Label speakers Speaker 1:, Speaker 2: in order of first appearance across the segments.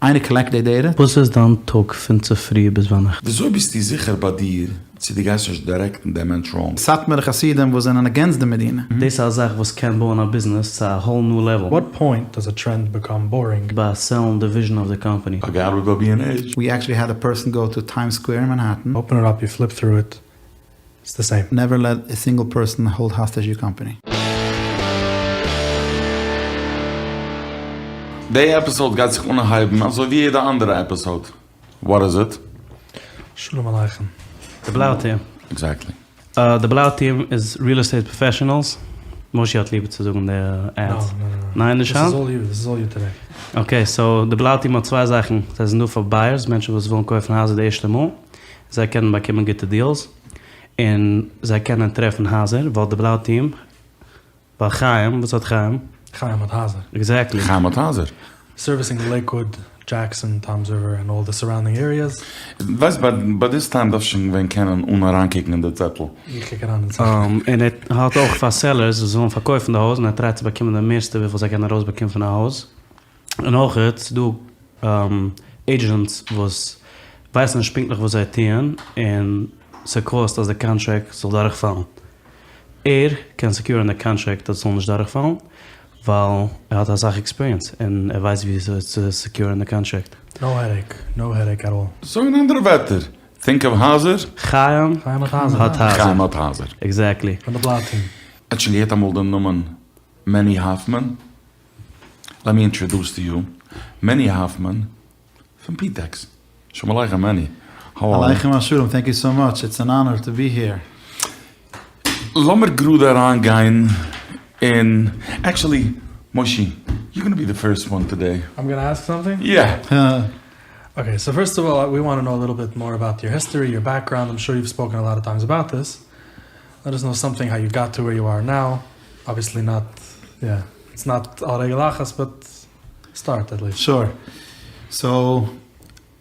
Speaker 1: איינער collect די data?
Speaker 2: וואס איז דיין טאג פון צופרי ביז ביינאכט?
Speaker 3: וויאזוי ביסטו זיכער ביי דיר צו דו גייסט נישט direct ן דעם מענטש wrong?
Speaker 1: סאטמארע חסידים וואס זענען against די מדינה.
Speaker 2: דאס איז א זאך וואס קען בויען א ביזנעס צו א whole new level.
Speaker 4: What point does a trend become boring?
Speaker 2: ביי sell ן די vision of די קאמפאני.
Speaker 3: כ'האב געארבעט ביי בי ענד עיטש.
Speaker 1: We actually had a person go to Times Square in Manhattan.
Speaker 4: Open it up you flip through it it's the same.
Speaker 1: Never let a single person hold hostage your company.
Speaker 3: די episode גייט זיך אנהייבן אזוי ווי יעדע אנדערע episode. What is it?
Speaker 4: שלום עליכם.
Speaker 2: די בלאו טיעם.
Speaker 3: Exactly.
Speaker 2: די בלאו טיעם איז real estate professionals. מושי האט ליב צו זאגן די ads. ניין נישט היינט?
Speaker 4: This is all you, this is all you today.
Speaker 2: Okay so די בלאו טיעם האט צוויי זאכן, זיי זענען דא פאר buyers, מענטשן וואס ווילן קויפן הייזער די ערשטע מאל, זיי קענען באקומען גוטע deals, און זיי קענען טרעפן הייזער, ווייל די בלאו טיעם, ווייל חיים, וואס האט חיים?
Speaker 4: חיים האט הייזער.
Speaker 2: Exactly.
Speaker 3: חיים האט הייזער.
Speaker 4: Servicing Lakewood, Jackson, Toms River and all the surrounding areas.
Speaker 3: ווייסט ביי this time דארפסט שוין ווען קענען אן אריינקוקן אין די צעטל.
Speaker 4: איך קוק אריין אין צעטל.
Speaker 2: און ער האט אויך פאר sellers וואס ווילן פארקויפן די הויז און ער try ט צו באקומען די מערסטע וויפיל זיי קענען ארויסבאקומען פון א הויז. און אויך איז דא agents וואס ווייסן נישט פונקטליך וואס זיי טוען און ס'קאסט אז די קאנטראקט זאל דורכפאלן. ער קען secure ן די קאנטראקט אז ס'זאל נישט דורכפאלן ווייל ער האט אסאך experience און ער ווייסט וויאזוי צו secure ן די קאנטראקט.
Speaker 4: No headache, no headache at all.
Speaker 3: So אין אנדערע ווערטער, think of הייזער.
Speaker 2: חיים
Speaker 4: חיים האט הייזער.
Speaker 2: האט הייזער.
Speaker 3: חיים האט הייזער.
Speaker 2: Exactly.
Speaker 4: פון די בלאו טיעם.
Speaker 3: האט שוין געהערט אמאל דעם נאמען מעני האפמאן? Let me introduce to you מעני האפמאן פון פיטעקס. שלום עליכם מעני, how are you?
Speaker 1: עליכם השלום, thank you so much, it's an honor to be here.
Speaker 3: לאמיר גראד אריין גיין אין, actually מושי, you gonna be the first one today.
Speaker 4: I'm gonna ask something?
Speaker 3: Yeah.
Speaker 4: Okay, so first of all we want to know a little bit more about your history, your background, I'm sure you've spoken a lot of times about this. Let us know something how you got to where you are now, obviously not, yeah, it's not על רגל אחת but start at least.
Speaker 1: Sure. So,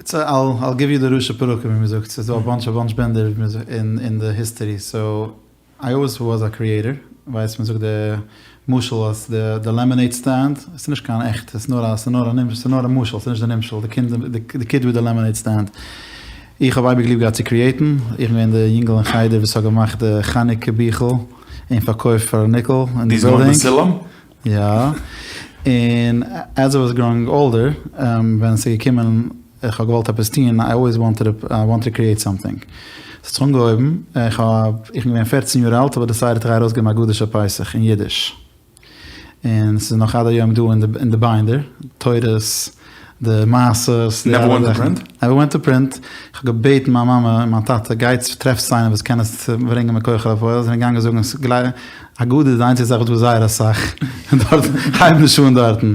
Speaker 1: it's a, I'll give you די ראשי פרקים ווי מ'זאגט, ס'איז דא א bunch א bunch בענדער אין די history, so I always was a creator, ווייסט מ'זאגט די משל אז די lemonade stand, ס'איז נישט קיין עכטע, ס'איז נאר א ס'איז נאר א נמשל, ס'איז נאר א משל, ס'איז נישט די נמשל, די קינד די kid with the lemonade stand. איך האב אייביג ליב געהאט צו create ן, איך בין געווען די יונגעל אין חדר וואס האט געמאכט די חנוכה ביכל און פארקויפט פאר א nickel אין די
Speaker 3: דו
Speaker 1: בילדינג.
Speaker 3: האסט געמאכט די סולם?
Speaker 1: יא, און as I was growing older, ווען עס איז געקומען איך האב געוואלט עפעס טון, I always wanted to create something. עס האט זיך אנגעהויבן, איך האב, איך בין געווען פערצן יאר אלט האב איך decided איך גיי ארויסגעבן הגדה של פסח אין אידיש. און ס'איז נאך עד היום דא אין די binder, תורות, די מעשות, די אלע זאכן.
Speaker 3: Never went to print?
Speaker 1: Never went to print. איך האב געבעטן מיין מאמע און מיין טאטע, גייטס טרעפטס איינעם וואס קען עס ברענגען מכח אל הפועל, זיי זענען געגאנגען זאגן עס גלייך, הגדה איז די איינציגע זאך וואס דא זייער אסאך, דארט הייב נישט אן דארטן.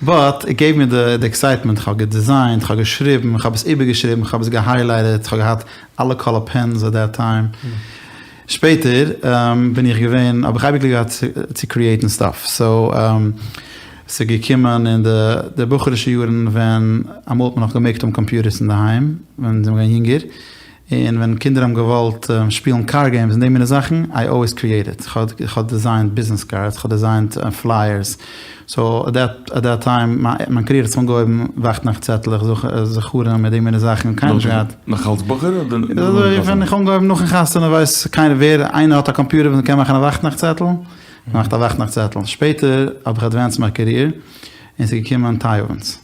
Speaker 1: But it gave me די excitement, איך האב גע design ט, איך האב געשריבן, איך האב עס איבערגעשריבן, איך האב עס גע highlighted, איך האב געהאט אלע color pens at that time. שפעטער בין איך געווען, האב איך אייביג ליב געהאט צו create ן stuff, so ס'איז געקומען אין די בחור'ישע יארן ווען אמאל האט מען נאך געמעגט האבן קאמפיוטערס אינדערהיים ווען זיי זענען געווען יונגער, און ווען קינדער האבן געוואלט שפילן car games און די מיני זאכן, I always created, כ'האב designed business cards, כ'האב designed flyers, so at that time, מיין career האט זיך אנגעהויבן וואכטנאכט צעטלעך, זכרים מיט די מיני זאכן, קיינער נישט געהאט.
Speaker 3: נאך אלס בחור אדער נאכן
Speaker 1: חתונה? ווען איך האב אנגעהויבן נאכן חתונה ווייסט קיינער ווער, איינער האט א קאמפיוטער וואס מ'קען מאכן א וואכטנאכט צעטל, געמאכט א וואכטנאכט צעטל, שפעטער האב איך advanced מיין career און ס'איז געקומען טיי אווענטס.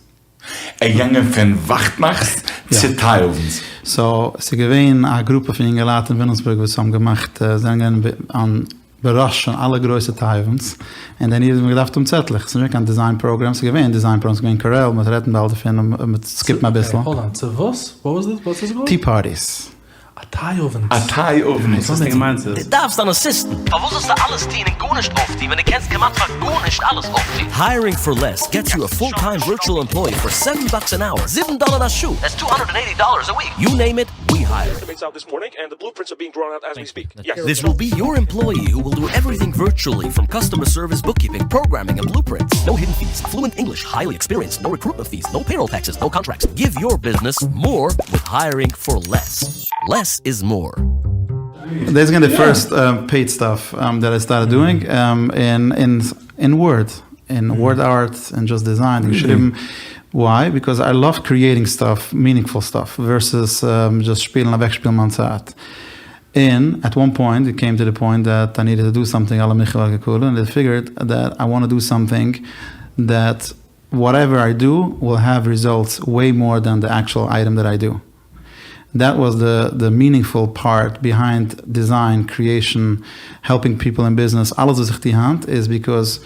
Speaker 3: ער געגאנגען פון וואכטנאכטס צו טיי אווענטס.
Speaker 1: So ס'איז געווען א גרופע פון יונגעלייט אין וויליאמסבורג וואס האבן געמאכט, זענען געווען בראש פון אלע גרויסע טיי אווענטס, און דען האט מען געדארפט האבן צעטלעך, ס'איז נישט געווען קיין design program, ס'איז געווען design program, ס'איז געווען Corel, מ'וועט רעדן באלד דערפון, מ'וועט skip ן אביסל.
Speaker 4: Hold on, צו וואס? What was this? וואס איז געווארן?
Speaker 1: Tea parties.
Speaker 4: א טיי אווענט.
Speaker 3: א טיי אווענט.
Speaker 2: וואס האסטו געמיינט ס'איז?
Speaker 5: דו דארפסט אן assistant. פארוואס זאלסטו אלעס טון און גארנישט אויפטון ווען דו קענסט כמעט פאר גארנישט אלעס אויפטון?
Speaker 6: Hiring for less gets you a full time virtual employee for seven bucks an hour, זיבן דאלער א שעה!
Speaker 5: That's two hundred and eighty dollars a week.
Speaker 6: You name it, we hire it. This will be your employee who will do everything virtually from customer service, bookkeeping, programming and blueprints. No hidden fees, fluent English, highly experienced, no recruitment fees, no payroll taxes, no contracts. Give your business more with hiring for less. Less is more.
Speaker 1: דאס איז געווען די first paid stuff that I started doing אין Word, אין Word art און just designed און געשריבן. Why? Because I love creating stuff, meaningful stuff, versus just שפילן אוועקשפילן מיין צייט. און at one point it came to the point that I needed to do something על המחיה ועל הכלכלה און I figured that I want to do something that whatever I do will have results way more than the actual item that I do. That was the meaningful part behind design, creation, helping people in business, אלעס וואס איך טו היינט איז because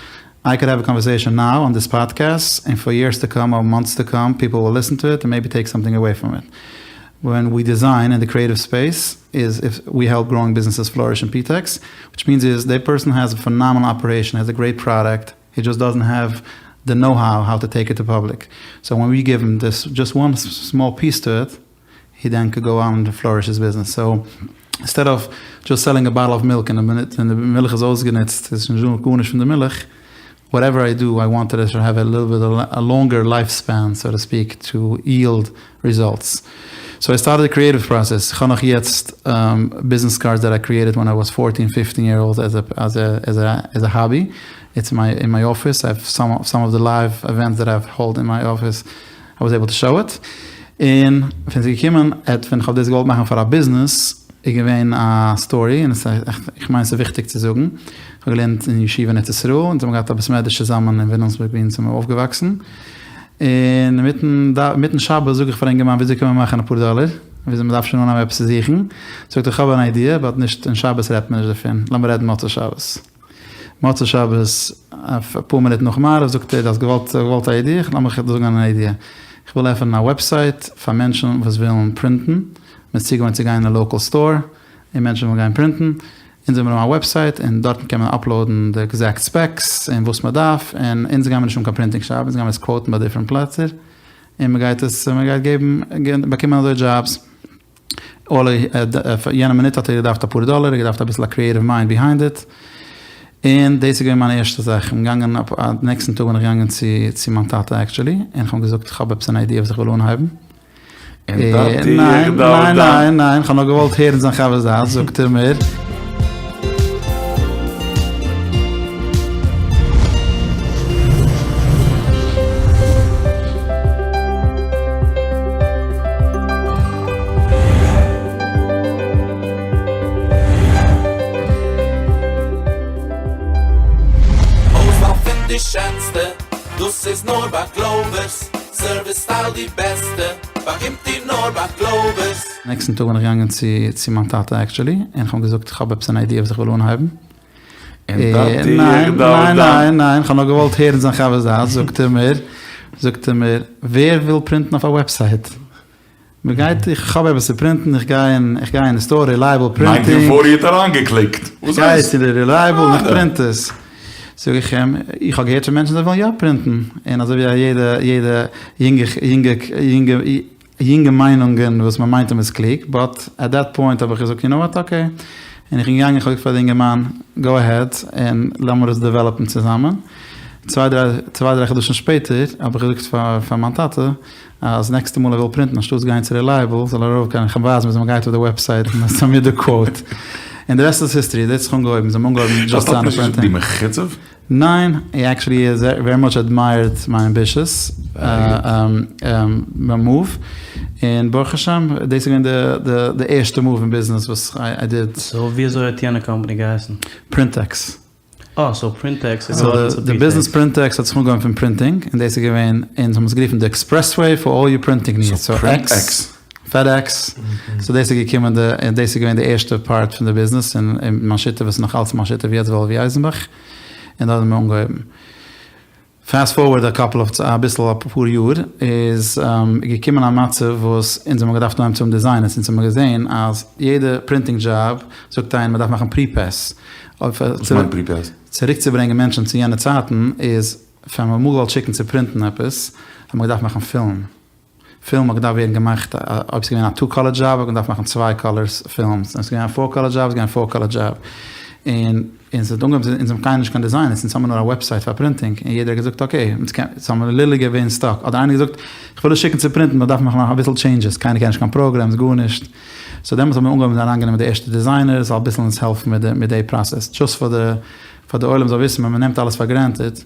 Speaker 1: I could have a conversation now on this podcast און for years to come or months to come people will listen to it און maybe take something away from it. When we design in the creative space is if we help growing businesses flourish in PTEX, which means is the person has a phenomenal operation, has a great product, he just doesn't have the know how how to take it to public. So when we give him this just one small piece to it, he then could go on to flourish his business. So instead of just selling a bottle of milk און די מינוט ווען די מילך איז אויסגענוצט איז שוין נישטא גארנישט פון די מילך, whatever I do I want it to have a little bit a longer life span so to speak to yield results. So I started די creative process, איך האב נאך יעצט business cards that I created when I was fourteen fifteen year old as a as a hobby, it's in my office, I have some of the live events that I hold in my office, I was able to show it. און ווען ס'איז געקומען עט ווען כ'האב דאס געוואלט מאכן פאר א ביזנעס איז געווען א story און עס איז איך מיין ס'איז וויכטיג צו זאגן, כ'האב געלערנט אין ישיבה אין ארץ ישראל אונז האבן געהאט א בית מדרש צוזאמען אין וויליאמסבורג ווי אונז זעמיר אויפגעוואקסן, און אינמיטן שבת זאג איך פאר א אינגערמאן וויאזוי קען מען מאכן אפאר דאלער, וויאזוי מ'דארף שוין אנהייבן עפעס צו זוכן, זאגט ער כ'האב אן idea but נישט אין שבת רעדט מען נישט דערפון, לאמיר רעדן מוצאי שבת. מוצאי שבת אפאר מינוט נאך מעריב זאגט ער, דו האסט געוואלט געוואלט א idea? לאמיך דיר זאגן אן idea, איך וויל עפענען א website פאר מענטשן וואס ווילן פרינטן, מען איז צוגעוואוינט צו גיין אין א local store און מענטשן ווילן גיין פרינטן, אונז האבן מיר א website און דארטן קען מען upload ן די exact specs און וואס מען דארף, און אונז גיימיר נישט האבן קיין printing shop, אונז גיימיר עס quote ן ביי different פלעצער, און מען גייט עס מען גייט געבן באקומען אזוי דזשאבס. יענע מינוט האט ער געדארפט אפאר דאלער, ער האט געדארפט אביסל א creative mind behind it, און דאס איז געווען מיין ערשטע זאך, איך בין געגאנגען נעקסטן טאג בין איך געגאנגען צו צו מיין טאטע actually, און איך האב אים געזאגט איך האב עפעס אן idea וואס איך וויל אנהייבן,
Speaker 3: און טאטי איך דארף
Speaker 1: ניין ניין ניין, איך האב נאר געוואלט הערן זיין חוות דעת, זאגט ער מיר.
Speaker 7: אויסוואל פון די שענסטע, דאס איז נאר ביי גלאווערס, service style די בעסטע, באקומט איר נאר ביי גלאווערס.
Speaker 1: נעקסטן טאג בין איך געגאנגען צו צו מיין טאטע actually, און איך האב אים געזאגט איך האב עפעס אן idea וואס איך וויל אנהייבן.
Speaker 3: און טאטי
Speaker 1: ניין
Speaker 3: איך דארף
Speaker 1: ניין
Speaker 3: דיין.
Speaker 1: ניין ניין, איך האב נאר געוואלט הערן זיין חוות דעת, זאגט ער מיר, זאגט ער מיר, ווער וויל פרינטן אויף א website? מ'גייט, איך האב עפעס צו פרינטן, איך גיי אין, איך גיי אין די store, Reliable Printing.
Speaker 3: Nineteen forty האט אריינגעקליקט.
Speaker 1: איך גיי צו די Reliable און איך פרינט עס. זאג איך אים, איך האב געהערט פון מענטשן זיי ווילן יא פרינטן. און אזוי ווי א יעדע, יעדע יונגע, יונגע, יונגע, יונגע מיינונגען וואס מען מיינט אז מ'איז קלוג, but at that point האב איך געזאגט, you know what, okay. און איך בין געגאנגען, איך האב געזאגט פאר די אינגערמאן, go ahead, און לאמיר עס develop ן צוזאמען. צוויי דריי, צוויי דריי חדשים שפעטער האב איך געזאגט פאר, פאר מיין טאטע, אז נעקסטע מאל ער וויל פרינטן אנשטאטס גיין צו Reliable זאל ער ארויף גיין איך אים ווייזן וויאזוי מ'גייט אויף די website און submit די quote און די rest איז history דאס האט זיך אנגעהויבן זיי האבן אנגעהויבן just זיינע printing.
Speaker 3: דו מחוצף?
Speaker 1: ניין, he actually is very much admired my ambitious move און ברוך השם דאס איז געווען די ערשטע move אין ביזנעס וואס I did.
Speaker 2: So וויאזוי האט יענע קאמפאני געהייסן?
Speaker 1: Printex.
Speaker 2: אה, so Printex איז געווארן צו
Speaker 1: די ביזנעס Printex האט זיך אנגעהויבן פון printing, און דאס איז געווען, אונז האבן עס גערופן די expressway for all your printing needs, so X, FedEx, so דאס איז געקומען די, און דאס איז געווען די ערשטע part פון די ביזנעס, און מיין שותף איז נאך אלץ מיין שותף יעצט וואלווי אייזנבאך, און דארט האבן מיר אנגעהויבן. Fast forward a couple of, אביסל אפאר יאר, איז געקומען א מצב וואס אונז האבן געדארפט אנהייבן צו האבן designers, אונז האבן געזען אז יעדע printing job זאגט איינער מען דארף מאכן pre-pass.
Speaker 3: וואס מיינט pre-pass?
Speaker 1: צוריקצוברענגען מענטשן צו יענע צייטן איז ווען מען אמאל געוואלט שיקן צו פרינטן עפעס האט מען געדארפט מאכן פילם. פילם האט געדארפט ווערן געמאכט, אויב ס'איז געווען א two color job האט מען געדארפט מאכן צוויי colors films, אויב ס'איז געווען א four color job איז געווען א four color job, און און ס'האט אנגעהויבן אונז האבן קיינער נישט קיין designers, אונז האבן נאר א website פאר printing, און יעדער האט געזאגט okay, אונז קען, אונז האבן literally געווען stuck, אדער איינער געזאגט איך וויל עס שיקן צו פרינטן מ'דארף מאכן נאך אביסל changes, קיינער קען נישט קיין programs גארנישט, so דעמאלטס האט מען אנגעהויבן אריינגענומען די ערשטע designers זאל אביסל אונז העלפן מיט די מיט די process, just פאר די פאר די עולם זאל וויסן ווען מ'נעמט אלעס פאר granted.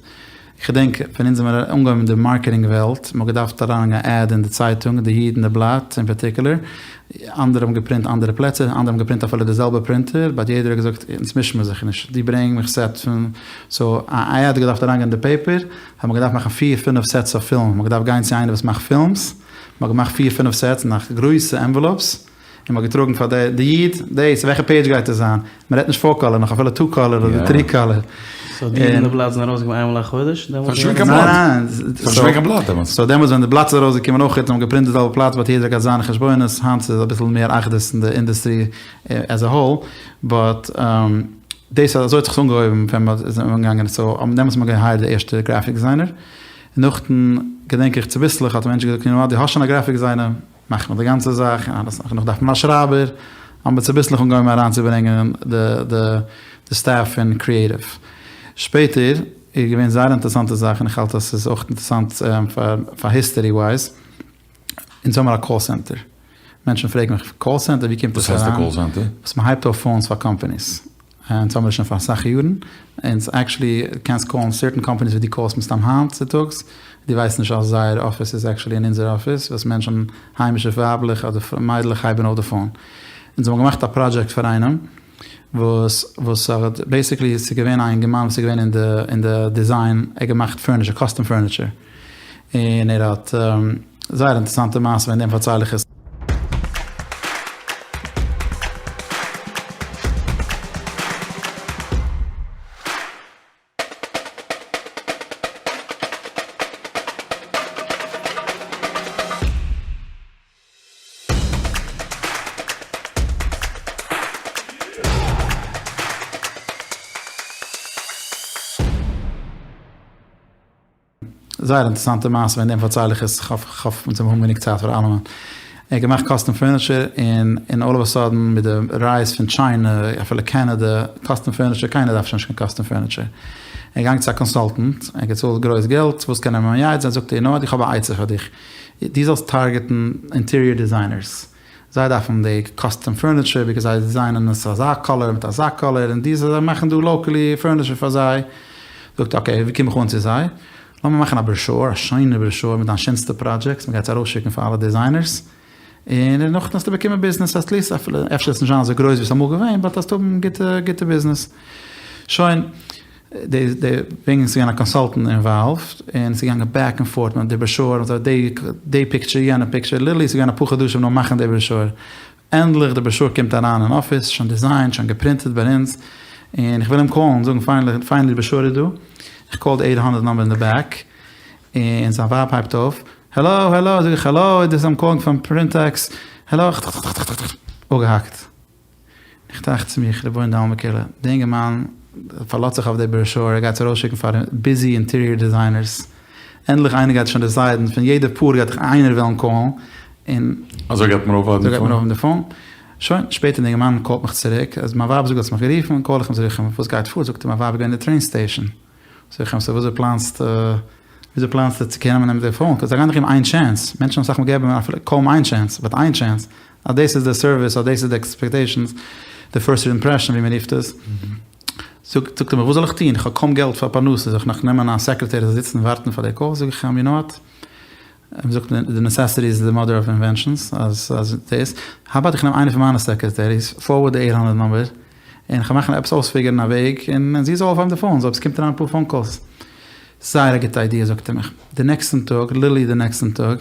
Speaker 1: כ'געדענק ווען אונז האמיר אנגעהויבן אין די מארקעטינג וועלט, מ'האט געדארפט אריינלייגן א עד אין די צייטונג, די איד און די בלאט אין פארטיקולער, אנדערע האבן געפרינט אנדערע פלעצער, אנדערע האבן געפרינט אפילו די זעלבע פרינטער, באט יעדער האט געזאגט אונז מישן מיר זיך נישט, דו ברענג מיך סעט פון, סאו א עד האט געדארפט אריינגיין אין די פעיפער, האט מען געדארפט מאכן פיר פינף סעטס אוו פילם, מ'האט געדארפט גיין צו איינער וואס מאכט פילמס, מ'האט געמאכט פיר פינף סעטס אין גרויסע ענוועלאופס, און מ'האט געטראגן פאר די די איד, דאס, וועלכע פעידזש גייט עס זיין? מ'רעדט נישט פאר קאלער, נאך אפילו טו קאלער אדער טרי קאלער.
Speaker 2: סאו די איד און די בלאט זענען ארויסגעקומען איינמאל א חודש דעמאלטס?
Speaker 3: ס'איז נישט געווען קיין בלאט. ס'איז נישט געווען קיין בלאט דעמאלטס.
Speaker 1: סאו דעמאלטס ווען די בלאט איז ארויסגעקומען אויך האט מען געפרינט די זעלבע פלאץ באט יעדער האט געהאט זיינע חשבונות, היינט איז אביסל מער אחדות אין די אינדעסטרי עז א האול, באט דאס אזוי האט זיך עס אנגעהויבן ווען מ'איז אנגעגאנגען, סאו דעמאלטס האט מען געהייערט די ערשטע גרעפיק דיזיינער, נאכדעם געדענק איך צוביסלעך האט א מענטש געזאגט יו נאו וואט דו האסט שוין א גרעפיק דיזיינער, מאכט מען די גאנצע זאך און אלעס, נאך דארף מען א שרייבער, האבן מיר צוביסלעך אנגעהויבן אריינצוברענגען די די די סטעף פון קריעטיוו. שפעטער איז געווען זייער אינטערעסאנטע זאך און איך האלט אז ס'איז אויך אינטערעסאנט פאר פאר היסטערי ווייז, אונז האמיר א קאל סענטער, מענטשן פרעגן מיך קאל סענטער ווי קומט דאס
Speaker 3: וואס
Speaker 1: אריין?
Speaker 3: הייסט א קאל סענטער?
Speaker 1: וואס מ'הייבט אויף פאונס פאר קאמפאניס. אונז האמיר עס שוין פאר אסאך יארן, אונז עקשעלי קענסט קאלן סערטען קאמפאניס ווי דו קאלסט מסתם היינט צוטאגס, דו ווייסט נישט אז זייער אפיס איז עקשעלי אין אונזער אפיס, וואס מענטשן היימישע ווייבלעך אדער מיידלעך הייבן אויף די פאון. אונז האבן געמאכט א פראדזשעקט פאר איינעם וואס וואס האט בעסיקלי ס'איז געווען א אינגערמאן וואס איז געווען אין די אין די דיזיין, ער האט געמאכט פורניטשער קאסטום פורניטשער, און ער האט זייער אינטערעסאנטע מעשה וועגן דעם פארצייל איך עס. זייער אינטערעסאנטע מעשה וועגן דעם פארצייל איך עס, כ'האף כ'האף אונז האבן גענוג צייט פאר אלעמען. ער האט געמאכט קאסטום פורניטשער און און אלל אוו א סאדען מיט די רייז פון טשיינע אפילו קענעדע קאסטום פורניטשער קיינער דארף שוין נישט קיין קאסטום פורניטשער. ער איז געגאנגען צו א קאנסאלטענט ער האט געצאלט גרויס געלט וואס קען ער אים מייעץ זיין זאגט ער יו נאו וואט איך האב א עצה פאר דיך דו זאלסט טארגעטן אינטעריער דיזיינערס זיי דארפן די קאסטום פורניטשער ביקאוז זיי דיזיינען עס אזא קאלער מיט אזא קאלער און די זיי מאכן דא לאקעלי פורניטשער פאר זיי. זאגט אקעי ווי קום איך אן צו זיי? לאמיר מאכן א בראשור, א שיינע בראשור מיט דיין שענסטע פראדזשעקטס, מ'גייט עס ארויסשיקן פאר אלע דיזיינערס, און נאכדעם וועסטו באקומען ביזנעס עטליסט אפילו אפשר וועט עס נישט זיין אזוי גרויס ווי עס איז אמאל געווען באט וועסט האבן גוטע גוטע ביזנעס. שוין. די די וועגן ס'איז געווען א קאנסאלטענט אינוואלווד און ס'איז געגאנגען בעק ענד פארט מיט די בראשור און די די פיקטשער יענע פיקטשער ליטערלי ס'איז געווען אפאר חדשים נאר מאכן די בראשור ענדליך די בראשור קומט אריין אין אפיס שוין דיזיינט שוין געפרינטעד ביי אונז און איך וויל אים קאלן זאגן פיינעלי פיינעלי די בראשור איז דא איך קאל די עיט האנדערט נאמבער אין די בעק און זיין ווייב הייבט אויף העלא העלא זאג איך העלא דיס איים קאלינג פראם פרינטעקס העלא אפגעהאקט. איך טראכט צו מיך, רבונו דעלמא כולא, די אינגערמאן פארלאזט זיך אויף די בראשור, ער גייט עס ארויסשיקן פאר ביזי אינטעריער דיזיינערס, ענדליך איינער גייט שוין דיסיידן, פון יעדע פאר גייט דאך איינער וועלן קאלן, און
Speaker 3: אזוי גייט מען אויפהייבן
Speaker 1: אזוי גייט מען אויפהייבן די פאון. שוין, שפעטער די אינגערמאן קאלט מיך צוריק, אז מיין ווייב זאגט האסט מיך גערופן, קאל איך אים צוריק, וואס גייט פאר, זאגט ער מיין ווייב איז געווען אין די טרעין סטעישאן, זאג איך אים סאו וויאזוי פלאנסטו וויאזוי פלאנסטו צו קענען נעמען די פאון, זיי גייען דאך געבן איין טשענס, מענטשן אסאך מאל געבן אפילו קוים איין טשענס, באט איין טשענס, אז דאס איז די סערוויס, אז דאס איז די עקספעקטעישאנס, די פירסט אימפרעשאן ווי מען רופט עס. זאגט זאגט ער מיר וואס זאל איך טון, איך האב קוים געלט פאר פרנסה, זאל איך נאך נעמען א סעקרעטערי זאל זיצן און ווארטן פאר די קאל, זאג איך אים יו נאו וואט, מען זאגט די נעסעסיטי איז די מאדער אוו אינווענשאנס, אז אז דאס, האו אבאוט איך נעם איינע פון מיינע סעקרעטעריס, פארווארד די עיט האנדרעט נומבער, און כ'וועל מאכן עפעס אויספיגערן א וועג, און זי זאל אויפהייבן די פאונס אויב ס'קומט אריין אפאר פאון קאלס. זייער א גוטע איידיע זאגט ער מיך. די נעקסטן טאג, ליטערלי די נעקסטן טאג,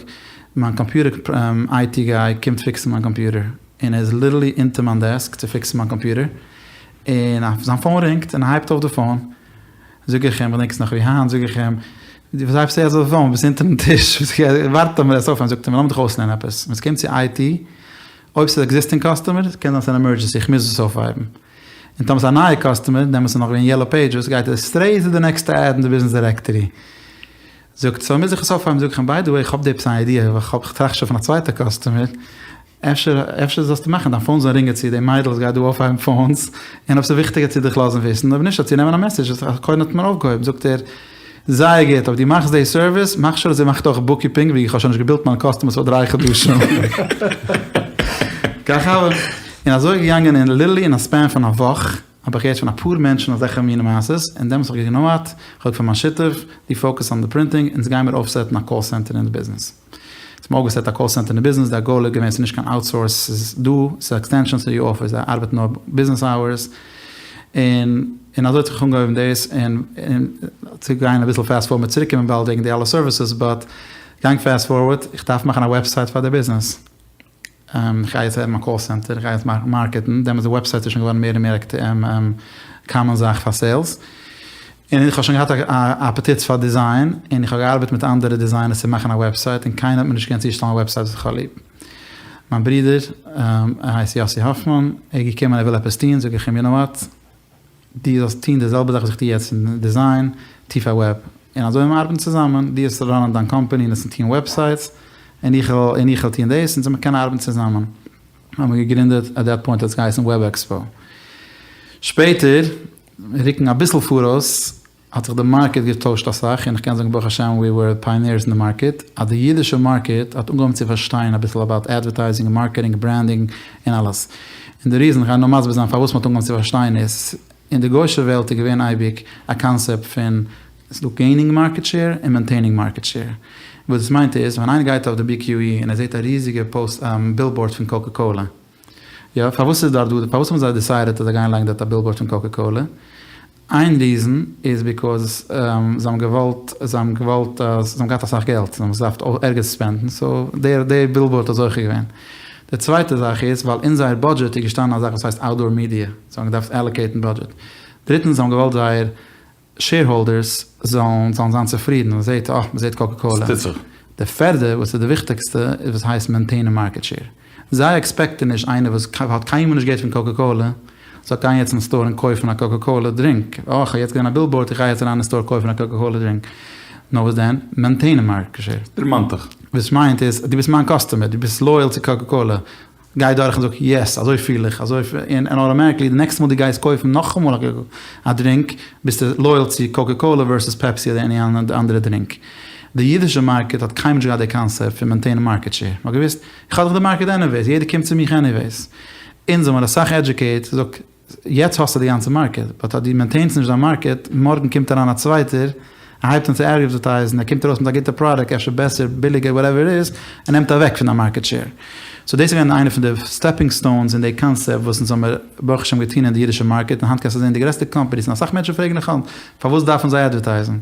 Speaker 1: מיין קאמפיוטער איי טי גיי קומט פיקסן מיין קאמפיוטער, און ער איז ליטערלי אונטער מיין דעסק צו פיקסן מיין קאמפיוטער, און זיין פאון רינגט, און ער הייבט אויף די פאון, זאג איך אים, כ'דענק עס נאך ווי היינט, זאג איך אים, וואס הייבסטו יעצט אויף די פאון, ביסט אונטערן טיש, ווארט לאמיר עס אויפהייבן, זאגט ער מיר, לאמיר דיך אויסלערנען עפעס, ווען ס'קומט צו איי טי, אויב ס'איז עקזיסטינג קאסטומער, קען זיין ס'איז אן עמערדזשענסי, איך מוז עס אויפהייבן. און טאמער ס'איז א נייע קאסטומער, דעמאלטס איז נאך געווען יעלאו פעידזשעס, גייט ער סטרעיט צו די נעקסטע עד אין די ביזנעס דירעקטארי. זאגט, סאו מוז איך עס אויפהייבן, זאג איך אים, ביי די וועי, איך האב דא עפעס אן איידיע, איך האב, כ'טראכט שוין פון א צווייטע קאסטומער, אפשר, אפשר זאלסטו מאכן דיין פאון זאל רינגען צו די מיידל וואס גייט דא אויפהייבן פאונס, און אויב ס'איז וויכטיג וועט זי דיך לאזן וויסן, אויב נישט וועט זי נעמען א מעסעדזש, קודם האט מען אויפגעהויבן, זאגט ער, זייער גוט, אויב דו מאכסט די סערוויס, מאך שור אז זי מאכט אויך בוקקיפינג, ווי איך האב שוין נישט געבילט מיינע קאסטומערס פאר דריי חדשים. כך הוה. און אזוי געגאנגען און ליטערלי אין א ספען פון א וואך. האב איך געהערט פון אפאר מענטשן אזעלכע מיני מעשות, און דעמאלטס האב איך געזאגט יו נאו וואט, איך האב פאר מיין שותף, דו focus אן די printing, אונז גיימיר אויפסעטן א call center אין די ביזנעס. אונז האבן אויפגעסעט א call center אין די ביזנעס, די goal איז געווען ס'איז נישט קיין outsource, ס'איז דא, ס'איז א extension צו די אפיס, זיי ארבעטן נאר business hours, און און אזוי האט זיך אנגעהויבן דאס, און און צו גיין אביסל fast forward, מיר צוריקקומען באלד וועגן די אלע services, but גאנג fast forward, איך דארף מאכן א website פאר די ביזנעס. איך גיי יעצט עפענען א call center, איך גיי יעצט מאכן marketing, דעמאלטס די website איז שוין געווארן מער און מער א common זאך פאר sales, און איך האב שוין געהאט א אפעטיט פאר design, און איך האב געארבעט מיט אנדערע designers צו מאכן א website, און קיינער האט מיר נישט געקענט צושטעלן א website וואס איך האב ליב. מיין ברודער, ער הייסט יאסי האפמאן, ער איז געקומען ער וויל עפעס טון, זאג איך אים you know what, דו זאלסט טון די זעלבע זאך וואס איך טו יעצט אין design, טו פאר וועב, און אזוי וועלן מיר ארבעטן צוזאמען, דו וועסט run ען דיין קאמפאני און וועסט טון websites, און איך וועל און איך וועל טון דאס, אונז וועלן מיר קענען ארבעטן צוזאמען. האבן מיר געגרינדעט, at that point האט עס געהייסן וועב עקספא. שפעטער, רוקן אביסל פאראויס, האט זיך די market געטוישט אסאך, און איך קען זאגן ברוך השם we were pioneers אין די market, אז די אידישע market האט אנגעהויבן צו פארשטיין אביסל about advertising און marketing און branding און אלעס. און די reason, איך גיי נאר מסביר זיין פארוואס מ'האט אנגעהויבן צו פארשטיין איז, אין די גוישע וועלט איז געווען אייביג א קאנסעפט פון ס'איז דא gaining market share און maintaining market share. וואס דאס מיינט איז, ווען איינער גייט אויף די BQE און ער זעט א ריזיגע post billboard פון קאקע קאלע, יא, פארוואס איז דארט דא, פארוואס האבן זיי decided אז זיי גייען לייגן דארט א billboard פון קאקע קאלע? איין reason איז because זיי האבן געוואלט, זיי האבן געוואלט אז, זיי האבן געהאט אסאך געלט, זיי האבן עס געדארפט ערגעץ spend ן, so דער דער billboard האט זוכה געווען. די צווייטע זאך איז ווייל אין זייער budget איז געשטאנען א זאך וואס הייסט outdoor media, זיי האבן געדארפט allocate ן budget. דריטנס זיי האבן געוואלט זייער shareholders זאלן זאלן זיין צופרידן, מען זעט אה, מען זעט קאקע קאלע.
Speaker 3: ס'טוט זיך.
Speaker 1: די פערדע וואס איז די וויכטיגסטע איז וואס הייסט maintain ען market share. זיי expect ן נישט איינער וואס האט קיינמאל נישט געהערט פון קאקע קאלע זאל גיין יעצט אין store און קויפן א קאקע קאלע drink. אה, איך האב יעצט געזען א billboard איך גיי יעצט אריין אין store קויפן א קאקע קאלע drink. נאר וואס דען? maintain ען market share.
Speaker 3: דערמאנט דיך.
Speaker 1: וואס מיינט איז, דו ביסט מיין customer, דו ביסט loyal צו קאקע קאלע, גיי דורך און זאג yes אזוי פיל איך אזוי און automatically די נעקסטע מאל דו גייסט קויפן נאכאמאל א drink ביסטו loyal צו קאקע קאלע versus פעפסי אדער any אנדערע drink. די אידישע market האט קיינמאל נישט געהאט די קאנסעפט פון maintain ען market share. מ'האט געוואוסט איך האב דאך די market anyways יעדער קומט צו מיך anyways. אונז האמיר אסאך educate זאג יעצט האסטו די גאנצע market, but אז דו maintain סט נישט דיין market, מארגן קומט אריין א צווייטער, ער הייבט אן צו advertise ן, ער קומט ארויס מיט א גוטע פראדוקט, אפשר בעסער, ביליגער, whatever it is, ער נעמט אוועק פון דיין market share. so דאס איז געווען איינע פון די stepping stones אין די קאנסעפט וואס אונז האמיר ברוך השם געטון אין די אידישע market, און היינט קענסטו זען די גרעסטע companies, און אסאך מענטשן פרעגן נאך היינט, פארוואס דארפן זיי advertise ן?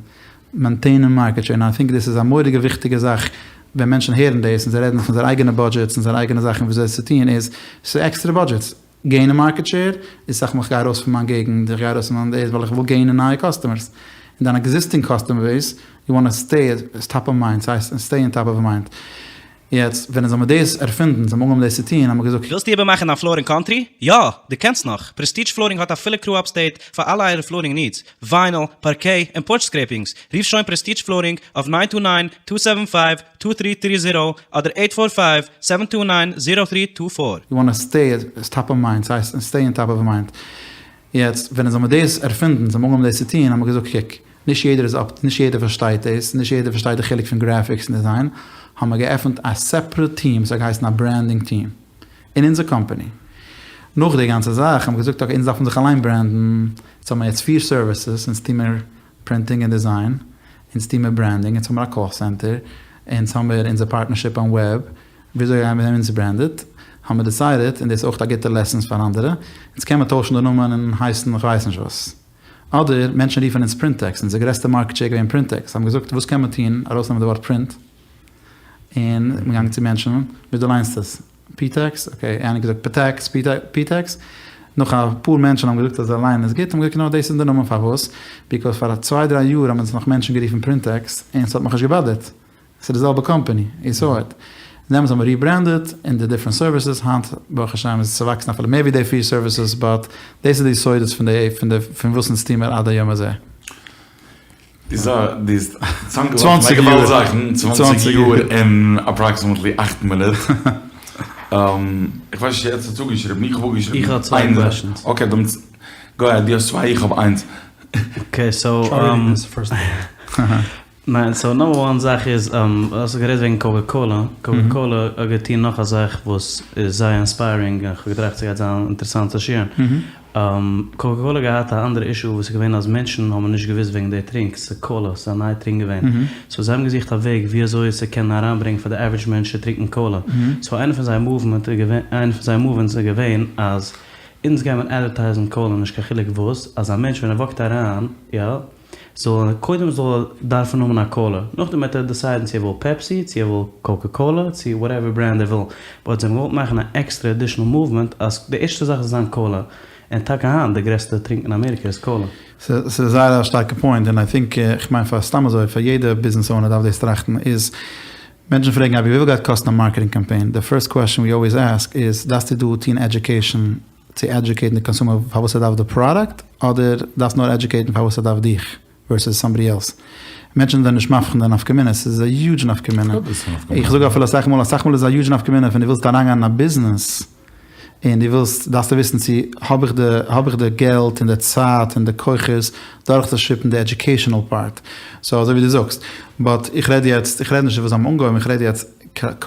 Speaker 1: maintain ען market share, און I think דאס איז א מורא'דיגע וויכטיגע זאך ווען מענטשן הערן דאס, און זיי רעדן פון זייער אייגענע budgets און זייער אייגענע זאכן וויאזוי עס צו טון, איז ס'איז עקסטערע budgets. gain ען market share איז סאך מאל איך גיי ארויס פון מיין געגנט, איך גיי ארויס פון מיין דאס ווייל איך וויל gain ען נייע customers, און דיין existing customer base, you want stay top of mind, ס'הייסט stay in top of mind. יעצט ווען אונז האמיר דאס ערפינדן, אונז האבן אנגעהויבן דאס צו טון, האמיר געזאגט.
Speaker 8: ווילסטו איבערמאכן דיין floor אין country? יא! דו קענסט נאך! פרעסטידזש פלארינג האט א פולע crew upstate פאר אלע אייערע flooring needs, vinyl, parquet, און porch scrapings. רוף שוין פרעסטידזש פלארינג אויף nine two nine, two seven five, two three three zero אדער eight four five, seven two nine, zero three two four.
Speaker 1: You want stay top of mind, ס'הייסט stay in top of mind. יעצט ווען אונז האמיר דאס ערפינדן, אונז האבן אנגעהויבן דאס צו טון, האמיר געזאגט קוק, נישט יעדער איז up, נישט יעדער פארשטייט דאס, נישט יעדער פארשטייט די חילוק פון graphics און design, האמיר געעפנט א separate team, ס'האט געהייסן א branding team, אין אונזער קאמפאני. נאך די גאנצע זאך האמיר געזאגט okay, אונז דארפן זיך אליין brand ן, יעצט האמיר יעצט פיר services, אונז טוהן מיר printing און design, אונז טוהן מיר branding, אונז האמיר א call center, אונז האמיר אונזער partnership אן וועב, וויאזוי גייען מיר אונז branded, האמיר decided, און דאס איז אויך א גוטע lessons פאר אנדערע, אונז קען מען טוישן די נאמען און הייסן איך ווייס נישט וואס. אדער מענטשן רופן אונז פרינטעקס, אונזער גרעסטע market share איז געווען פרינטעקס, האבן געזאגט וואס קען מען טון, ארויסנעמען די ווארט print, און מ'איז געגאנגען צו מענטשן, וויאזוי ליינסטו עס? פיטעקס? okay, איינער האט געזאגט פאטעקס, פיטעקס, נאך אפאר מענטשן האבן געזאגט אז זיי ליינען עס גוט, האבן געזאגט נא דאס איז די נאמען פארוואס? because פאר א צוויי דריי יאר האבן אונז נאך מענטשן גערופן פרינטעקס און ס'האט מיך נישט געבאדערט, ס'איז די זעלבע קאמפאני, יו סאו איט. דעמאלטס האבן מיר rebranded און די different services, היינט ברוך השם איז עס צעוואקסן אפילו מער ווי די פיר services, but דאס איז די יסודות פון די פון די פון וואס אונז טוהן מיר עד היום הזה.
Speaker 3: די האסט צוזאמגעווארפן א געוואלד זאכן, צוואנציג יאר אין approximately אכט מינוט. איך ווייס נישט צו עטס האטס אפגעשריבן, איך האב אפגעשריבן.
Speaker 2: איך האב צוויי questions.
Speaker 3: okay דעמאלטס go ahead, דו האסט צוויי איך האב איינס.
Speaker 2: okay so ניין so number one זאך איז האסט גערעדט וועגן קאקע קאלע, קאקע קאלע האט געטון נאך א זאך וואס איז זייער inspiring און כ'האב געטראכט ס'גייט זיין אינטערעסאנט צו share ן. קאקע קאלע האט געהאט א אנדערע אישו וואס איז געווען אז מענטשן האבן נישט געוואוסט וועגן די טרינק, ס'איז קאלע, ס'איז א נייע טרינק געווען, סאו זיי האבן געזוכט א וועג ווי אזוי עס צו קענען אריינברענגען פאר די עווערידזש מענטש צו טרינקען קאלע, סאו איינע פון זייער מאוומענט איז געווען, איינע פון זייער מאוומענטס איז געווען אז אונז גיימער אדווערטייזן קאלע נישט קיין חילוק וואס, אז א מענטש ווען ער וואקט אריין, יא. זאל ער קודם זאל ער דארפן האבן א קאלע, נאכדעם וועט ער דעסיידן צו ער וויל פעפסי, צו ער וויל קאקע קאלע, צו וואטעווער ברענד ער וויל, באט זיי האבן געוואלט מאכן א עקסטערע עדישענעל מאוומענט אז די ערשטע זאך זאל זיין קאלע, און טאקע היינט די גרעסטע טרינק אין אמעריקע איז קאלע.
Speaker 1: ס'איז זייער א שטארקע פוינט, און איי טינק, איך מיין פאר סתם אזוי פאר יעדע ביזנעס אונער דארף דאס טראכטן, איז מענטשן פרעגן אבי וויפיל גייט קאסטן א מארקעטינג קאמפיין, די פירסט קוועסטשן ווי אלוועיס עסק איז דארפסטו דא טון עדיוקעישן צו עדיוקעיטן די קאנסומער פארוואס ער דארף די פראדאקט, אדער דארפסט נאר עדיוקעיטן פארוואס ער דארף דיך, ווערסעס סאמבאדי עלס. מענטשן זענען נישט מבחין די נפקא מינה, ס'איז א huge נפקא מינה. איך זאג אפילו אסאך מאל, אסאך מאל איז א huge נפקא מינה ווען דו ווילסט אריינגיין אין א ביזנעס, און דו ווילסט, דארפסטו וויסן צו האב איך די, האב איך די געלט און די צייט און די כוחות דורכצושטופן די עדיוקעישאנעל פארט. סאו אזוי ווי דו זאגסט. באט איך רעד יעצט, איך רעד נישט וואס זיי האבן אנגעהויבן, איך רעד יעצט כעת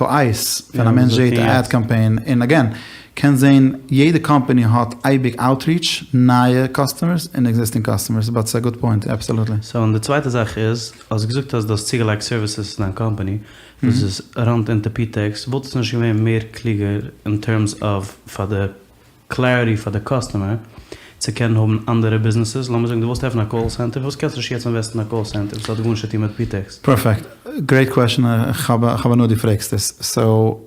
Speaker 1: ווען א מענטש זעהט א עד קאמפיין, און אגעין, קענסט זעהן יעדע קאמפאני האט אייביג אוטריטש, נייע קאסטומערס און עקזיסטינג קאסטומערס, באט ס'איז א גוד פוינט, אבסאלוטלי.
Speaker 2: סאו און די צווייטע זאך איז, האסט געזאגט אז דו האסט צוגעלייגט סערוויסעס צו דיין קאמפאני וואס איז ראנט אונטער פיטעקס, וואלט עס נישט געווען מער קלוגער אין טערמס אוו פאר די קלעריטי פאר די קאסטומער צו קענען האבן אנדערע ביזנעסעס, לאמיר זאגן דו ווילסט עפענען א קאל סענטער, פארוואס קענסטו נישט יעצט אינוועסטן אין א קאל סענטער וואס האט גארנישט צו טון מיט פיטעקס?
Speaker 1: פערפעקט, גרעיט קוועשאן, כ'האב הנאה דו פרעגסט עס, סאו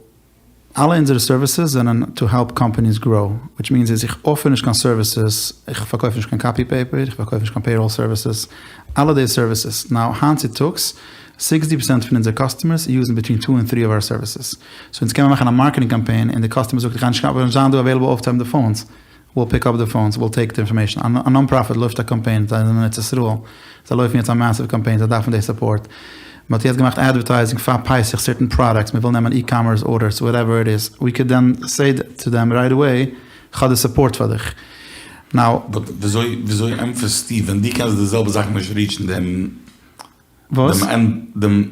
Speaker 1: אלע אונזערע סערוויסעס זענען טו העלפ קאמפאניס גראו, וויטש מיענס איז איך אפער נישט קיין סערוויסעס, איך פארקויף נישט קיין קאפי פעיפער, איך פארקויף נישט קיין פעיראל סערוויסעס, אלע די סערוויסעס, נאו היינט צוטאגס סיקסטי פערסענט פון אונזער קאסטומערס יוזן ביטווין טו און טרי אוו אוער סערוויסעס, סאו אונז קען מען מאכן א מארקעטינג קאמפיין און די קאסטומער זאגט איך גיי נישט קיין זיין דא אוועילעבל אויפצוהייבן די פאונס, וויל פיק אפ די פאונס, וויל טעיק די אינפארמעישן, א נאן פראפיט לויפט א קאמפיין, זיי זענען אין ארץ ישראל, זיי לויפן יעצט א מעסיוו קאמפיין, זיי דארפן די סופארט, מען האט יעצט געמאכט אדווערטייזינג פאר פסח סערטען פראדאקטס, מען וויל נעמען אי-קאמערס ארדערס, וואטעווער איט איז, ווי קוד דען סעי טו דעם רייט אוועי, כ'האב די סופארט פאר דיך. נאו.
Speaker 3: באט וויאזוי וויאזוי ענטפערסטו ווען דו קענסט די זעלבע זאך נישט ריעטשן דעם
Speaker 1: וואס?
Speaker 3: דעם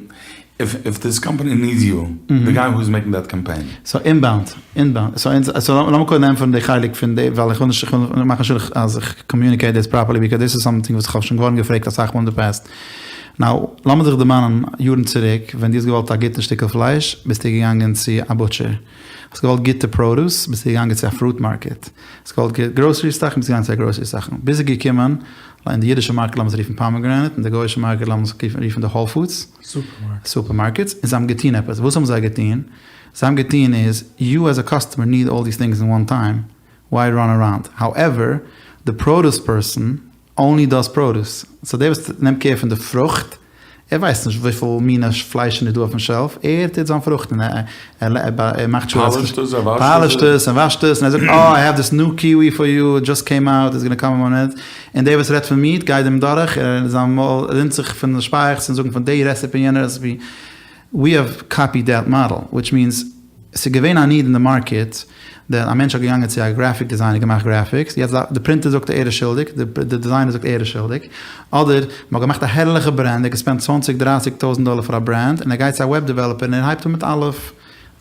Speaker 3: איף דיס קאמפאני נידס יו, די גיי הו איז מעקינג דעט קאמפיין.
Speaker 1: סאו אינבאונד, אינבאונד, סאו אונז, סאו לאמיר קודם ענטפערן די חלק פון די, ווייל איך וויל נישט, איך וויל מאכן שור אז איך קאמיוניקעיט דאס פראפערלי, ביקאוז דאס איז סאמטינג וואס איך האב שוין געווארן געפרעגט אסאך מאל אין די פעסט. נאו, לאמיר זיך דערמאנען יארן צוריק, ווען דו האסט געוואלט א גוטן שטיקל פלייש, ביסטו געגאנגען צו א בוטשער. האסט געוואלט גוטע פראדוס, ביסטו געגאנגען צו א פרוט מארקעט. האסט געוואלט גראסערי זאכן, ביסטו געגאנגען צו א גראסערי זאכן. ביז ס'איז געקומען אין די אידישע מארקעט לאמיר עס רופן פאמעגרענעט, אין די גויאישע מארקעט לאמיר עס רופן די האול פודס סופערמארקעטס, און זיי האבן געטון עפעס. וואס האבן זיי געטון? זיי האבן געטון איז, יו עז א קאסטומער ניד אלל דיס טינגס אין וואן טיים, וויי ראן אראונד? האועווער, די פראדוס פערסאן אנלי דאז פראדוס, סאו דער וואס נעמט קער פון די פרוכט, ער ווייסט נישט וויפיל מינע פליישן איז דא אויפן שעלף, ער טוט זיין פרוכט און ער מאכט שור אז
Speaker 3: פאלישט עס, ער וואשט עס.
Speaker 1: פאלישט עס און וואשט עס און ער זאגט אה איי העוו דיס ניו קיווי פאר יו, איט דזשאסט קעים אוט, איטס גאנא קאם אין וואן מינוט, און דער וואס רעדט פון מיעט גייט אים דורך, זיין מויל רינט זיך פון שפייעכץ און זאגן פון די רעסעפי און יענע רעסעפי, ווי העוו קאפיד דעט מאדעל, וויטש מיענס ס'איז געווען א ניד אין די מארקעט, דען א מענטש האט געגאנגען צו א גרעפיק דיזיינער געמאכט גרעפיקס, יעצט די פרינטער זאגט ער איז שולדיג, די דיזיינער זאגט ער איז שולדיג, אדער מ'האט געמאכט א הערליכע ברענד, ער האט געספענדט צוואנציג דרייסיג טויזענט דאלער פאר א ברענד, און ער גייט צו א וועב דעוועלאפער און ער הייבט אן מיט אלף, דער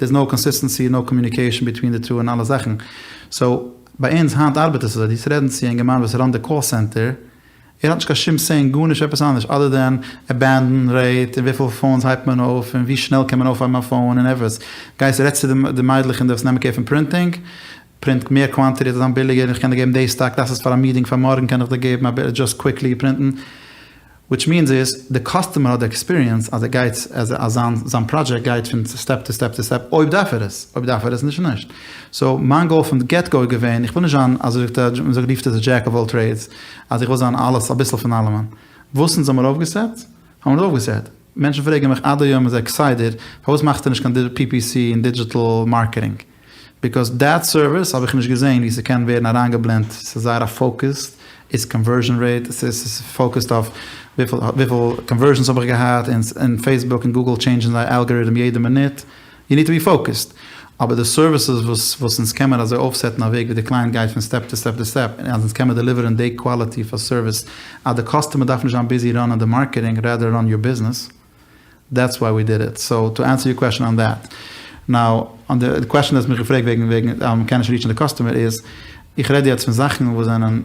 Speaker 1: איז נאו קאנסיסטענסי, נאו קאמיוניקעישאן ביטווין די טו און אלע זאכן, סאו ביי אונז היינט ארבעט עס אזוי, דו וועסט רעדן צו א אינגערמאן וואס ראנט די קאל סענטער, ער האט נישט קיין שום סעי אין גארנישט עפעס אנדערש אדער דען עבענדאן רעיט און וויפיל פאונס הייבט מען אויף און ווי שנעל קען מען אויפהייבן א פאון און עפעס. גייסט רעדסט צו די מיידלעך אין די וואס נעמען קער פון פרינטינג, פרינט מער קוואנטיטי וועט זיין ביליגער און איך קען דיר געבן די סטאק דאס איז פאר א מיטינג פאר מארגן קען איך דיר געבן א דזשאסט קוויקלי פרינטן. וויטש מיענס איז די קאסטומער האט די עקספיריענס אז ער גייט אז זיין זיין פראדזשעקט גייט פון סטעפ טו סטעפ טו סטעפ אויב דארף ער עס אויב דארף ער עס נישט נישט. סאו מיין גאול פון די געט גאו איז געווען איך וויל נישט זיין אזוי זאגט א מ'זאגט רופט עס א דזשעק אוו אלל טרעידס אז איך וויל זיין אלעס אביסל פון אלעמען. וואס אונז האמיר אויפגעסעט האמיר אונז אויפגעסעט. מענטשן פרעגן מיך עד היום הזה כסדר פארוואס מאכסטו נישט קיין PPC און דידזשיטעל מארקעטינג? ביקאוז דעט סערוויס האב איך נישט געזעהן ווי ס'קען ווערן אריינגעבלענדט, ס'איז זייער א פאוקעסד, איז קאנווערזשען רעיט, ס'איז פאוקעסד אויף וויפיל וויפיל קאנווערזשענס האב איך געהאט, און פעיסבוק און גוגל טשעינדזשן זייער אלגאריטם יעדע מינוט, יו ניד טו בי פאוקעסד. אבער די סערוויסעס וואס וואס אונז קען מיר אזוי אויפסעטן א וועג ווי די קלייענט גייט פון סטעפ טו סטעפ טו סטעפ, און אז אונז קען מיר דעליווערן די קוואליטי פאר סערוויס אז די קאסטומער דארף נישט זיין ביזי ראנען די מארקעטינג, רעדער ראן יור ביזנעס. דעטס וויי ווי דיד איט, סאו טו ענסער יור קוועשאן אן דעט, נאו אן די קוועשאן דו האסט מיך געפרעגט וועגן וועגן אז מ'קען נישט ריטשן די קאסטומער איז. איך רעד יעצט פון זאכן וואס זענען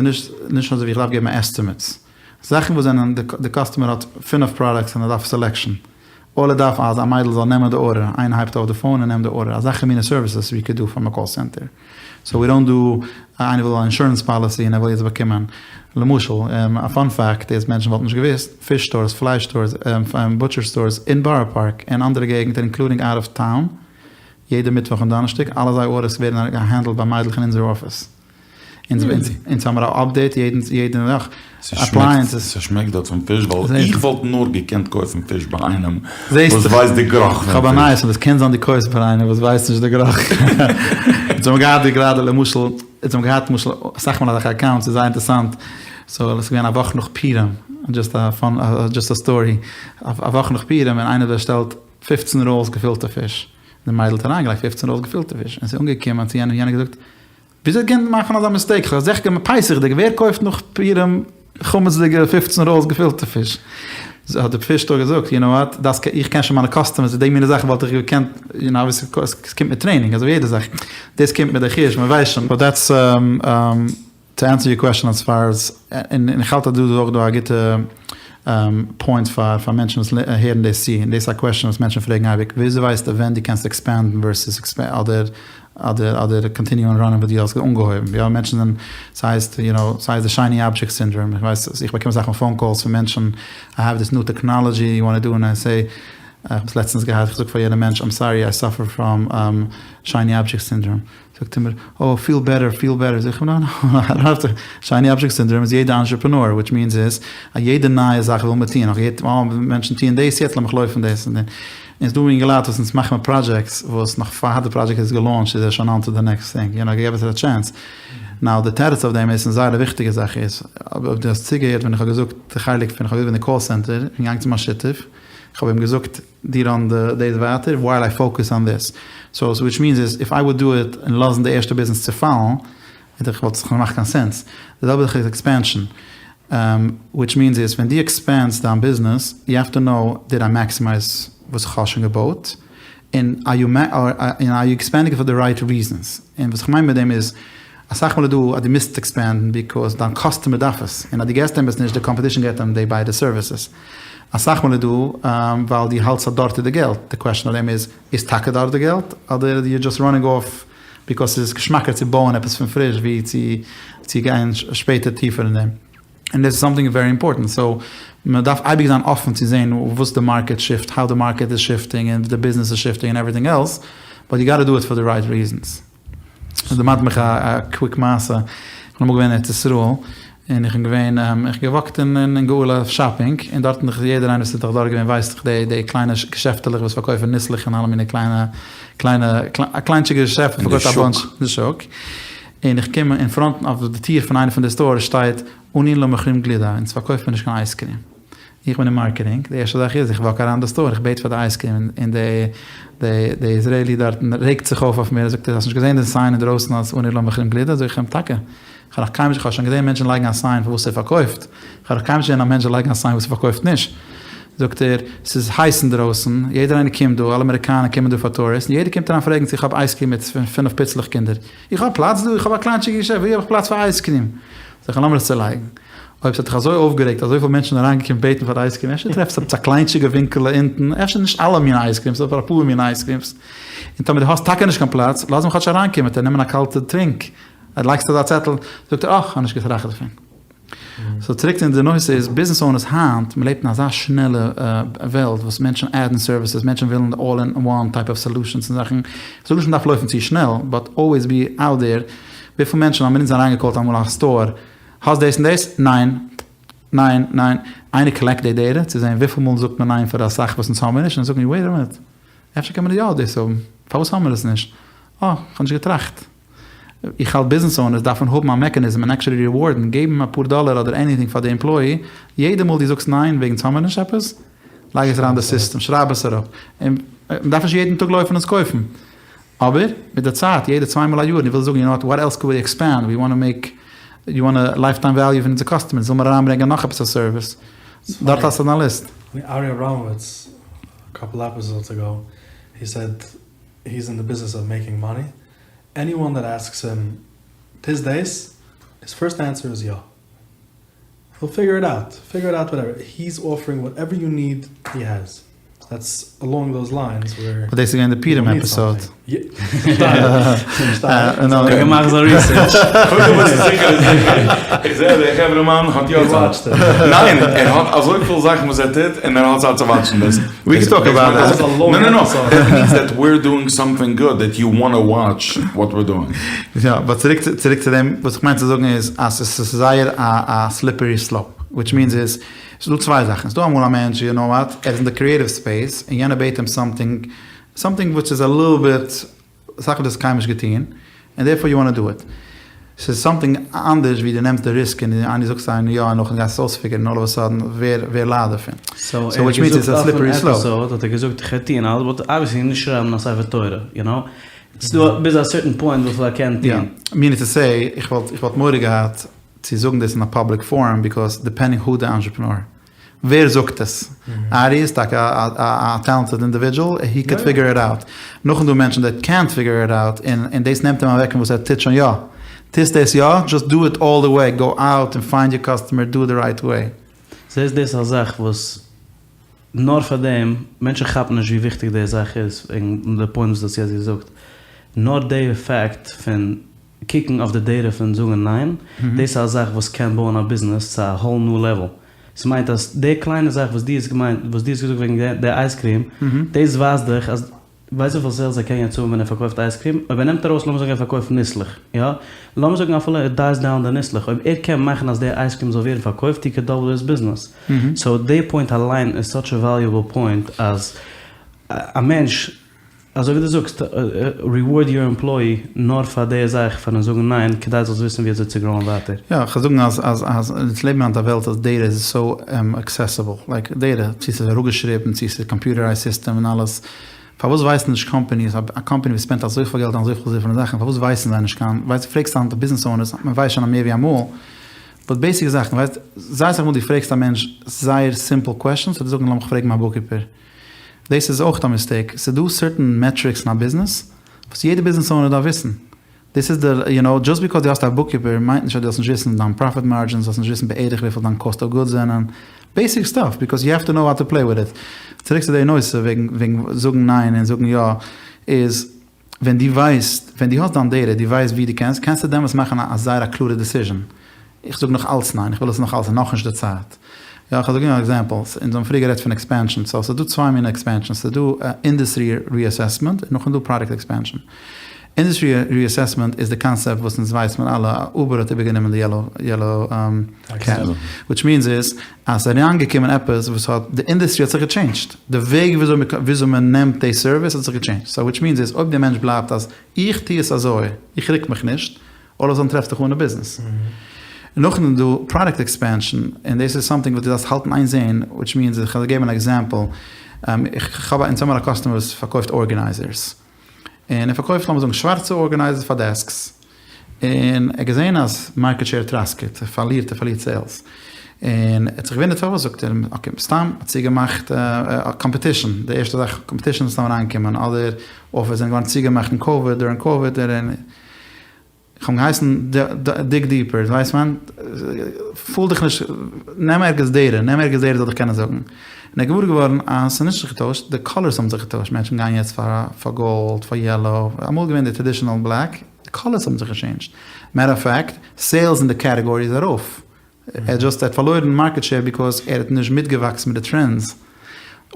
Speaker 1: נישט נישט אזוי ווי איך דארף געבן עסטימעטס, זאכן וואס זענען די קאסטומער האט פינף פראדאקטס און ער דארף סעלעקשאן, אדער דארף אז א מיידל זאל נעמען די ארדער, איינער הייבט אויף די פאון און נעמט די ארדער, אזעלכע מינע סערוויסעס ווי קוד דו פראם א קאל סענטער, סאו ווי דאנט דו, איינער וויל א אינשורענס פאליסי און ער וויל יעצט באקומען, למשל, א פאן פעקט איז מענטשן וואלטן נישט געוואוסט, פיש סטארס, פלייש סטארס, בוטשער סטארס אין בארא פארק און אנדערע געגנטער אינקלודינג אוט אוו טאון, יעדע מיטוואך און דאנערשטאג, אלע זייער ארדערס ווערן געהענדלט ביי מיידלעך אין אונזער אפיס. אונז אונז האמיר א אפדעיט יעדן יעדע וואך, אפלייענסעס.
Speaker 3: ס'שמעקט דארט פון פיש ווייל איך וואלט נאר געקענט קויפן פיש ביי איינעם וואס ווייסט די גערוך פון פיש.
Speaker 1: כ'האב א נייעס און עס קען זיין דו קויפסט ביי איינעם וואס ווייסט נישט די גערוך. אונז האמיר געהאט די גראדע למשל, אונז האמיר געהאט למשל אסאך מאל אזעלכע אקאונטס ס'איז זייער אינטערסאנט, סאו עס איז געווען א וואך נאך פורים, דזשאסט א פאן דזשאסט א סטארי, א וואך נאך פורים און איינער באשטעלט פופצן ראלס געפילטע פיש, די מיידל האט אריינגעלייגט פופצן ראלס געפילטע פיש, און ס'איז אנגעקומען צו יענעם, יענער האט געזאגט, וויאזוי קען מען מאכן אזא מיסטעיק, כ'האב זיכער געמאכט פסח'דיג, ווער קויפט נאך פורים חמצ'דיגע פופצן ראלס געפילטע פיש? האט די פיש סטאר געזאגט, יו נאו וואט, דאס איך קען שוין מיינע קאסטומערס, די מינע זאכן וואלט איך געקענט, יו נאו, עס קומט מיט טרעינינג, אזוי ווי יעדע זאך, דאס קומט מיט די חוש, מען ווייסט שוין, באט דעטס טו ענסער יור קוועשאן עז פאר עז, און איך האלט אז דא איז אויך דא א גוטע פוינט פאר פאר מענטשן וואס הערן דאס צו, און דאס איז א קוועשאן וואס מענטשן פרעגן אייביג, וויאזוי ווייסטו ווען דו קענסט עקספענדן ווערסעס אדער אדער אדער קאנטיניוען ראנען וואס דו האסט אנגעהויבן, יא מענטשן זענען, ס'הייסט יו נאו, ס'הייסט די שייני אבדזשעקט סינדראם, איך ווייס איך באקום אסאך מאל פאון קאלס פון מענטשן, איי העוו דיס ניו טעקנאלעדזשי יו וואנט טו דו און איי סעי, איך האב עס לעצטענס געהאט, איך זאג פאר יענע מענטש איים סארי איי סאפער פראם שייני אבדזשעקט סינדראם, זאגט ער מיר, אה, פיל בעטער, פיל בעטער, זאג איך אים, נא נא, איי דאנט האוו טו, שייני אבדזשעקט סינדראם איז יעדע אנטרעפרענאר, וויטש מיענס איז, אז יעדע נייע זאך וויל מען טוען, איך האב געהערט, אה, מענטשן טוען דאס יעצט, לאמיך לויפן דאס און דעם. און ס'דא אינגעלייט וואס אונז מאכן מיר פראדזשעקטס, וואס נאך פאר די פראדזשעקט איז געלאונטשט איז ער שוין אן טו די נעקסט טינג, יו נאו, געב עס א טשענס. נאו, די תירוץ אויף דעם איז, און זייער א וויכטיגע זאך איז, אויב דו האסט צוגעהערט ווען איך האב געזאגט די חלק פון, איך האב געזאגט וועגן די קאל סענטער, איך בין געגאנגען צו מיין שותף, איך האב אים געזאגט, דו ראן די דאס ווייטער ווייל איי פאוקעס אן דיס. סאו וויטש מיענס איז איף איי וואלד דו איט און לאזן די ערשטע ביזנעס צופאלן וואלט עס נישט געמאכט קיין סענס. די זעלבע זאך איז עקספענשאן. וויטש מיענס איז ווען דו עקספענדסט דיין ביזנעס יו העוו טו נאו דיד איי מעקסימייז וואס איך האב שוין געבויט און אר יו אר יו עקספענדינג פאר די רייט ריזענס. און וואס איך מיין מיט דעם איז אסאך מאל איז דא אז דו מוזט עקספענדן ביקאוז דיין קאסטומער דארף עס און אז דו געסט אים עס נישט די קאמפעטישן געט אים די ביידע סערוויסעס. אסאך מאל איז דא ווייל דו האלטסט אז דארט איז די געלט, די קוועשאן אויף דעם איז, איז טאקע דארט די געלט אדער יור דזשאסט ראנינג אףף ביקאוס ס'איז געשמאקער צו בויען עפעס פון פריש ווי צו צו גיין שפעטער טיפער אין דעם. און דאס איז סאמטינג ווערי אימפארטענט, סאו מען דארף אייביג זיין אפען צו זען וואס די מארקעט שיפט, האו די מארקעט איז שיפטינג און די ביזנעס איז שיפטינג און עווריטינג עלס, באט יו גאטע דו איט פאר די רייט ריזענס. עס דערמאנט מיך א קוויק מעשה, איך בין אמאל געווען אין ארץ ישראל, און איך בין געווען, איך האב געוואקט אין גאולה אויף שאפינג, און דארטן איז יעדער איינער וואס איז דאך דארט געווען ווייסט דאך די די קליינע געשעפטעלעך וואס פארקויפן ניסלעך און אלע מיני קליינע קליינע א קליינטשיגע געשעפט וואס פארקויפט א באנטש אין די שוק, און איך קום אין פראנט אויף די טיר פון איינע פון די סטארס שטייט אנו לא מוכרים גלידה, אונז פארקויפן מיר נישט קיין אייזקרים. איך בין אין מארקעטינג, די ערשטע זאך איז איך וואק אריין די סטאר, איך בעט פאר די אייזקרים, און די די די איזרעילי דארטן רעגט זיך אויף אויף מיר, זאגט ער האסט נישט געזען די סיין אינדרויסן אז אנו לא מוכרים גלידה, זאג איך אים טאקע, איך האב נאך קיינמאל נישט, איך האב שוין געזען מענטשן לייגן א סיין פאר וואס ער פארקויפט, איך האב נאך קיינמאל נישט געזען א מענטש זאל לייגן א סיין וואס ער פארקויפט נישט, זאגט ער, ס'איז הייס אינדרויסן, יעדער איינער קומט דא, אלע אמעריקאנער קומען דא פאר טוריסט, און יעדער קומט אריין פרעגן צו איך האב אייזקרים מיט פינף פיצלעך קינדער, איך האב פלאץ דא? איך האב א קליינטשיגע געשעפט, ווי האב איך פלאץ פאר אייזקרים? זאג איך לאמיר עס צולייגן. אויב ס'האט דיך אזוי אויפגערעגט אזויפיל מענטשן אריינגעקומען בעטן פאר אייזקרים, אפשר טרעפסטו עפעס א קליינטשיגע ווינקעלע אונטן, אפשר נישט אלע מינע אייזקרימס אבער אפאר מינע אייזקרימס, און טאמער דו האסט טאקע נישט קיין פלאץ, לאז אים כאטש אריינקומען, וועט ער נעמען א קאלטע טרינק, לייגסט אזא צעטל, זאגט ער אה, כ'האב נישט געטראכט דערפון. סאו צוריק צו די נושא איז, ביזנעס אונערס היינט, מ'לעבט אין אזא שנעלע וועלט וואס מענטשן עדן סערוויסעס, מענטשן ווילן אלל אין וואן טייפ אוו סעלושענס און זאכן, כ'זאג נישט מ'דארף לויפן צו שנעל, באט אלוועיס בי אוט דעיר, וויפיל מענטשן האבן אונז אריינגעקאלט אמאל א סטאר, האסט דאס און דאס? ניין. ניין. ניין. איינער קאלעקט די דעטע צו זען וויפיל מאל זאגט מען ניין פאר א זאך וואס אונז האמיר נישט און זאגן וועיט א מינוט אפשר קען מען יא דאס האבן פארוואס האמיר עס נישט? אה כ'האב נישט געטראכט. איך האלט ביזנעס אונערס דארפן האבן א מעקאניזם און עקשעלי ריווארדן געבן אפאר דאלער אדער עניטינג פאר די עמפלאי יעדע מאל דו זאגסט ניין וועגן אונז האמיר נישט עפעס לייג עס אריין אין די סיסטעם שרייב עס אראפ און מ'דארף נישט יעדן טאג לויפן עס קויפן. אבער מיט די צייט, יעדע צוויי מאל א יאר, און איך וויל זאגן, יו נאו וואט, וואט עלס קוד ווי עקספענד, ווי וואנט טו מעיק, יו וואנט לייף טיים וועליו פון אונזער קאסטומערס, זאל מיר אריינברענגען נאך עפעס א סערוויס, דארט האסטו דיין ליסט.
Speaker 4: ארי אבראמאוויץ, א קאפל עפיסאדס אגאו, הי סעד, הי איז אין די ביזנעס אוו מעיקינג מאני, עניוואן דעט עסקס הים. טוסט דאס? היז פירסט ענסער איז יא. היל פיגער איט אוט, פיגער איט אוט וואטעווער, היז אפערינג וואטעווער יו ניד הי העז, דעטס אלאנג דאוז ליינס ווער
Speaker 1: באט דאס איז געווען די פורים עפיסאוד.
Speaker 2: געמאכט זיין ריסערטש.
Speaker 3: קודם וואס איז זיכער איז זיכער. איך זעה אז דער חברה'מאן האט יא צייט. ניין, ער האט אזויפיל זאכן וואס ער טוט און ער האט צייט צו וואטשן דאס.
Speaker 1: ווי קען טאלק אבאוט דעט.
Speaker 3: נא נא נא, דעט מיענס דעט וויר דואינג סאמטינג גוד דעט יו וואנט טו וואטש וואט וויר דואינג.
Speaker 1: יא, באט צוריק צוריק צו דעם, וואס איך מיין צו זאגן איז אז עס איז זייער א א סליפערי סלאופ, וויטש מיענס איז, ס'איז דא צוויי זאכן, ס'איז דא אמאל א מענטש, יו נאו וואט, ער איז אין די קריעטיוו ספעיס, און יענער בעט אים סאמטינג, סאמטינג וויטש איז א ליטל ביט, זאך וואס דו האסט קיינמאל נישט געטון, און דערפאר יו וואנט טו דו איט. ס'איז סאמטינג אנדערש ווי דו נעמסט די ריסק און איינער זאגסט איינעם יא און נאכדעם גייסטו עס אויספיגערן און אלל אוו א סאדען ווער ווער ליידט דערפון.
Speaker 2: סאו ער האט געזאגט אויפן עפיסאוד האט ער געזאגט איך וועל טון אלעס באט אבוויעסלי נישט שרייבן א ספר תורה יו נאו. ס'איז דא ביז א סערטען פוינט וויפיל ער קען טון.
Speaker 1: יא, מינינג טו סעי, איך וואלט איך וואלט מורא געהאט צו זאגן דאס אין א פאבליק פארום ביקאוז דיפענדינג הו די אנטרעפרענאר, ווער זאגט עס? ארי איז טאקע א טעלענטעד אינדיווידזשעל, הי קען פיגער איט אוט. נאכדעם דא מענטשן דעט קענט פיגער איט אוט און דאס נעמט אים אוועק פון וואס ער טוט שוין יא. טוסט דאס יא? דזשאסט דו איט אלל די וועי, גאו אוט און פיינד יור קאסטומער, דו איט די רייט וועי.
Speaker 2: זעסט דאס איז א זאך וואס נאר פאר דעם, מענטשן כאפן נישט ווי וויכטיג די זאך איז, וועגן די פוינט וואס דו האסט יעצט געזאגט, נאר די פאקט פון קוקן אויף די דעטע פון זאגן ניין, דאס איז א זאך וואס קען בויען א ביזנעס צו א האול ניו לעוועל. ס'מיינט אז די קליינע זאך וואס דו האסט געמיינט, וואס דו האסט געזאגט וועגן די אייזקריעם, דאס ווייזט דיך אז, ווייסט וויפיל סעילס ער קען יעצט האבן ווען ער פארקויפט אייזקריעם? אויב ער נעמט ארויס, לאמיר זאגן ער פארקויפט ניסלעך, יא? לאמיר זאגן אפילו ער דייס דאון די ניסלעך, אויב ער קען מאכן אז די אייזקריעם זאל ווערן פארקויפט, הי קען דאבל היז ביזנעס. סאו די פוינט אליין איז סאטש א וועליובעל פוינט אז א מענטש, אזוי ווי דו זאגסט, ריווארד יור עמפלאי נאר פאר די זאך פארן זאגן ניין כדי זאלסט וויסן ווי אזוי צו גראוען ווייטער.
Speaker 1: יא, כ'וועל זאגן אז אז אז אונז לעבן היינט א וועלט אז דעטע איז סאו עקסעסעבל, לייק דעטע, צו ס'איז אראפגעשריבן, צו ס'איז קאמפיוטערייזד סיסטעם און אלעס, פארוואס ווייסן נישט קאמפאניס, א קאמפאני וואס ספענדט אזויפיל געלט און אזויפיל אזויפיל זאכן, פארוואס ווייסן זיי נישט קיין, ווייסט פרעגסט היינט ביזנעס אונערס, מען ווייסט שוין מער ווי אמאל, באט בעיסיק זאכן, ווייסט, זייער אסאך מאל דו פרעגסט א מענטש זייער סימפל קוועשאנס, וועט ער זאגן לאמיך פרעגן מיין בוקקיפער. דאס איז אויך א מיסטעיק, ס'איז דא סערטען מעטריקס אין א ביזנעס וואס יעדע ביזנעס אונער דארף וויסן, דאס איז די, יו נאו, דזשאסט ביקאוז דו האסט א בוקקיפער מיינט נישט אז דו זאלסט נישט וויסן דיין פראפיט מארדזשינס, זאלסט נישט וויסן בערך וויפיל דיין קאסט אוו גודס זענען, בעיסיק סטאף, ביקאוז יו העוו טו נאו האו טו פלעי וויט איט. צוריק צו די נושא וועגן וועגן זאגן ניין און זאגן יא, איז ווען דו ווייסט, ווען דו האסט דיין דעטע, דו ווייסט ווי דו קענסט, קענסטו דעמאלטס מאכן א זייער א קלארע דעסיזשען. איך זאג נאך אלץ ניין, איך וויל עס נאך אלץ, נאכנישט די צייט. יא, כ'וועל געבן אן עקזעמפל, אונז האבן פריער גערעדט פון עקספענשאן, סאו ס'איז דא צוויי מיני עקספענשאן, ס'איז דא אינדוסטרי ריאסעסמענט און נאכדעם איז דא פראדוקט עקספענשאן. אינדוסטרי ריאסעסמענט איז די קאנסעפט וואס אונז ווייסט מיר אלע, אובער האט איבערגענומען די יעלאו קעב, וויטש מיענס איז אז ס'איז אריינגעקומען עפעס וואס האט, די אינדוסטרי האט זיך געטשעינדזשט, די וועג וויאזוי מען נעמט די סערוויס האט זיך געטשעינדזשט, סאו וויטש מיענס איז אויב די מענטש בלייבט אז איך טו עס אזוי, איך רוק מיך נישט, אלל אוו א סאדען טרעפסט דיך אן א ביזנעס. און נאכדעם איז דא פראדוקט עקספענשאן, און דאס איז סאמטינג וואס דו דארפסט האלטן איין זעהן, וויטש מיענס איך וועל געבן אן עקזעמפל, איך האב א, אונז האמיר א קאסטומער וואס פארקויפט ארגענייזערס, און ער פארקויפט לאמיר זאגן שווארצע ארגענייזערס פאר דעסקס, און ער האט געזעהן אז מארקעט שעיר טראסקעט, ער פארלירט, ער פארלירט סעילס, און ער האט זיך געוואונדערט פארוואס, זאגט ער, אקעי, מסתם האט צוגעמאכט קאמפעטישן, די ערשטע זאך קאמפעטישן איז מסתם אריינגעקומען, אדער אפיס זענען געווארן צוגעמאכט אין קאוויד, דורינג קאוויד, און איך האב אים געהייסן דיג דיפער, ווייסט מען, פול דיך נישט, נעם ערגעץ דעטע, נעם ערגעץ דעטע זאל דיך קענען זאגן. און ער איז געוואר געווארן אז ס'איז נישט זיך געטוישט, די קאלערס האבן זיך געטוישט, מענטשן גייען יעצט פאר פאר גאלד, פאר יעלאו, אמאל איז געווען די טראדישענעל בלעק, די קאלערס האבן זיך געטשעינדזשט. מעטער אוו פעקט, סעילס אין די קעטעגארי איז ארויף. ער האט דזשאסט ער האט פארלוירן מארקעט שעיר ביקאוז ער האט נישט מיטגעוואקסן מיט די טרענדס,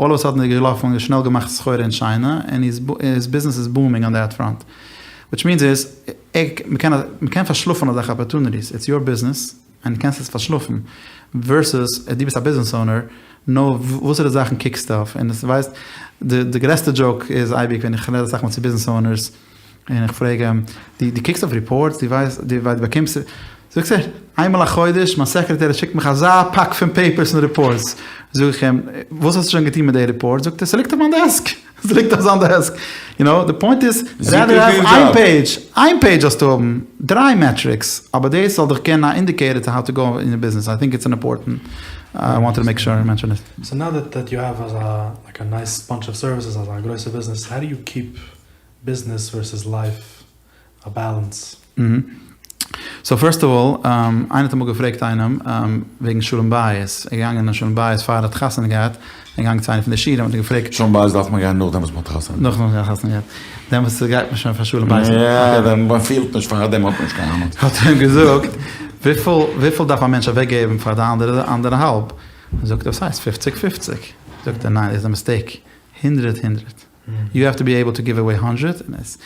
Speaker 1: אלל אוו א סאדען איז ער געלאפן און שנעל געמאכט סחורה אין טשיינע און היז ביזנעס איז בומינג אן דעט פראנט, וויטש מיענס איז מ'קען מ'קען פארשלאפן אזעלכע אפערטוניטיס, איטס יור ביזנעס און דו קענסט עס פארשלאפן, ווערסעס דו ביסט א ביזנעס אונער, נו וואסערע זאכן קוקסטו אויף, און דו ווייסט די גרעסטע דזשאוק איז אייביג ווען איך רעד אסאך מאל צו ביזנעס אונערס, און איך פרעג אים, דו דו קוקסט אויף ריפארטס? דו ווייסט, דו ווייסט, באקומסט, זאגט ער, איינמאל א חודש, מיין סעקרעטערי שיקט מיך אזא פאק פון פעיפערס און ריפארטס, זאג איך אים, וואס האסטו שוין געטון מיט די ריפארטס? זאגט ער, ס'ליגט אויף מיין דעסק, ס'ליגט אויף זיין דעסק, יו נאו, די פוינט איז, רעדער העוו איין פעידזש, איין פעידזש זאלסטו האבן, דריי מעטריקס, אבער דאס זאל דיך געבן א אינדיקעיטער טו האו טו גאו אין יור ביזנעס, איי טינק איטס אן אימפארטענט, איי וואנטעד טו מעיק שור איי מענטשען איט.
Speaker 4: סאו נאו דעט יו העוו אזא לייק א נייס באנטש אוו סערוויסעס, אזא גרויסע ביזנעס, האו דו יו קיפ ביזנעס ווערסעס לייף א באלאנס.
Speaker 1: סאו פירסט אוו אלל, איינער האט אמאל געפרעגט איינעם וועגן שלום בית, ער איז געגאנגען אין שלום בית פאר ער האט חתונה געהאט, ער איז געגאנגען צו איינע פון די שיעורים האט ער געפרעגט.
Speaker 3: שלום בית דארף מען גיין נאכדעם וואס מען האט חתונה געהאט.
Speaker 1: נאכדעם וואס מען האט חתונה געהאט, דעמאלטס גייט מען שוין פאר שלום בית.
Speaker 3: יא, ווען מען פילט נישט פארדעם האט מען נישט קיין אהנונג.
Speaker 1: האט ער אים געזאגט, וויפיל וויפיל דארף א מענטש אוועקגעבן פאר די אנדערע אנדערע האלב? זאגט ער, וואס הייסט פופציג פופציג? זאגט ער, ניין דאס איז א מיסטעיק, הונדרעט הונדרעט. יו העוו טו בי עיבל טו גיוו עוועי האנדרעט, און עס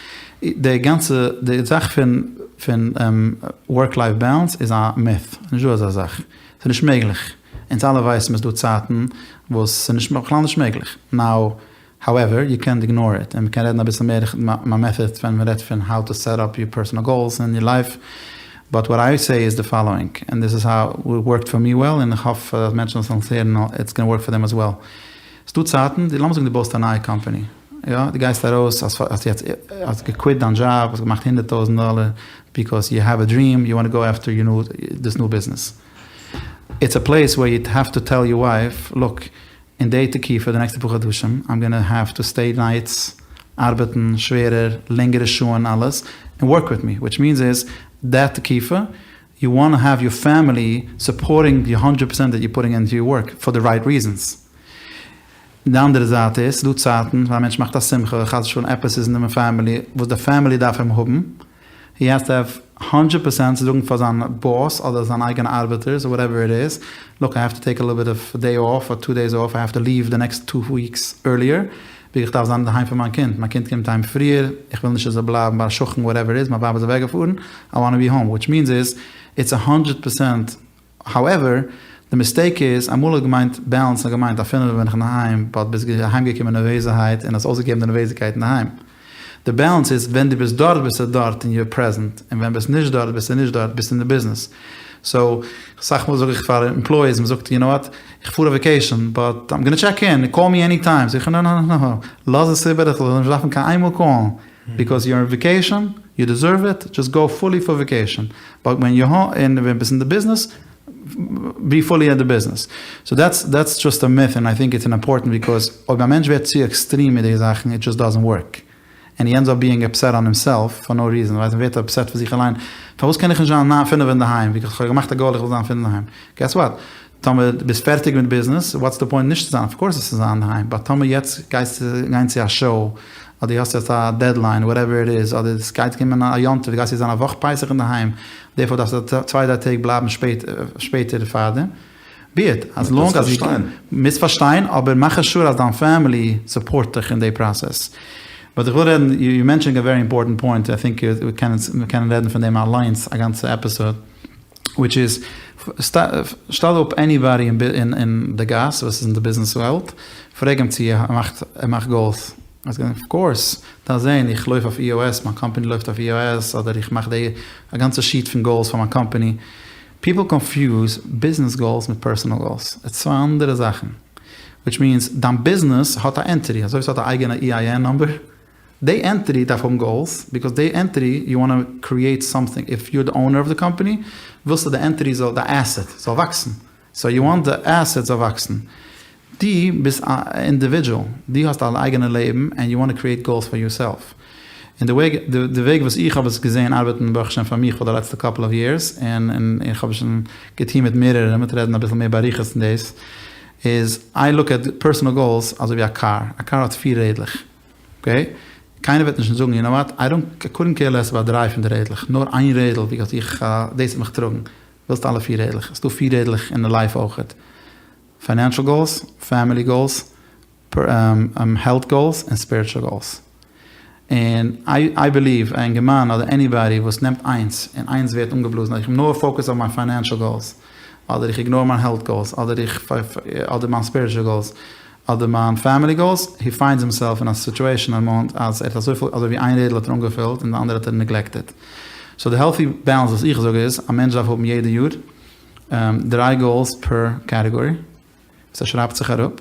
Speaker 1: די גאנצע די זאך פון פון ווארק לייף באלאנס איז א מיט, נישט דא אזא זאך, ס'איז נישט מעגליך, אונז אלע ווייסן ס'איז דא צייטן וואס ס'איז נישט בכלל נישט מעגליך, נאו האועווער יו קענט איגנאר איט, און מ'קען רעדן אביסל מער מיין מעטהעד ווען מ'רעדט פון האו טו סעט אפ יור פערסאנעל גאולס אין יור לייף, באט וואט איי סעי איז די פאלאואינג, און דיס איז האו איט ווארקד פאר מי וועל, און איך האף אז מענטשן וואס וועלן עס הערן איטס גאנא ווארק פאר דעם עז וועל. ס'דא צייטן, לאמיר זאגן דו בויסט א נייע קאמפאני, יא, דו גייסט ארויס, האסט יעצט, האסט געקוויט דיין דזשאב, האסט געמאכט הונדערט טויזנט דאלער, ביקאוז יו העוו א דריעם, יו וואנט טו גאו עפטער יור ניו, דיס ניו ביזנעס. איטס א פלעיס ווער יו העוו טו טעל יור ווייף, לוק, אין די תקופה, די נעקסטע פאר חדשים, איים גאנא העוו טו סטעי נייטס, ארבעטן שווערער, לענגערע שעה'ן אלעס, און ווארק וויט מי, וויטש מיענס איז, דעט תקופה, יו וואנט טו העוו יור פעמילי סופארטינג די האנדרעט פערסענט דעט יור פוטינג אינטו יור ווארק פאר די רייט ריזענס. די אנדערע זייט איז, ס'דא צייטן ווען א מענטש מאכט א שמחה, חס ושלום עפעס איז אין די פעמילי וואס די פעמילי דארף אים האבן, הי העז טו העוו האנדרעט פערסענט צו זאגן פאר זיין באס אדער זיין אייגענע ארבעטערס אר וואטעווער איט איז, לוק איי העוו טו טעיק א ליטל ביט אוו דעי אףף אר טו דעיס אףף, איי העוו טו ליעוו די נעקסט טו וויקס ערליער, ווייל איך דארף זיין אינדערהיים פאר מיין קינד, מיין קינד קומט אהיים פריער, איך וויל נישט ער זאל בלייבן ביי א שכן וואטעווער איז, מיין ווייב איז אוועק געפארן, איי וואנט טו בי האום, וויטש מיענס איז, איטס א האנדרעט פערסענט, האועווער, די מיסטעיק איז, אמאל האט געמיינט בעלענס האט געמיינט א פינעווע בין איך אינדערהיים, באט ביסט אהיים געקומען נערוועזערהייט און האסט אויסגעגעבן די נערוועזיקייט אינדערהיים. די בעלענס איז ווען דו ביסט דארט ביסטו דארט און יור פרעזענט, און ווען ביסט נישט דארט ביסטו נישט דארט, ביסט אין די ביזנעס. סאו, אסאך מאל זאג איך פאר עמפלויאיס, מען זאגט יו נאו וואט, איך פאר אויף וועקעישאן, באט איים גאנא טשעק אין, קאל מי עני טיים, זאג איך נא נא נא נא, לאז עס איבער, איך זאל נישט דארפן קיין איינמאל קאלן, ביקאוז יור אן וועקעישאן, יו דעזערוו איט, דזשאסט גאו פולי פאר וועקעישאן, באט ווען יור האום, און ווען ביסט אין די ביזנעס, בי פולי אין די ביזנעס. סאו דעטס דעטס דזשאסט א מיט און איי טינק איטס אימפארטענט ביקאוז אויב א מענטש ווערט צו עקסטרים מיט די זאכן איט דזשאסט דאזענט ווארק. ענד הי ענדס אפ ביאינג אפסעט אן הימסעלף פאר נאו ריזען, ווייסט מ'ווערט אפסעט פון זיך אליין, פארוואס קען איך נישט זיין ניין פינף אינדערהיים, ביקאוז כ'האב געמאכט א גאול איך וויל זיין פינף אינדערהיים, געס וואט, טאמער ביסט פערטיג מיט ביזנעס, וואטס די פוינט נישט צו זיין, אוו קאורס וועסטו זיין אינדערהיים, באט טאמער יעצט גייסטו גיין צו א שאו, אדער האסט יעצט א דעדליין, וואטעווער איט איז, אדער עס גייט קומען א יום טוב, דו גייסט יעצט זיין א וואך פסח אינדערהיים, דערפאר דארפסטו צוויי דריי טעג בלייבן שפעטער פארדעם. בי איט, אז לאנג אז דו מוזט פארשטיין, אבער מאך שור אז דיין פעמילי סופארט דיך אין די פראסעס. באט איך וויל רעדן, יו מענטשענד א ווערי אימפארטענט פוינט, איי טינק מיר קענען רעדן פון דעם אליינס א גאנצע עפיסאד, וויטש איז, שטעל אפ עניבאדי אין די גאס וואס איז אין די ביזנעס וועלט, פרעג אים צו ער מאכט ער מאכט גאולס, אוו קאורס, דארפסט זען איך לויף אויף EOS, מיין קאמפאני לויפט אויף EOS, אדער איך מאך די א גאנצע שיעט פון גאולס פאר מיין קאמפאני. פיפל קאנפיוז ביזנעס גאולס מיט פערסאנעל גאולס, איטס צוויי אנדערע זאכן, וויטש מיענס דיין ביזנעס האט א ענטיטי, אזוי ווי ס'האט א אייגענע EIN נומבער, די ענטיטי דארף האבן גאולס, ביקאוז די ענטיטי יו וואנט קריעט סאמטינג, איף יור די אונער אוו די קאמפאני, ווילסטו די ענטיטי זאל, די עסעט זאל וואקסן, סאו יו וואנט די עסעט זאל וואקסן. דו ביסט א אינדיווידזשעל, דו האסט א אייגענע לעבן ענד יו וואנט טו קריעט גאולס פאר יור סעלף. און די וועג די וועג וואס איך האב עס געזען ארבעטן ברוך השם פאר מיך פאר די לעצטע קאפל אוו יערס, און און איך האב שוין געטון מיט מערערע, מ'וועט רעדן אביסל מער באריכות אין דאס, איז איי לוק עט פערסאנעל גאולס אזוי ווי א קאר, א קאר האט פיר רעדלעך, אקעי? קיינער וועט נישט זאגן יו נאו וואט, איי דאנט, איי קאדנט קעיר לעס אבאוט דריי פון די רעדלעך, נאר איין רעדל ביקאוז איך דאס וועט מיך טראגן. ווילסט אלע פיר רעדלעך, ס'דא פיר רעדלעך אין די לייף אויכעט. פיינענשעל גאולס, פעמילי גאולס, העלט גאולס, און ספיריטשעל גאולס. און איי בעליוו א אינגערמאן אדער עניבאדי וואס נעמט איינס און איינס ווערט אנגעבלאזן אז איך בין נאר פאוקעסד אויף מיין פיינענשעל גאולס, אדער איך איגנאר מיין העלט גאולס, אדער איך אדער מיין ספיריטשעל גאולס, אדער מיין פעמילי גאולס, הי פיינדס הימסעלף אין א סיטועשאן אמאל אז ער האט אזויפיל אזוי ווי איין רעדל האט ער אנגעפילט און די אנדערע האט ער נעגלעקטעד. סאו די העלטי בעלענס וואס איך זאג איז, א מענטש דארף האבן יעדע יאר דריי גאולס פער קעטעגארי, וואס ער שרייבט זיך אראפ,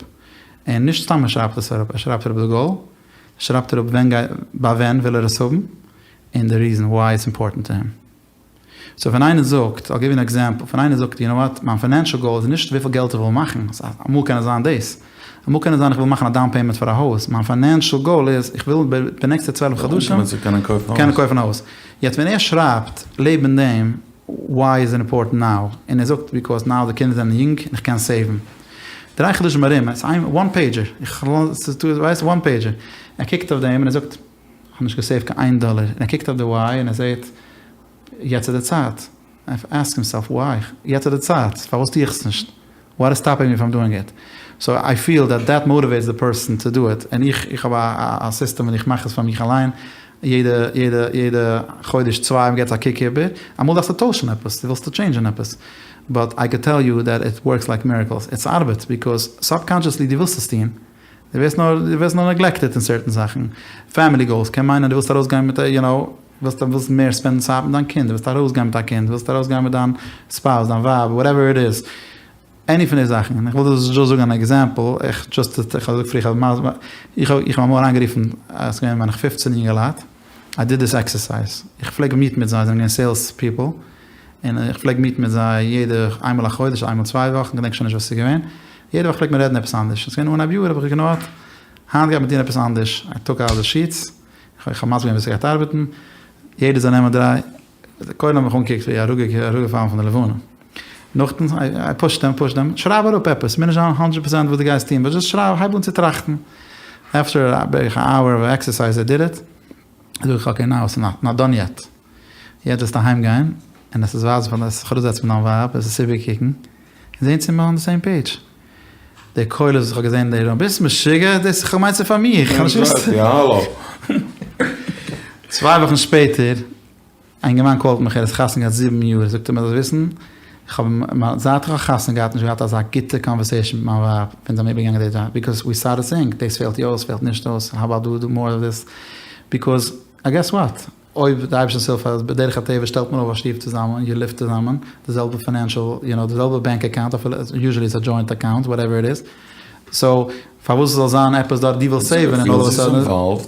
Speaker 1: און נישט סתם ער שרייבט עס אראפ, ער שרייבט אראפ די גאול, ער שרייבט אראפ ווען גייט, ביי ווען וויל ער עס האבן, און די ריזען וויי איטס אימפארטענט טו הים. סאו ווען איינער זאגט, I'll give you an example, ווען איינער זאגט, יו נאו וואט, מיין פיינענשעל גאול איז נישט וויפיל געלט איך וויל מאכן, אמאל קען עס זיין דאס, אמאל קען עס זיין איך וויל מאכן א דאון פעימענט פאר א הויז, מיין פיינענשעל גאול איז איך וויל די נעקסטע צוועלף חדשים קענען קויפן א הויז. יעצט ווען ער שרייבט לעבן דעם. וויי איז איט אימפארטענט נאו? און ער זאגט ביקאויז נאו די קינדער זענען יונג און איך קען סעיוון. דריי חדשים ארום, עס איז איין וואן פעידזשער, איך ווייס וואן פעידזשער, ער קוקט אויף דעם און ער זאגט איך האב נישט געסעיווט קיין איין דאלער, און ער קוקט אויף די וויי און ער זעט יעצט איז די צייט, עסק הימסעלף וויי, יעצט איז די צייט, פארוואס טו איך עס נישט? וואט איז סטאפינג מי פראם דואינג איט? סאו איי פיל דעט דעט מאטיוועיטס די פערסאן טו דו איט, און איך איך האב א סיסטעם ווען איך מאך עס פאר מיך אליין, יעדע יעדע יעדע חודש צוויי מ'געט א קוק איבער, אמאל דארפסטו טוישן עפעס, דו ווילסט טשעינדזשען עפעס, באט איי קען טעל יו דעט איט ווארקס לייק מירעקלס, עס ארבעט ביקאוז סאבקאנשעסלי דו ווילסט עס טון, דו ווערסט נאר דו ווערסט נאר נעגלעקטעד אין סערטען זאכן, פעמילי גאולס קען מיינען דו ווילסט ארויסגיין מיט א יו נאו, ווילסט ווילסט מער ספענדן צייט מיט דיין קינד, ווילסט ארויסגיין מיט א קינד, ווילסט ארויסגיין מיט דיין ספאוס, דיין ווייב, וואטעווער איט איז, עני פון די זאכן, און איך וויל דיר דזשאסט זאגן אן עקזעמפל, איך דזשאסט, איך האב געזאגט פריער, איך האב איך האב אמאל אריינגערופן, עס איז געווען מיין איך פופצן יונגעלייט, איי דיד דיס עקסערסייז, איך פלעג מיטן מיט זיי, זיי זענען געווען סעילס פיפל, און איך פלעג מיטן מיט זיי יעדע איינמאל א חודש, איינמאל צוויי וואכן, געדענק שוין נישט וואס עס איז געווען, יעדע וואך פלעגט מען רעדן עפעס אנדערש, עס איז געווען אנהייב יאר האב איך געזאגט יו נאו וואט, היינט גייט מען טון עפעס אנדערש, איי טוק אוט די שיטס, איך האב מסביר געווען ווי ס'גייט ארבעטן, יעדער זאל נעמען דריי, קודם האבן מיך אנגעקוקט ווי אראפגעפאלן פון די לבנה, נאכדעם איי פושד דעם פושד דעם, שרייב אראפ עפעס, מוז נישט זיין הונדרעט פערסענט וואס דו גייסט טון, באט דזשאסט שרייב, הייב אן צו טראכטן, עפטער בערך א אווער אוו עקסערסייז איי דיד איט, זאג איך אקעי נאו איטס נאט דאן יעט, יעצט זאלסטו אהיים גיין און עס איז ווייזן פאר דיין, זיך אראפזעצן מיט דיין ווייב, עס עס איבערקוקן, און זען צו מיר אן די סעים פעידזש. די קולות וואס איך האב געזען אין די רום, ביסט משוגע? דאס איך האב געמיינט ס'איז פאר מיך, איך האב נישט געוואוסט. צוויי וואכן שפעטער, א אינגערמאן קאלט מיך, ער איז חתונה געהאט זיבן יאר, זאגט ער מיר זאלסט וויסן, איך האב זייט איך האב חתונה געהאט נישט געהאט אזא גוטע קאנווערסעישאן מיט מיין ווייב, ווען זיי האבן איבערגעגאנגען די זאך, ביקאוז ווי סטארטעד סעיאינג, דאס פעלט יא אויס, פעלט נישט אויס, האו אבאוט דו מאר אוו דיס, ביקאוז געס וואט, אויב די אייבערשטענס הילף אז בדרך הטבע שטעלט מען אויף א שטוב צוזאמען, איר ליווט צוזאמען, די זעלבע פיינענשעל, יו נאו, די זעלבע בענק אקאונט, אפילו יוזשעלי איטס א דזשוינט אקאונט, וואטעווער איט איז, סאו פארוואס זאל זיין עפעס דארט דו ווילסט סעיווען און אלל אוו א סאדען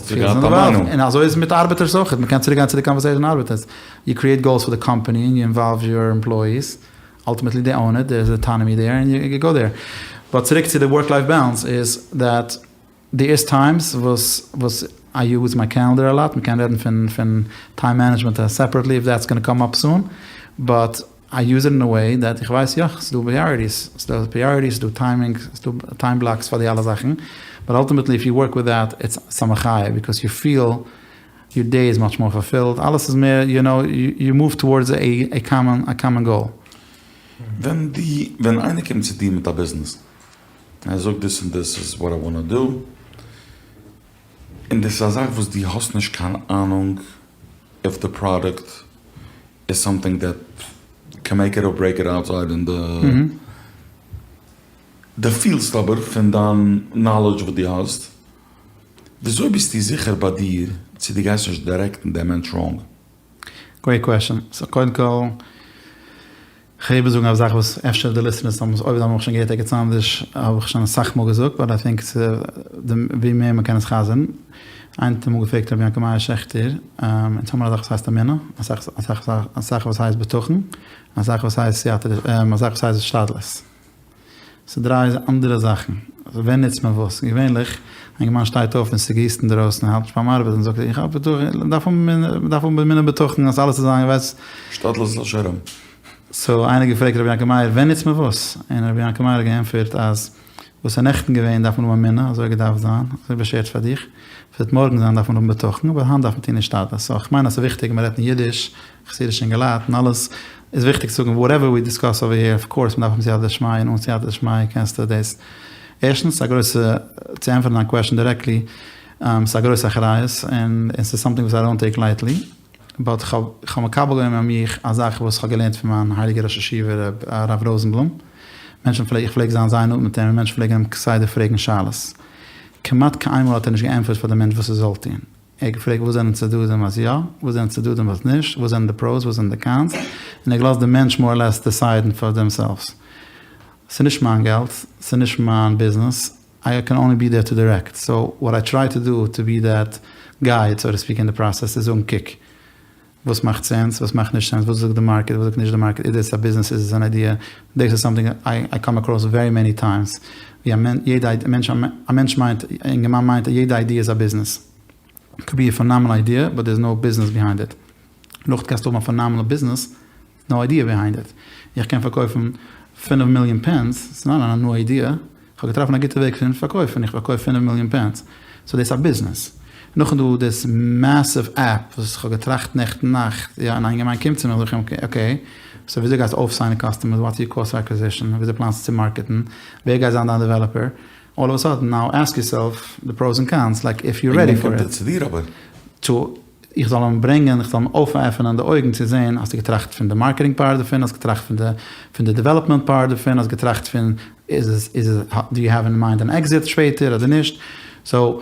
Speaker 1: פילס אינוואלווד, און אזוי איז מיט ארבעטערס אויכעט, מען קען צוריק גיין צו די קאנווערסעישאן ארבעטערס, יו קריעט גאולס פאר די קאמפאני און יו אינוואלוו יור עמפלאיס, אלטימעטלי דעי און איט, דער איז אטאנאמי דער און יו גאו דער. באט צוריק צו די ווארק לייף באלאנס איז דעט. דער איז טיימס וואס וואס איי יוז מיי קעלענדער א לאט, מ'קען רעדן פון פון טיים מענעדזשמענט סעפערעטלי איף דעטס גאנא קאם אפ סון, באט איי יוז איט אין א וועי דעט איך ווייס יא ס'דא פריאריטיס, ס'דא פריאריטיס, ס'דא טיימינג, ס'דא טיים בלאקס פאר די אלע זאכן, באט אלטימעטלי איף יו ווארק וויט דעט איטס א מחיה ביקאוז יו פיל יור דעי איז מאטש מאר פולפילד, אלעס איז מער יו נאו יו מאוו טאווארדס עי קאמאן א קאמאן גאול.
Speaker 3: ווען דו ווען איינער קומט צו דיר מיט א ביזנעס ער זאגט דאס און דאס איז וואט איי וואנא דו, און דאס איז א זאך וואס דו האסט נישט קיין אהנונג איף די פראדוקט איז סאמטינג דעט קען מעיק איט אר ברעיק איט אוטסייד אין די, דו פילסט אבער פון דיין נאלעדזש וואס דו האסט, וויאזוי ביסטו זיכער ביי דיר צו דו גייסט נישט דירעקטן דעם מענטש ראנג?
Speaker 1: גרעיט קוועשאן. סאו קודם כל. כ'העב זאגן א זאך וואס אפשר די ליסטענערס האבן עס אויב זיי האבן מיך שוין געהערט ערגעץ אנדערש האב איך שוין אסאך מאל געזאגט באט איי טינק ווי מער מ'קען עס חזר'ן. איינער האט אמאל געפרעגט רבי יעקב מאיר שעכטער, אונז האבן א זאך וואס הייסט אמונה, א זאך וואס הייסט בטחון, א זאך וואס הייסט סייעתא א זאך וואס הייסט השתדלות. ס'איז דריי אנדערע זאכן. ווען נוצט מען וואס? געווענליך, א אינגערמאן שטייט אויף און ס'גיסט אינדערויסן, ער האלט נישט ביים ארבעטן, זאגט ער, איך האב בטחון, מ'דארף האבן, מ'דארף האבן אמונה בטחון אז אלעס איז זיין, ווייסט.
Speaker 3: השתדלות לשם.
Speaker 1: סאו איינער האט געפרעגט רבי יעקב מאיר, ווען נוצט מען וואס? און רבי יעקב מאיר האט געענטפערט אז וואס איז נעכטן געווען דארף מען האבן אמונה, אזוי האט געדארפט זיין, אזוי באשערט פאר דיך, וואס וועט מארגן זיין דארף מען האבן בטחון, אבער היינט דארף מען טון השתדלות. סאו כ'מיין אז ס'איז וויכטיג, מ'רעדט אין אידיש, חסידישע אינגעלייט און אלעס, איז וויכטיג צו זאגן וואטעווער ווי דיסקאס אווער העיר, אוו קאורס מ'דארף האבן סייעתא דשמיא און אן סייעתא דשמיא קענסטו דאס. ערשטנס ס'איז א גרויסע, צו ענטפערן דיין קוועשאן דירעקטלי, ס'איז א גרויסע אחריות און ס'איז סאמטינג וואס איי דאנט טעיק לייטלי, באט כ'האב כ'האב מקבל געווען ביי מיך א זאך וואס כ'האב געלערנט פון מיין הייליגער ראש ישיבה הרב ראזענבלום, מענטשן פלעג איך פלעג זיין זייער נאנט מיט אים און מענטשן פלעגן אים כסדר פרעגן שאלות, כמעט קיינמאל האט ער נישט געענטפערט פאר די מענטש וואס ער זאל טון. ער האט געפרעגט וואס זענען צדדים אז יא, וואס זענען צדדים אז נישט, וואס זענען די פראוס וואס זענען די קאנס, און ער האט געלאזט די מענטש מאר אר לעס דיסיידן פאר דעמסעלווס. ס'איז נישט מיין געלט, ס'איז נישט מיין ביזנעס, איי קען אנלי בי דער טו דירעקט, סאו וואט איי טריי טו דו טו בי דעט גייד סאו טו ספיק אין די פראסעס איז זאגן קוק, וואס מאכט סענס, וואס מאכט נישט סענס, וואס זאגט די מארקעט, וואס זאגט נישט די מארקעט, איז דאס א ביזנעס, איז עס אן איידיע, דאס איז סאמטינג איי קאם אקראס ווערי מעני טיימס, ווי א יעדע מענטש, א מענטש מיינט, א אינגערמאן מיינט אז יעדע איידיע איז א ביזנעס, קוד בי א פענאמענעל איידיע, באט דער איז נאו ביזנעס ביהיינד איט, נאכדעם קענסטו האבן א פענאמענעל ביזנעס. נאו איידיע ביהיינד איט. איך קען פארקויפן פינף מיליאן פענס, ס'איז נאט א ניו איידיע, כ'האב געטראפן א גוטע וועג פון פארקויפן, איך פארקויף פינף מיליאן פענס, סאו דאס איז א ביזנעס. נאכדעם דא דאס מעסיוו עפפ וואס כ'האב געטראכט נעכטן נאכט, יא, אן אינגערמאן קומט צו מיר, זאג איך אים אקעי, סאו וויאזוי גייסטו אויפסיינען קאסטומערס, וואטס יור קאסט אקוויזישאן, וויאזוי פלאנסטו צו מארקעטן, ווער גייט זיין דיין דעוועלאפער, אלל אוו א סאדען נאו עסק יור סעלף די פראס און קאנס, לייק איף יור רעדי פאר איט.
Speaker 3: צו דיר אבער.
Speaker 1: צו איך זאל אים ברענגען, איך זאל אים אויפעפענען די אויגן צו זען, האסטו געטראכט פון די מארקעטינג פארט דערפון, האסט געטראכט פון די פון די דעוועלאפמענט פארט דערפון, האסט געטראכט פון איז עס איז עס דו יו העוו אין מיינד אן עקזיט שפעטער אדער נישט, סאו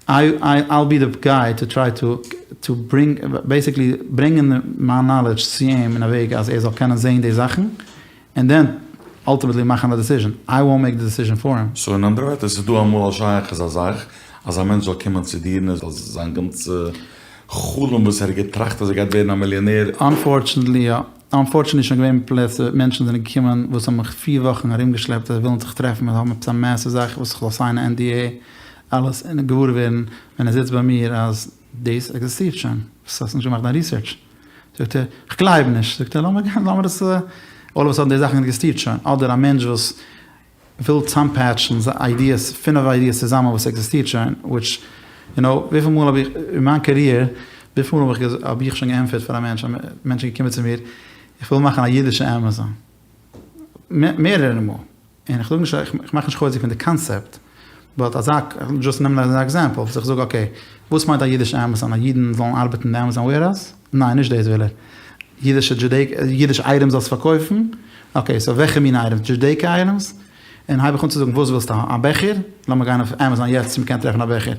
Speaker 1: איי איי אייל בי די גיי טו טריי טו טו ברינג בעיסיקלי ברענגען מיין נאלעדזש צו אים אין א וועג אז ער זאל קענען זען די זאכן, און דען אלטימעטלי מאכן א דעסיזשען, איי וואנט מעיק די דעסיזשען פאר הים.
Speaker 3: סאו אין אנדערע ווערטער, ס'איז דא אמאל א שייך אזא זאך אז א מענטש זאל קומען צו דיר און ער זאל זיין גאנצע חלום וואס ער האט געטראכט אז ער גייט ווערן א מיליאנער.
Speaker 1: אנפארטשענעטלי יא. אנפארטשענעטלי שוין געווען פלעצער מענטשן זענען געקומען וואס האבן מיך פיר וואכן ארומגעשלעפט אז זיי ווילן זיך טרעפן און האבן עפעס א מעסיוו זאך וואס איך זאל סיינען NDA אלעס און געוואר ווערן ווען ער זיצט ביי מיר אז דאס עקזיסטירט שוין וואס האסט נישט געמאכט דיין ריסערטש. זאגט ער, איך גלייב נישט, זאגט ער, לאמיר גיין, לאמיר עס, אלל אוו א סאדען די זאכן עקזיסטירט שוין, אדער א מענטש וואס וויל צאמפעטשן איידיעס, פינף איידיעס צוזאמען וואס עקזיסטירט שוין, וויטש, יו נאו, וויפיל מאל האב איך, אין מיין קעריער, וויפיל מאל האב איך, האב איך שוין געענטפערט פאר א מענטש, א מענטש איז געקומען צו מיר, איך וויל מאכן א אידישע עמעזאן, מערערע מאל. און איך זאג נישט, איך מאך נישט חוזק פון די קאנסעפט, באט אזא, דזשאסט נעמען אזא עקזעמפל, וואס איך זאג אקעי, וואס מיינט א אידישע עמעזאן? אז אידן זאלן ארבעטן אין די עמעזאן וועירהאוז? ניין, נישט דאס וויל ער. אידישע דזשודעיקע, אידישע אייטעמס זאלסט פארקויפן? אקעי, סאו וועלכע מין אייטעמס? דזשודעיקע אייטעמס? און הייב איך אן צו זאגן, וואס ווילסטו? א בעכער? לאמיר גיין אויף עמעזאן יעצט צו מ'קען טרעפן א בעכער.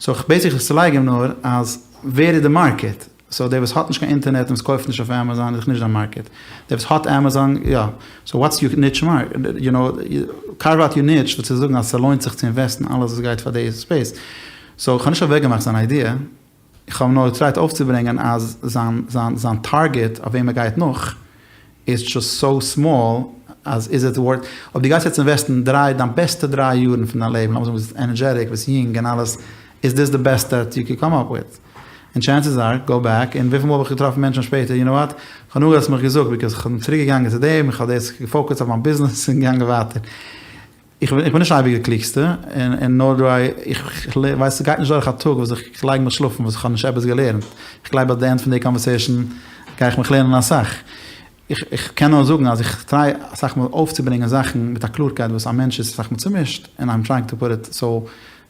Speaker 1: סאו איך בעיסיקלי צולייג אים נאר אז ווער איז די מארקעט? סאו דער וואס האט נישט קיין אינטערנעט און וואס קויפט נישט אויף עמעזאן איז דאך נישט דיין מארקעט. דער וואס האט עמעזאן יא. סאו וואטס יור ניטש מארקעט? יו נאו, קארוו אוט יור ניטש וואס צו זאגן אז ס'לוינט זיך צו אינוועסטן אלעס וואס גייט פאר די ספעיס. סאו איך האב נישט אוועקגעמאכט זיין איידיע, איך האב נאר געטרייט אויפצוברענגען אז זיין זיין זיין טארגעט אויף וועם ער גייט נאך איז דזשאסט סאו סמאל אז איז איט ווארט אויב דו גייסט יעצט אינוועסטן דריי דיין בעסטע דריי יארן פון דיין לעבן לאמיר זאגן ביסט ענערדזשעטיק ביסט יונג און אלעס איז דיס די בעסט דעט יו קען קאם אפ וויט און טשענסעס אר גאו בעק און וויפיל מאל האב איך געטראפן מענטשן שפעטער יו נאו וואט כ'האב הנאה האסט מיך געזאגט ביקאוז כ'בין צוריק געגאנגען צו דעם איך האב דאס געפאוקעסט אויף מיין ביזנעס און געגאנגען ווייטער איך בין נישט אייביג די קלוגסטע און נאר דו איי איך ווייס ס'גייט נישט דורך א טאג וואס איך לייג מיך שלאפן וואס איך האב נישט עפעס געלערנט איך גלייב אז די ענד פון די קאנווערסעישן גיי איך מיך לערנען אסאך איך קען נאר זאגן אז איך טריי אסאך מאל אויפצוברענגען זאכן מיט א קלארקייט וואס א מענטש איז אסאך מאל צומישט און איים טרייאינג טו פוט איט סאו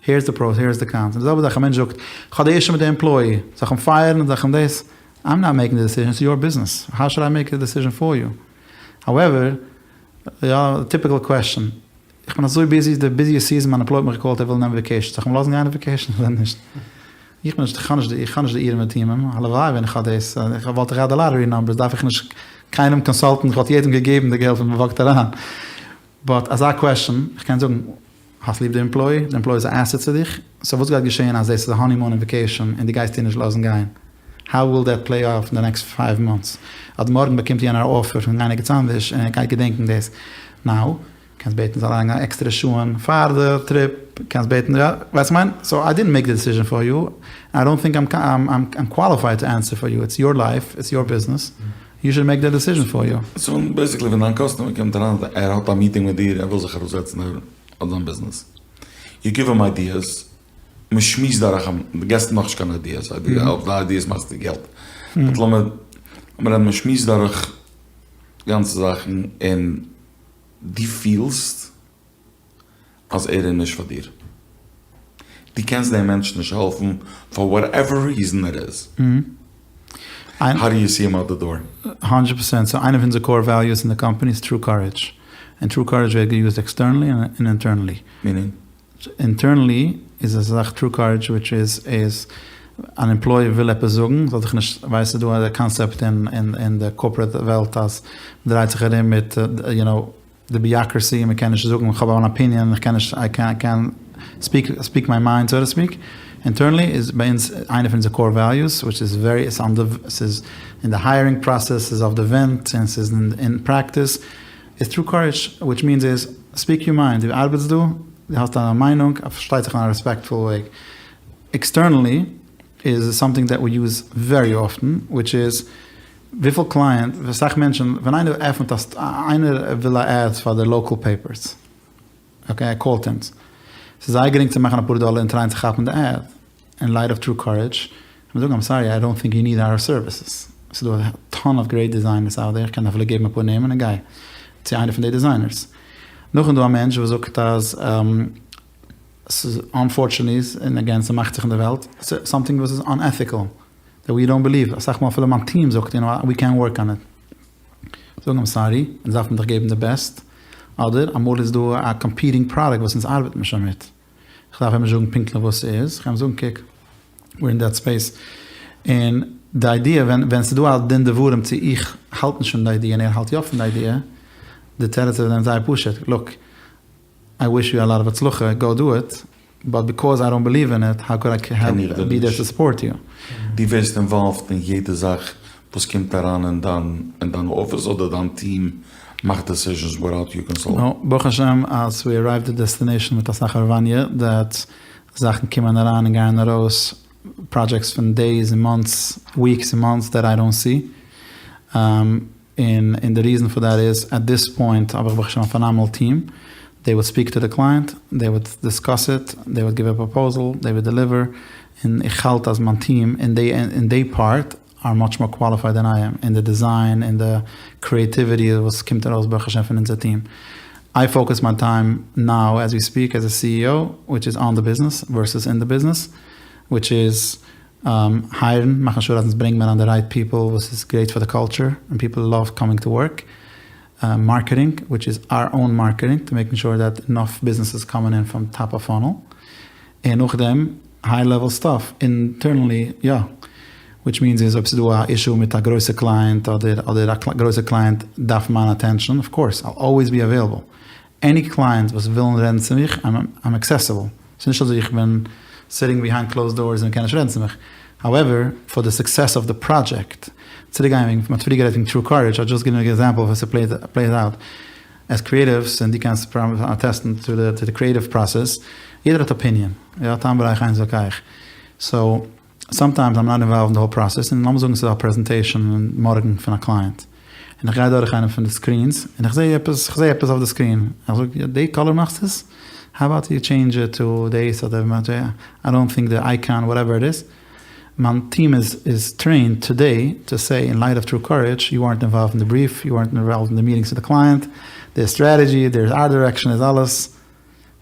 Speaker 1: העיר איז די פראס העיר איז די קאנס און די זעלבע זאך א מענטש זאגט איך האב די אישו מיט די עמפלאי זאל איך אים פייערן זאל איך אים דאס איים נאט מעיקינג די דעסיזשען איטס יור ביזנעס האו שוד איי מעיק א דעסיזשען פאר יו האועווער יא טיפיקעל קוועסטשען איך בין אזוי ביזי די ביזיעסט סיזען מיין עמפלאי האט מיך געקאלט ער וויל נעמען וועקעישן זאל איך אים לאזן גיין אויף וועקעישן אדער נישט? איך בין נישט איך האב נישט איך האב נישט די אורים ותומים הלוואי ווען איך האב דאס איך וואלט איך געהאט די לאטערי נאמבערס דארף איך נישט קיינעם קאנסאלטן איך וואלט יעדעם געגעבן די געלט ווען מען וואקט אריין באט אזא קוועסטשען איך קען זאגן האסט ליב די עמפלאי? די עמפלאי איז א עסעט צו דיך? סאו וואס גייט געשען אז דאס איז א האנימון און וועקעישאן און דו גייסט איר נישט לאזן גיין? האו וויל דעט פלעי אף אין די נעקסט פייוו מאנטס? אדער מארגן באקומט יענער א אפער פון גיין ערגעץ אנדערש און ער גייט געדענקן דאס. נאו, קענסט בעטן זאל אריינגיין עקסטערע שעה'ן פאר די טריפ, קענסט בעטן יא, ווייסט וואס כ'מיין? סאו איי דידנט מעיק די דעסיזשען פאר יו, איי דאנט טינק איים קוואליפייד טו ענסער פאר יו, איטס יור לייף, איטס יור ביזנעס, יו שוד מעיק די דעסיזשען פאר יו.
Speaker 3: סאו בעיסיקלי ווען דיין קאסטומער קומט אריין ער האט א מיטינג מיט דיר ער וויל זיך אראפזעצן אויף זיין ביזנעס, יו גיוו אים איידיעס, מען שמועסט דורך אים, דו געסט אים נאכנישט קיין איידיעס, אויף די איידיעס מאכסטו געלט, באט לאמיר רעדן מען שמועסט דורך גאנצע זאכן און דו פילסט אז ער איז נישט פאר דיר, דו קענסט דעם מענטש נישט העלפן פאר וואטעווער ריזען איט איז, האו דו יו סי הים אוט די דאר?
Speaker 1: הונדרעט פערסענט, סאו איינע פון אונזער קאור וועליוס אין די קאמפאני איז טרו קארעדזש, און טרו קארעדזש ווערט געיוזט עקסטערנעלי און אינטערנעלי.
Speaker 3: מינינג?
Speaker 1: אינטערנעלי איז אזא זאך טרו קארעדזש וויטש איז אז אן עמפלויער וויל עפעס זאגן זאל זיך נישט ווייסט ס'איז דא א קאנסעפט אין די קארפארעט וועלט אז מ'דרייט זיך ארום מיט יו נאו די ביאקרעסי און מ'קען נישט זאגן איך האב אן אפיניען איך קען נישט איי קענט ספיק ספיק מיי מיינד סאו טו ספיק אינטערנעלי איז ביי אונז איינע פון אונזער קאור וועליוס וויטש איז ווערי איטס אן די ס'איז אין די הייערינג פראסעס ס'איז אויף די ווענט און ס'איז אין פרעקטיס איז טרו קארעדזש וויטש מיענס איז ספיק יור מיינד, דו ארבעטסט דא, דו האסט א מיינונג, פארשטייט זיך אין א רעספעקטפול וועג. עקסטערנעלי איז סאמטינג דעט ווי יוז ווערי אפטן, וויטש איז. וויפיל קלייענט, אסאך מענטשן, ווען איינער עפענט א, איינער וויל א עד פאר די לאקעל פעיפערס, אקעי, ער קאלט אונז, ס'איז זייער גרינג צו מאכן אפאר דאלער און טרייען צו כאפן די עד, אין לייט אוו טרו קארעדזש, כ'מוז זאגן איים סארי איי דאנט טינק יו ניד אווער סערוויסעס, ס'איז דא א טאן אוו גרעיט דיזיינערס אוט דער, איך קען אפילו געבן אפאר נעמען און גיי צו איינער פון די דיזיינערס. נאכדעם איז דא א מענטש וואס זאגט אז ס'איז אנפארטשענעטלי, און אגעין ס'מאכט זיך אין די וועלט, סאמטינג וואס איז אנעטיקעל, דעט ווי דאנט בעליוו, אסאך מאל אפילו מיין טיעם זאגט יו נאו ווי קענט ווארק אן איט, זאגן איים סארי, אונז דארף מען דיך געבן די בעסט, אדער אמאל איז דא א קאמפיטינג פראדוקט וואס אונז ארבעט מיר שוין מיט, כ'דארף אים נישט זאגן פונקטליך וואס ס'איז, כ'קען אים זאגן קוק, we're in that space, און די איידיע ווען ווען ס'איז דא א דין ודברים צו איך האלט נישט פון די איידיע און ער האלט יא פון די איידיע, די תירוץ איז דען זייער פשוט, לוק, איי וויש יו א לאט אוו הצלחה, גאו דו איט, באט ביקאוז איי דאנט בעליוו אין איט, האו קוד איי בי דער טו סופארט יו?
Speaker 3: דו ווערסט אינוואלווד אין יעדע זאך וואס קומט אריין אין דיין אין דיין אפיס אדער דיין טיעם מאכט דעסיזשענס וויטאוט יור קאנסולט?
Speaker 1: נאו, ברוך השם אז ווי ארייווד די דעסטינעישאן מיט אסאך הארעוואניע דעט זאכן קומען אריין און גייען ארויס, פראדזשעקטס פון דעיס און מאנטס, וויקס און מאנטס דעט איי דאנט סי, און און די ריזען פאר דעט איז עט דיס פוינט האב איך ברוך השם א פענאמענעל טיעם, דעי וואלד ספיעק טו די קלייענט, דעי וואלד דיסקאס איט, דעי וואלד גיוו א פראפאוזעל, דעי וואלד דעליווער, און איך האלט אז מיין טיעם אין די אין די פארט אר מאטש מאר קוואליפייד דען איי עם, אין די דיזיין אין די קריעטיוויטי וואס קומט ארויס ברוך השם פון אונזער טיעם. איי פאוקעס מיי טיים נאו עז ווי ספיעק עז א סי אי או וויטש איז אן די ביזנעס ווערסעס אין די ביזנעס וויטש איז הייערן, מאכן שור אז אונז ברענגן מיר אריין די רייט פיפל וואס איז גרעיט פאר די קולטשור און פיפל לאוו קאמינג טו ווארק, מארקעטינג וויטש איז אר און מארקעטינג טו מעיקן שור דעט אינאף ביזנעס איז קאמינג אין פראם טאפ אוו פאנעל, און נאכדעם היי לעוועל סטאף אינטערנעלי יא, וויטש מיענס איז אויב ס'איז דא א אישו מיט א גרויסע קלייענט אדער אדער א גרויסע קלייענט דארף מיין אטענשאן אוו קאורס איל אלוועיס בי אוועילעבל, עני קלייענט וואס ווילן רעדן צו מיך איים עקסעסעבל, ס'איז נישט אזוי איך בין סיטינג ביהיינד קלאוזד דארס און מ'קען נישט רעדן צו מיך, האועווער פאר די סוקסעס אוו די פראדזשעקט, צוריק גיין וועגן מ'האט פריער גערעדט וועגן טרו קארעדזש, איי דזשאסט גיוו אן עקזעמפל וואס ס'פלעיט אוט, עז קריעטיווס און דו קענסט אטעסטן טו די קריעטיוו פראסעס, יעדער האט אפיניען, יא טעם וריח אין להתווכח, סאו סאמטיימס איים נאט אינוואלווד אין די האול פראסעס, און לאמיר זאגן ס'איז דא א פרעזענטעישאן מארגן פון א קלייענט, און איך גיי דורך איינע פון די סקרינס, און איך זעה עפעס, איך זעה עפעס אויף די סקרין, איך זאג, די קאלער מאכסט עס? האו אבאוט יו טשעינדזש איט טו דיס אדער איי דאנט טינק די אייקאן וואטעווער איט איז, מיין טיעם איז איז טרעינד טודעי טו סעי אין לייט אוו טרו קארעדזש, יו ארנט אינוואלווד אין די בריעף, יו ארנט אינוואלווד אין די מיטינגס מיט די קלייענט, דעיר סטרעטעדזשי, דעיר ארט דירעקשאן איז אלעס.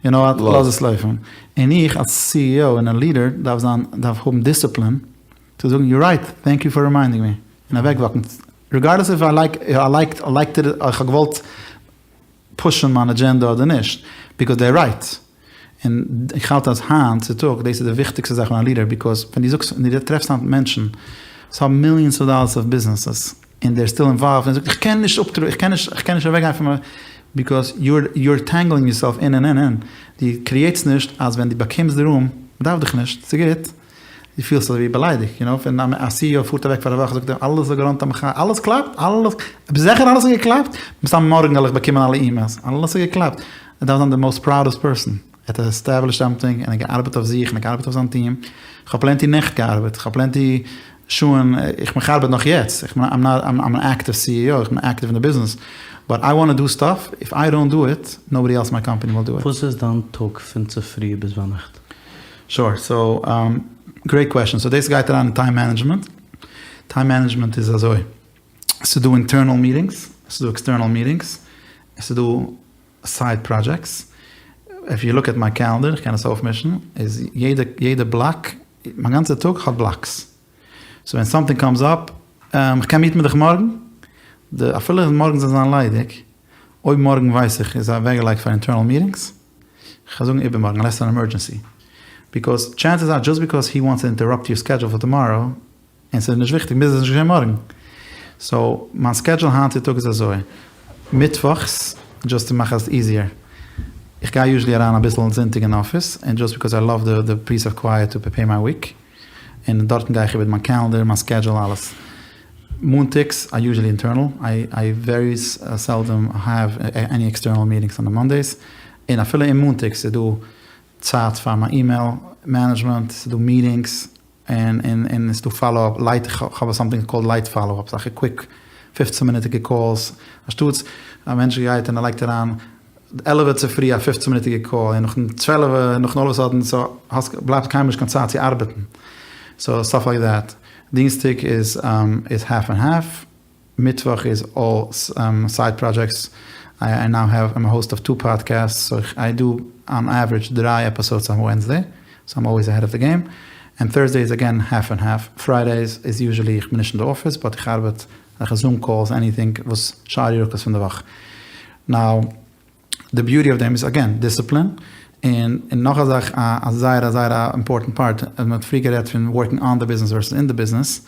Speaker 1: יו נאו וואט, לאז עס לויפן. און איך אלס סי אי או און א לידער דארף זיין, דארף האבן דיסציפלין צו זאגן יור רייט, טענק יו פאר רימיינדינג מי, און אוועקוואקן, ריגארדלעס איף איי לייק, איי לייקט, לייקט איט, איך האב געוואלט פושן מיין אדזשענדע אדער נישט, ביקאוז דעיר רייט. און איך האלט אז היינט צו טאג דאס איז די וויכטיגסטע זאך פון א לידער, ביקאוז ווען דו זאגסט, ווען דו טרעפסט היינט מענטשן וואס האבן מיליאנס אוו דאלערס אוו ביזנעסעס, און דעיר סטיל אינוואלווד, און זאגט איך קען נישט אפטרעטן, איך קען נישט, איך קען נישט אוועקגיין פון מיין, ביקאוז יור יור טענגלינג יורסעלף אין און אין און, דו קריעטסט נישט אז ווען דו באקומסט די רום, מ'דארף דיך נישט, ס'גוט, דו פילסט אזויווי באליידיגט, יו נאו, ווען א סי אי או פארט אוועק פאר א וואך זאגט ער אלעס איז געראנט א מחיה, אלעס קלאפט, אלעס, ביסט זיכער אלעס האט געקלאפט? מסתם מארגן וועל איך באקומען אלע אימעילס, אלעס האט געקלאפט, ער דארף זיין די מאוסט פראודעסט פערסאן. ער האט עסטעבלישט סאמטינג און ער האט געארבעט אויף זיך און ער האט געארבעט אויף זיין טיעם, איך האב פלענטי נעכט געארבעט, איך האב פלענטי שעה'ן, איך בין כ'ארבעט נאך יעצט, איך בין איים אן עקטיוו סי אי או, איך בין עקטיוו אין די ביזנעס, באט איי וואנט טו דו סטאף, איף איי דאנט דו איט, נאובאדי עלס אין מיי קאמפאני וויל דו איט.
Speaker 2: וואס איז דיין טאג פון צופרי ביז ביינאכט?
Speaker 1: שור, סאו גרעיט קוועשאן, סאו דאס גייט אריין אין טיים מענעדזשמענט, טיים מענעדזשמענט איז אזוי, ס'איז דא אינטערנעל מיטינגס, ס'איז דא עקסטערנעל מיטינגס, עס איז דא סייד פראדזשעקטס, איף יו לוק עט מיי קעלענדער, איך קען עס אויפמישן, איז יעדע יעדע בלאק, מיין גאנצע טאג האט בלאקס, סאו ווען סאמטינג קאמס אפ, איך קען מיטן מיט דיך מארגן? די אפילו מארגן זאל זיין ליידיג, אויב מארגן ווייס איך איז אוועקגעלייגט פאר אינטערנעל מיטינגס, כ'וועל זאגן איבערמארגן, אנלעס ס'איז אן עמערדזשענסי, ביקאוז טשענסעס אר דזשאסט ביקאוז הי וואנטס טו אינטעראפט יור סקעדזשול פאר טאמאראו, און ס'איז נישט וויכטיג, מוז עס נישט געשען מארגן. סאו, מיין סקעדזשול היינט צו טאג איז אזוי, מיטוואכס, דזשאסט טו מאך עס איזיער, איך גיי יוזשעלי אריין אביסל זונטאג אין אפיס, און דזשאסט ביקאוז איי לאוו די פיס אוו קווייעט טו פריפעיר מיי וויק, און דארטן גיי איך איבער מיין קעלענדער, מיין סקעדזשול, אלעס. מאנטאגס אר יוזשעלי אינטערנעל, איי ווערי סעלדאם העוו עני עקסטערנעל מיטינגס אן די מאנדעיס, און אפילו אין מאנטאגס איז דא צייט פאר מיין אימעיל מענעדזשמענט, ס'איז דא מיטינגס. און און און ס'דא פאלאו אפ לייט כ'האב סאמטינג קאלד לייט פאלאו אפ אזעלכע קוויק פופצן מינוטיגע קאלס אנשטאטס א מענטש גייט און ער לייגט אריין עלעווע צופרי א פופצן מינוטיגע קאל און נאכן צוועלעווע נאכן אלל אוו א סאדען סאו האסט בלייבט קיינמאל נישט קיין צייט צו ארבעטן סאו סטאף לייק דעט דינסטאג איז איז האלף ענד האלף. מיטוואך איז אלל סייד פראדזשעקטס, איי נאו העוו, איים א האוסט אוו טו פאדקעסטס, סאו איי דו אן עווערידזש דריי עפיסאדס אן ווענסדעי, סאו איים אלוועיס אהעד אוו די געים, ענד טורסדעי איז אגעין האלף ענד האלף, פריידעיס איז יוזשעלי איך בין נישט אין די אפיס באט איך ארבעט אזעלכע זום קאלס עניטינג וואס שאר ירקות פון די וואך. נאו די ביוטי אוו דעם איז אגעין דיסציפלין, און נאך א זאך א זייער א זייער א אימפארטענט פארט, אז מען האט פריער גערעדט פון ווארקינג אן די ביזנעס ווערסעס אין די ביזנעס,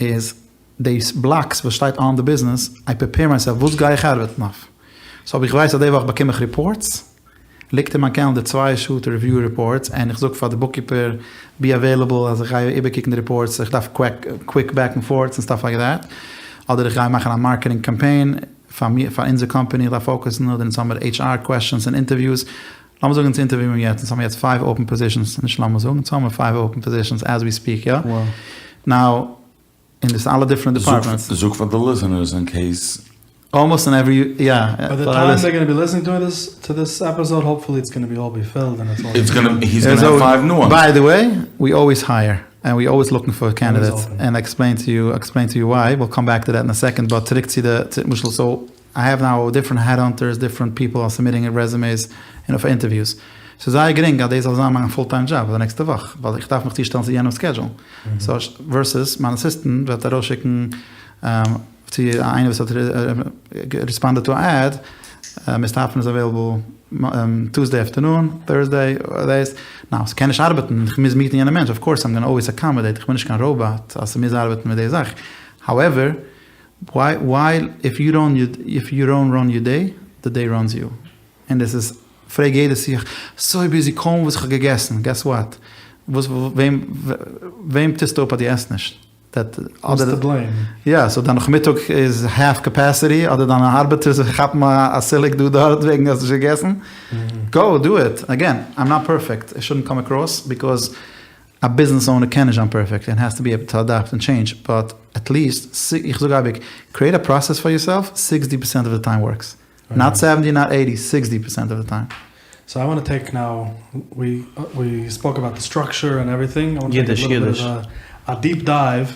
Speaker 1: איז די בלאקס וואס שטייט אן די ביזנעס, איי פריפעיר מייסעלף וואס גיי איך ארבעטן אויף, סאו אויב איך ווייס אז די וואך באקום איך ריפארטס, ליגט אין מיין קעלענדער צוויי שעה טו ריוויו ריפארטס, און איך זאג פאר די בוקקיפער בי עוועילעבל אז איך גיי איבערקוקן די ריפארטס, איך דארף קוויק בעק ענד פארטס און סטאף לייק דעט, אדער איך גיי מאכן א מארקעטינג קאמפיין פאר מיר פאר אונזער קאמפאני, איך דארף פאוקעסן, אדער אונז האמיר HR קוועסטשענס און אינטערוויוס, לאמיר זאגן אונז אינטערוויוען יעצט, אונז האמיר יעצט פייוו אפען פאזישענס, נישט לאמיר זאגן, אונז האמיר פייוו אפען פאזישענס עז ווי ספיעק יא? נאו, און דאס איז אלע דיפרענט דעפארטמענטס.
Speaker 3: זאג פאר די ליסענערס אין קעיס.
Speaker 1: אלמאסט אין עווערי, יא.
Speaker 4: ביי די טיים דעיר גאנא בי ליסענינג טו דיס טו דיס עפיסאד האופפולי איטס גאנא בי אלל בי פילד און איטס אלל.
Speaker 3: איטס גאנא היז גאנא העוו פייוו ניו וואנס.
Speaker 1: ביי די וועי, ווי אלוועיס הייער, ענד ווי אלוועיס לוקינג פאר קענדידעטס, ענד עקספלעין טו יו, עקספלעין טו יו וויי, וויל קאם בעק טו דעט אין א סעקאנד, באט צוריק צו די, למשל סאו איי העוו נאו דיפרענט העדהאנטערס, דיפרענט פיפל אר סאבמיטינג רעזומעיס און פאר אינטערוויוס. ס'איז זייער גרינג אז דאס זאל זיין מיין פול טיים דזשאב פאר די נעקסטע וואך, ווייל איך דארף מיך צושטעלן צו יענעמ'ס סקעדזשול. סאו ווערסעס מיין אסיסטענט וועט ארויסשיקן צו איינער וואס האט ריספאנדעד טו א עד, מיסטער האפמאן איז אוועילעבל טוסדעי אפטערנון, טורסדעי, דאס. נאו, ס'קען נישט ארבעטן, איך מוז מיטן יענע מענטש, אוו קאורס איים גאנא אלוועיס אקאמאדעיט, איך בין נישט קיין ראובאט אז ס'מוז ארבעטן מיט די זאך. האועווער, וויי וויי איף יו דאנט איף יו דאנט ראן יור דעי, די דעי ראנס יו. און דאס איז פרעג יעדער זיך סוי ביזי קוים וואס איך האב געגעסן, געס וואט? וואס וועם וועם טוסטו אפ אז דו עסט נישט? דעט
Speaker 4: אדער טו בלעים.
Speaker 1: יא, סאו דיין נאכמיטאג איז האלף קעפעסיטי, אדער דיינע ארבעטערס כאפן א סילוק דא דארט וועגן האסט נישט געגעסן. גאו דו איט! אגעין, איים נאט פערפעקט, איט שודנט קאם אקראס, ביקאוז א ביזנעס אונער קען נישט זיין פערפעקט און העז טו בי עיבל טו אדאפט און טשעינדזש באט עט ליעסט איך זאג אייביג קריעט א פראסעס פאר יורסעלף סיקסטי פערסענט אוו די טיים ווארקס נאט סעווענטי נאט עיטי סיקסטי פערסענט אוו די טיים.
Speaker 4: סאו איי וואנט טו טעיק נאו ווי ווי ספאוק אבאוט די סטראקטשער און עווריטינג איי וואנט טו טעיק א ליטל ביט אוו א דיעפ דייוו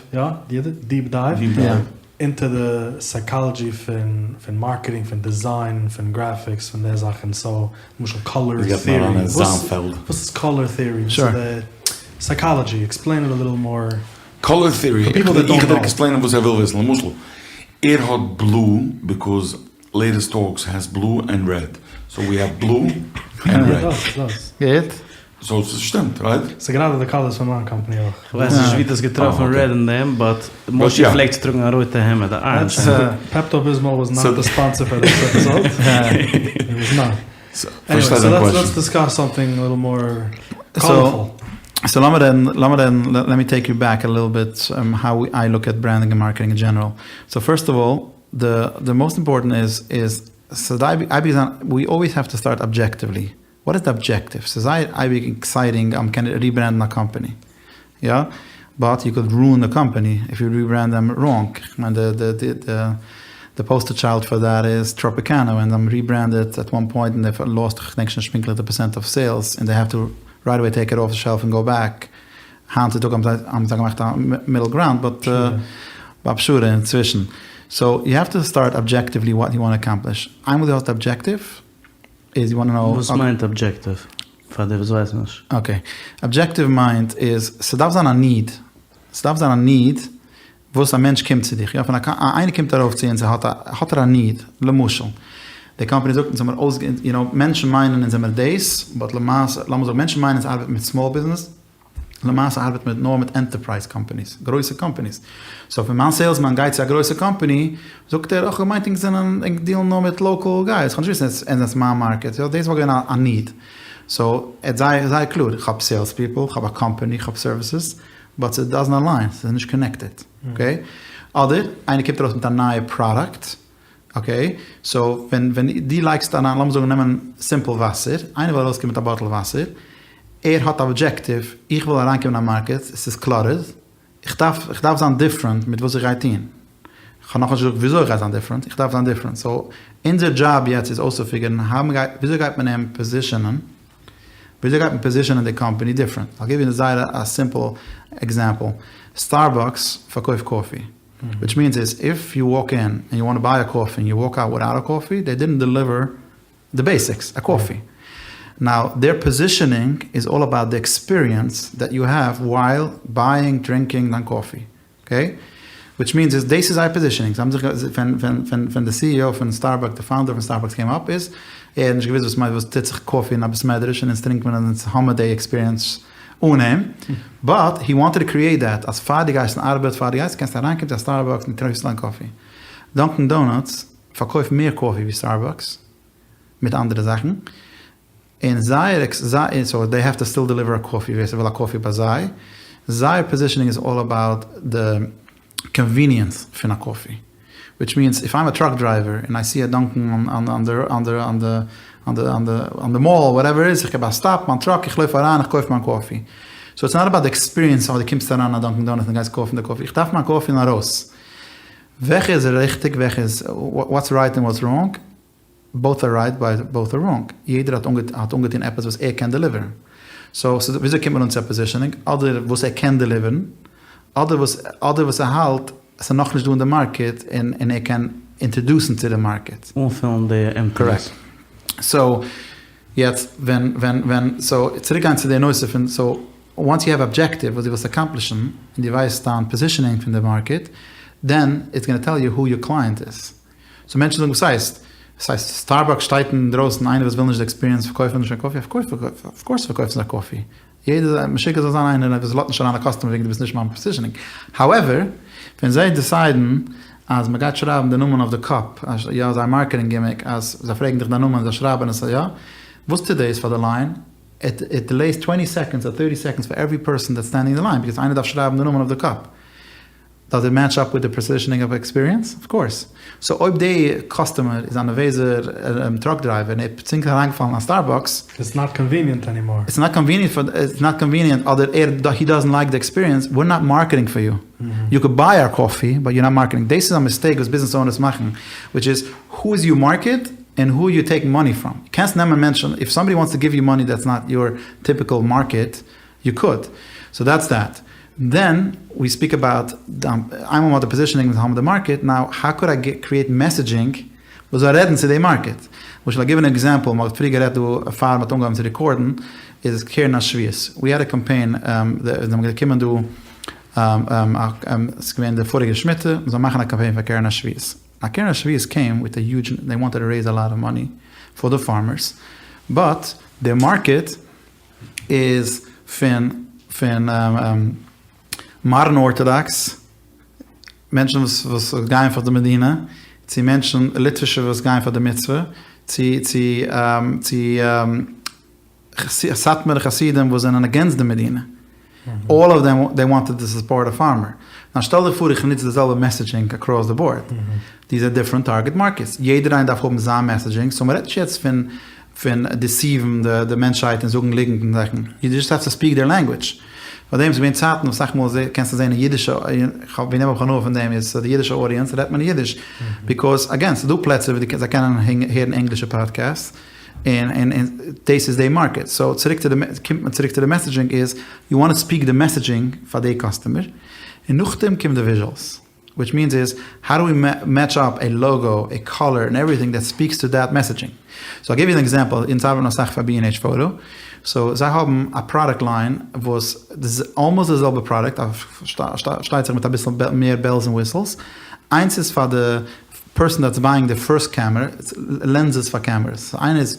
Speaker 4: יא דיעפ דייוו אינטו די סייקאלעדזשי פון פון מארקעטינג פון דיזיין פון גרעפיקס פון די זאכן סאו למשל קאלער טעארי וואס איז קאלער טעארי וואס איז די סייקאלעדזשי עקספלעין איט א ליטל מאר.
Speaker 3: קאלער טעארי, איך וועל דיר עקספלעינען וואס ער וויל וויסן, למשל ער האט בלו ביקאז לעיטעסט טאלקס העז בלו ענד רעד, סאו ווי העוו בלו ענד רעד.
Speaker 1: גוט.
Speaker 3: סאו ס'שטימט, רייט?
Speaker 4: ס'איז גראדע די קאלערס פון מיין קאמפאני אויך.
Speaker 2: כ'ווייס נישט ווי דו האסט געטראפן רעד אין דעם, באט מושי פלעגט צו טראגן א רויטע העמד, א אראנדזש העמד.
Speaker 4: פעפטא ביזמאל וואס נאט די ספאנסער פאר דיס עפיסאד. איט וואס נאט. עניוועי, סאו לעטס דיסקאס סאמטינג א ליטל מאר קאלערפול.
Speaker 1: סאו לאמיר רעדן, לאמיר רעדן, לעט מי טעיק יו בעק א ליטל ביט האו איי לוק עט ברענדינג און מארקעטינג אין דזשענעראל. סאו פירסט אוו אלל, די מאסט אימפארטענט איז, איז ס'דארף אייביג זיין, ווי אלוועיס העוו טו סטארט אבדזשעקטיוולי. וואט איז די אבדזשעקטיוו? ס'איז זייער אייביג עקסייטינג אז מ'קען ריברענדן א קאמפאני, יא? באט יו קוד רואין די קאמפאני איף יו ריברענד דעם ראנג, כ'מיין די די די די פאוסטער טשיילד פאר דעט איז טראפיקאנא ווען זיי האבן ריברענדעד עט וואן פוינט און דעי לאסט כ'דענק שוין נישט פונקטליך די פערסענט אוו סעילס און דעי העוו טו רייט אוועי טעיק איט אףף די שעלף און גאו בעק, היינט צו טאג האבן זיי געמאכט א מידל גראונד באט א פשרה אינצווישן, סאו יו העוו טו סטארט אבדזשעקטיוולי וואט יו וואנט אקאמפליש, איינמאל דו האסט די אבדזשעקטיוו איז יו וואנט טו נאו.
Speaker 2: וואס מיינט אבדזשעקטיוו? פאר די וואס ווייסן נישט.
Speaker 1: אקעי, אבדזשעקטיוו מיינט איז ס'דארף זיין א ניד, ס'דארף זיין א ניד וואס א מענטש קומט צו דיך, יא פון א איינער קומט ארויף צו אונז האט א האט ער א ניד, למשל די קאמפאני זאגט אונז האמיר אויס יו נאו מענטשן מיינען אונז זעמיר דאס באט למעשה לאמיר זאגן מענטשן מיינען אונז ארבעטן מיט סמאל ביזנעס, למעשה ארבעט מען נאר מיט ענטערפרייז קאמפאניס, גרויסע קאמפאניס, סאו ווען מיין סעילסמאן גייט צו א גרויסע קאמפאני, זאגט ער, איך האב געמיינט ענק זענען, ענק דיעלן נאר מיט לאקעל גייס, כ'האב נישט געוואוסט ענק זענטס מיין מארקעט, יא דאס וואלט געווען א ניד, סאו ער האט זייער זייער קלאר, איך האב סעילס פיפל, איך האב א קאמפאני, איך האב סערוויסעס, באט ס'דאזענט אליין, ס'איז נישט קאנעקטעד, אקעי? אדער איינער קומט ארויס מיט א נייע פראדאקט, אקעי, סאו ווען ווען דו לייגסט אריין, לאמיר זאגן נעמען סימפל וואסער, איינער וויל ארויסקומען מיט א באטל וואסער, ער האט א אבדזשעקטיוו, איך וויל אריינקומען אין א מארקעט, עס איז קלארער, איך דארף איך דארף זיין דיפרענט מיט וואס איך גיי טון, איך האב נאכנישט געזאגט וויאזוי איך גיי זיין דיפרענט, איך דארף זיין דיפרענט, סאו אונזער דזשאב יעצט איז אויסצופיגערן האו מ'גייט וויאזוי גייט מען אים פאזישענען, וויאזוי גייט מען פאזישענען די קאמפאני דיפרענט, I'll give you זייער א סימפל עקזעמפל, סטארבאקס פארקויפט קאפי, וויטש מיענס איז איף יו וואלק אין ענד יו וואנט טו ביי א קאפי ענד יו וואלק אוט וויטאוט א קאפי, דעי דידנט דעליווער די בעיסיקס, א קאפי. נאו דעיר פאזישענינג איז אלל אבאוט די עקספיריענס דעט יו העוו ווייל בייאינג דרינקינג דיין קאפי. אקעי? וויטש מיענס איז דאס איז זייער פאזישענינג. זיי האבן זיך ווען ווען ווען ווען די סי אי או פון סטארבאקס די פאונדער פון סטארבאקס קעים אפ איז ער האט נישט געוואוסט וואס מיינט וואס טוט זיך קאפי אין א בית מדרש און אונז טרינקט מען אונז האמער די עקספיריענס אן אים. באט הי וואנטעד טו קריעט דעט אז פאר דו גייסט אין ארבעט פאר דו גייסט קענסטו אריינקומען צו א סטארבאקס און טרינקסט דיין קאפי. דאנקען דאנאטס פארקויפט מער קאפי ווי סטארבאקס מיט אנדערע זאכן, און זייער סאו דעי העוו טו סטיל דעליווער א קאפי ווער ס'וויל א קאפי ביי זיי, זייער פאזישענינג איז אלל אבאוט די קאנוויניענס פון א קאפי, וויטש מיענס איף איים א טראק דרייווער און איי סי א דאנקן אן די אן די אן די אן די אן די אן די מאל וואטעווער איז, איך געב א סטאפ מיין טראק איך לויף אריין איך קויף מיין קאפי, סאו איטס נאט אבאוט די עקספיריענס אז דו קומסט אריין אין א דאנקן דאנאטס און גייסט קויפן די קאפי, איך דארף מיין קאפי און ארויס. וועלכע איז ריכטיג וועלכע איז וואטס רייט און וואטס ראנג, באוט אר רייט באוט אר ראנג, יעדער האט האט אנגעטון עפעס וואס ער קען דעליווערן, סאו וויאזוי קומט מען אן צו א פאזישענינג, אדער וואס ער קען דעליווערן, אדער וואס אדער וואס ער האלט עס איז נאכנישט דא אין די מארקעט און און ער קען אינטראדוסן צו די מארקעט.
Speaker 2: אנפילן די עמפטינעס.
Speaker 1: קארעקט. סאו יעצט ווען ווען ווען סאו צוריק גיין צו די נושא פון סאו וואנס יו העוו אבדזשעקטיוו וואס דו ווילסט אקאמפלישן און דו ווייסט דיין פאזישענינג פון די מארקעט דען איטס גאנא טעל יו הו יור קלייענט איז. סאו מענטשן זאגן וואס הייסט? וואס הייסט סטארבאקס שטייט אינדרויסן איינער וואס וויל נישט די עקספיריענס פארקויפן נישט קיין קאפי? אוו קאורס פארקויפן זיי קאפי. יעדער משוגע זאל זיין איינער וואס לאזט נישט אריין א קאסטומער וועגן דו ביסט נישט מיין פאזישענינג. האועווער ווען זיי דיסיידן אז מ'גייט שרייבן די נאמען אויף די קאפ יא זייער מארקעטינג גימיק אז זיי פרעגן דיך דיין נאמען זיי שרייבן עס יא וואס טוט דאס פאר די ליין? איט איט דילעיס טווענטי סעקאנדס אר טערטי סעקאנדס פאר עווערי פערסאן דעטס סטענדינג אין די ליין ביקאוז איינער דארף שרייבן די נאמען אויף די קאפ. דאז איט מעטש אפ וויט די פאזישענינג אוו עקספיריענס? אוו קאורס. סאו אויב די קאסטומער איז א נערוועזער טראק דרייווער און ער איז פונקט אריינגעפאלן אין א סטארבאקס.
Speaker 4: איטס נאט קאנוויניענט ענימאר.
Speaker 1: איטס נאט קאנוויניענט פאר איטס נאט קאנוויניענט אדער ער הי דאזענט לייק די עקספיריענס, וויר נאט מארקעטינג פאר יו. יו קוד ביי אר קאפי באט יור נאט מארקעטינג. דאס איז א מיסטעיק וואס ביזנעס אונערס מאכן וויטש איז הו איז יור מארקעט און הו יו טעיקינג מאני פראם. קענסט נעמען מענטשן איף סאמבאדי וואנטס טו גיוו יו מאני דעטס נאט יור טיפיקעל מארקעט יו קוד. סאו דעטס דעט. דען ווי ספיק אבאוט איינמאל מ'האט די פאזישענינג און האבן די מארקעט, נאו האו קוד איי קריעט מעסעדזשינג וואס זאל רעדן צו די מארקעט. למשל איי גיוו אן עקזעמפל, מ'האט פריער גערעדט דא פאר מ'האט אנגעהויבן צו רעקארדן, איז קרן השביעית. ווי העד א קאמפיין, זיי האבן געקומען דא, ס'איז געווען די פאריגע שמיטה, מ'זאל מאכן א קאמפיין פאר קרן השביעית. נאו קרן השביעית קעים וויט א יוזש, דעי וואנטעד טו רעיז א לאט אוו מאני פאר די פארמערס, באט די מארקעט איז פון פון מאדערן ארטאדאקס מענטשן וואס וואס גייען פאר די מדינה, צו מענטשן ליטווישע וואס גייען פאר די מצוה, צו צו צו סאטמארע חסידים וואס זענען אגענסט די מדינה. אלל אוו דעם דעי וואנטעד טו סופארט א פארמער. נאו שטעל דיך פאר איך נוץ די זעלבע מעסעדזשינג אקראס די באורד. דיז אר דיפרענט טארגעט מארקעטס. יעדער איינער דארף האבן זיין מעסעדזשינג. סאו מ'רעדט נישט יעצט פון פון דיסיוון די מענטשהייט און זאגן ליגנט און זאכן. יו דזשאסט העוו טו ספיעק דעיר לענגוויטש. פאר דעם ס'איז געווען צייטן וואס אסאך מאל קענסטו זען אין אידישע, איך ווי נעם איך הנאה פון דעם איז די אידישע אודיענס רעדט מען אידיש. ביקאוז אגעין ס'איז דא פלעצער ווי זיי קענען הערן ענגלישע פאדקעסטס. און און און דאס איז די מארקעט. סאו צוריק צו די קומט מען צוריק צו די מעסעדזשינג איז יו וואנט טו ספיעק די מעסעדזשינג פאר די קאסטומער. און נאכדעם קומט די וויזשעלס. וויטש מיענס איז האו דו ווי מעטש אפ עי לאגא, עי קאלער, און עווריטינג דעט ספיקס טו דעט מעסעדזשינג. סאו איי גיוו יו אן עקזעמפל, אונז ארבעטן אסאך פאר בי ענד עיטש פאטא, סאו זיי האבן א פראדוקט ליין וואס איז אלמאסט די זעלבע פראדוקט, פארשטייט זיך מיט אביסל מער בעלס און וויסלס, איינס איז פאר די פערסאן דעטס בייאינג די פירסט קעמערע, לענזעס פאר קעמערעס, סאו איינער איז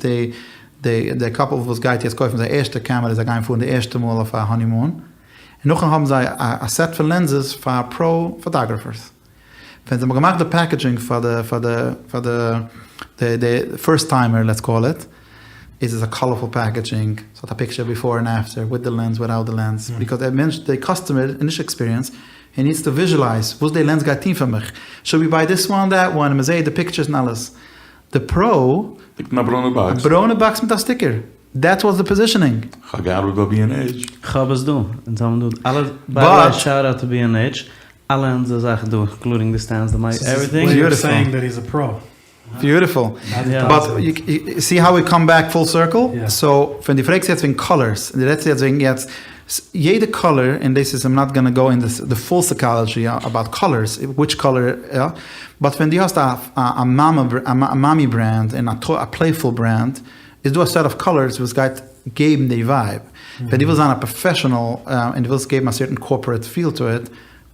Speaker 1: די די קאפל וואס גייט יעצט קויפן זייער ערשטע קעמערע, זיי גייען פארן די ערשטע מאל אויף א האנימאן, און נאכדעם האבן זיי א סעט פון לענזעס פאר פרא פאטאגראפערס. ווען זיי האבן געמאכט די פעקעדזשינג פאר די פאר די פאר די די פירסט טיימער לעטס קאל איט, איז עס א קאלערפול פעקעדזשינג, ס'האט א פיקטשער ביפאר און עפטער, וויט די לענס וויטאוט די לענס, ביקאוז דער מענטש די קאסטומער איז נישט עקספיריענסד, הי נידס טו וויזשעלייז וואס די לענס גייט טון פאר מיך, שוד ווי ביי דיס וואן דעט וואן, און מ'זעהט די פיקטשערס און אלעס. די פרא.
Speaker 3: ליגט אין א ברוינע באקס.
Speaker 1: א ברוינע באקס מיט א סטיקער. That was the positioning.
Speaker 3: כ'האב געארבעט ביי בי ענד עיטש.
Speaker 2: כ'האב עס דא. אונז האבן דא אלע, ביי די וועי שאוט אוט טו בי ענד עיטש, אלע אונזערע זאכן דא אינקלודינג די סטענדס די מייק עווריטינג.
Speaker 4: ביוטיפול.
Speaker 1: ביוטיפול. באט סי האו ווי קאם בעק פול סירקל? סאו ווען דו פרעגסט יעצט וועגן קאלערס, און דו רעדסט יעצט וועגן יעצט יעדע קאלער, און דאס איז איים נאט גאנא גאו אין די פול סייקאלעדזשי אבאוט קאלערס, וויטש קאלער יא, באט ווען דו האסט א מאמי ברענד און א פלעיפול ברענד, איז דא א סעט אוו קאלערס וואס גייט געבן די ווייב. ווען דו ווילסט זיין א פראפעשענעל און דו ווילסט געבן א סערטען קארפארעט פיל טו איט,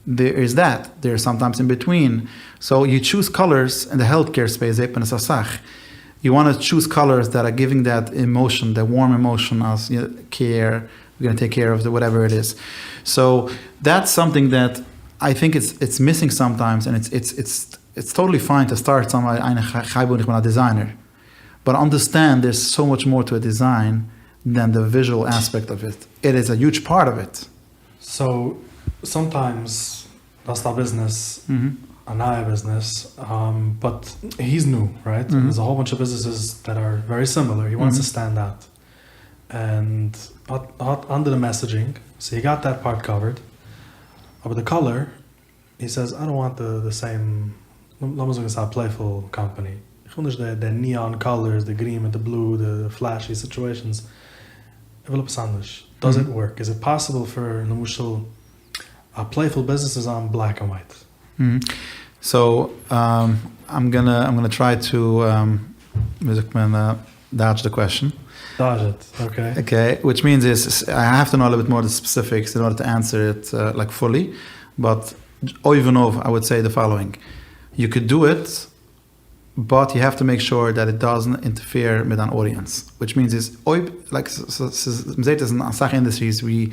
Speaker 1: דער איז דעט, דער איז סאמטיימס אין ביטווין, סאו יו טשוז קאלערס, אין די העלט קעיר ספעיס זעט מען עס אסאך, יו וואנט טו טשוז קאלערס דעט אר גיווינג דעט אימאשען, דעט ווארם אימאשען אז קעיר, ווי גאנא טעיק קעיר אוו די וואטעווער איט איז, סאו דעטס סאמטינג דעט איי טינק איטס מיסינג סאמטיימס, און איטס איטס איטס טאטעלי פיין טו סטארט סאם איינער כ'הייב אן איך בין א דיזיינער, באט אנדערסטענד דער איז סאו מאטש מאר טו א דיזיין דען די וויזשועל אספעקט אוו איט, איט איז א יוזש פארט אוו איט.
Speaker 4: סאו סאמטיימס דו האסט א ביזנעס, א נייע ביזנעס, באט הי איז ניו רייט, דערס א האול באנטש אוו ביזנעסעס דעט אר ווערי סימילער, הי וואנטס טו סטענד אוט, ענד האט אנדערע מעסעדזשינג, סאו הי גאט דעט פארט קאווערד, אבער די קאלער, הי סעיז איי דאנט וואנט די סעים, לאמיר זאגן ס'איז א פלעיפול קאמפאני, איך וויל נישט די ניאן קאלערס, די גרין מיט די בלו, די פלעשי סיטועשאנס, איך וויל עפעס אנדערש. דאז איט ווארק? איז איט פאסיבל פאר למשל א פלעיפול ביזנעס צו זיין בלעק ענד ווייט?
Speaker 1: סאו איים גאנא איים גאנא טריי טו ווי זאגט מען דאדזש די קוועשאן.
Speaker 4: דאדזש איט, אקעי.
Speaker 1: אקעי, וויטש מיענס איז איי העוו טו נאו א ליטל ביט מאר די ספעסיפיקס אין ארדער טו ענסער איט לייק פולי, באט אויבן אויף איי וואלד סעי די פאלאואינג, יו קוד דו איט, באט יו העוו טו מעיק שור דעט איט דאזענט אינטערפעיר מיט דיין אודיענס, וויטש מיענס איז אויב לייק ס'איז מ'זעט עס אין אסאך אינדעסטריס ווי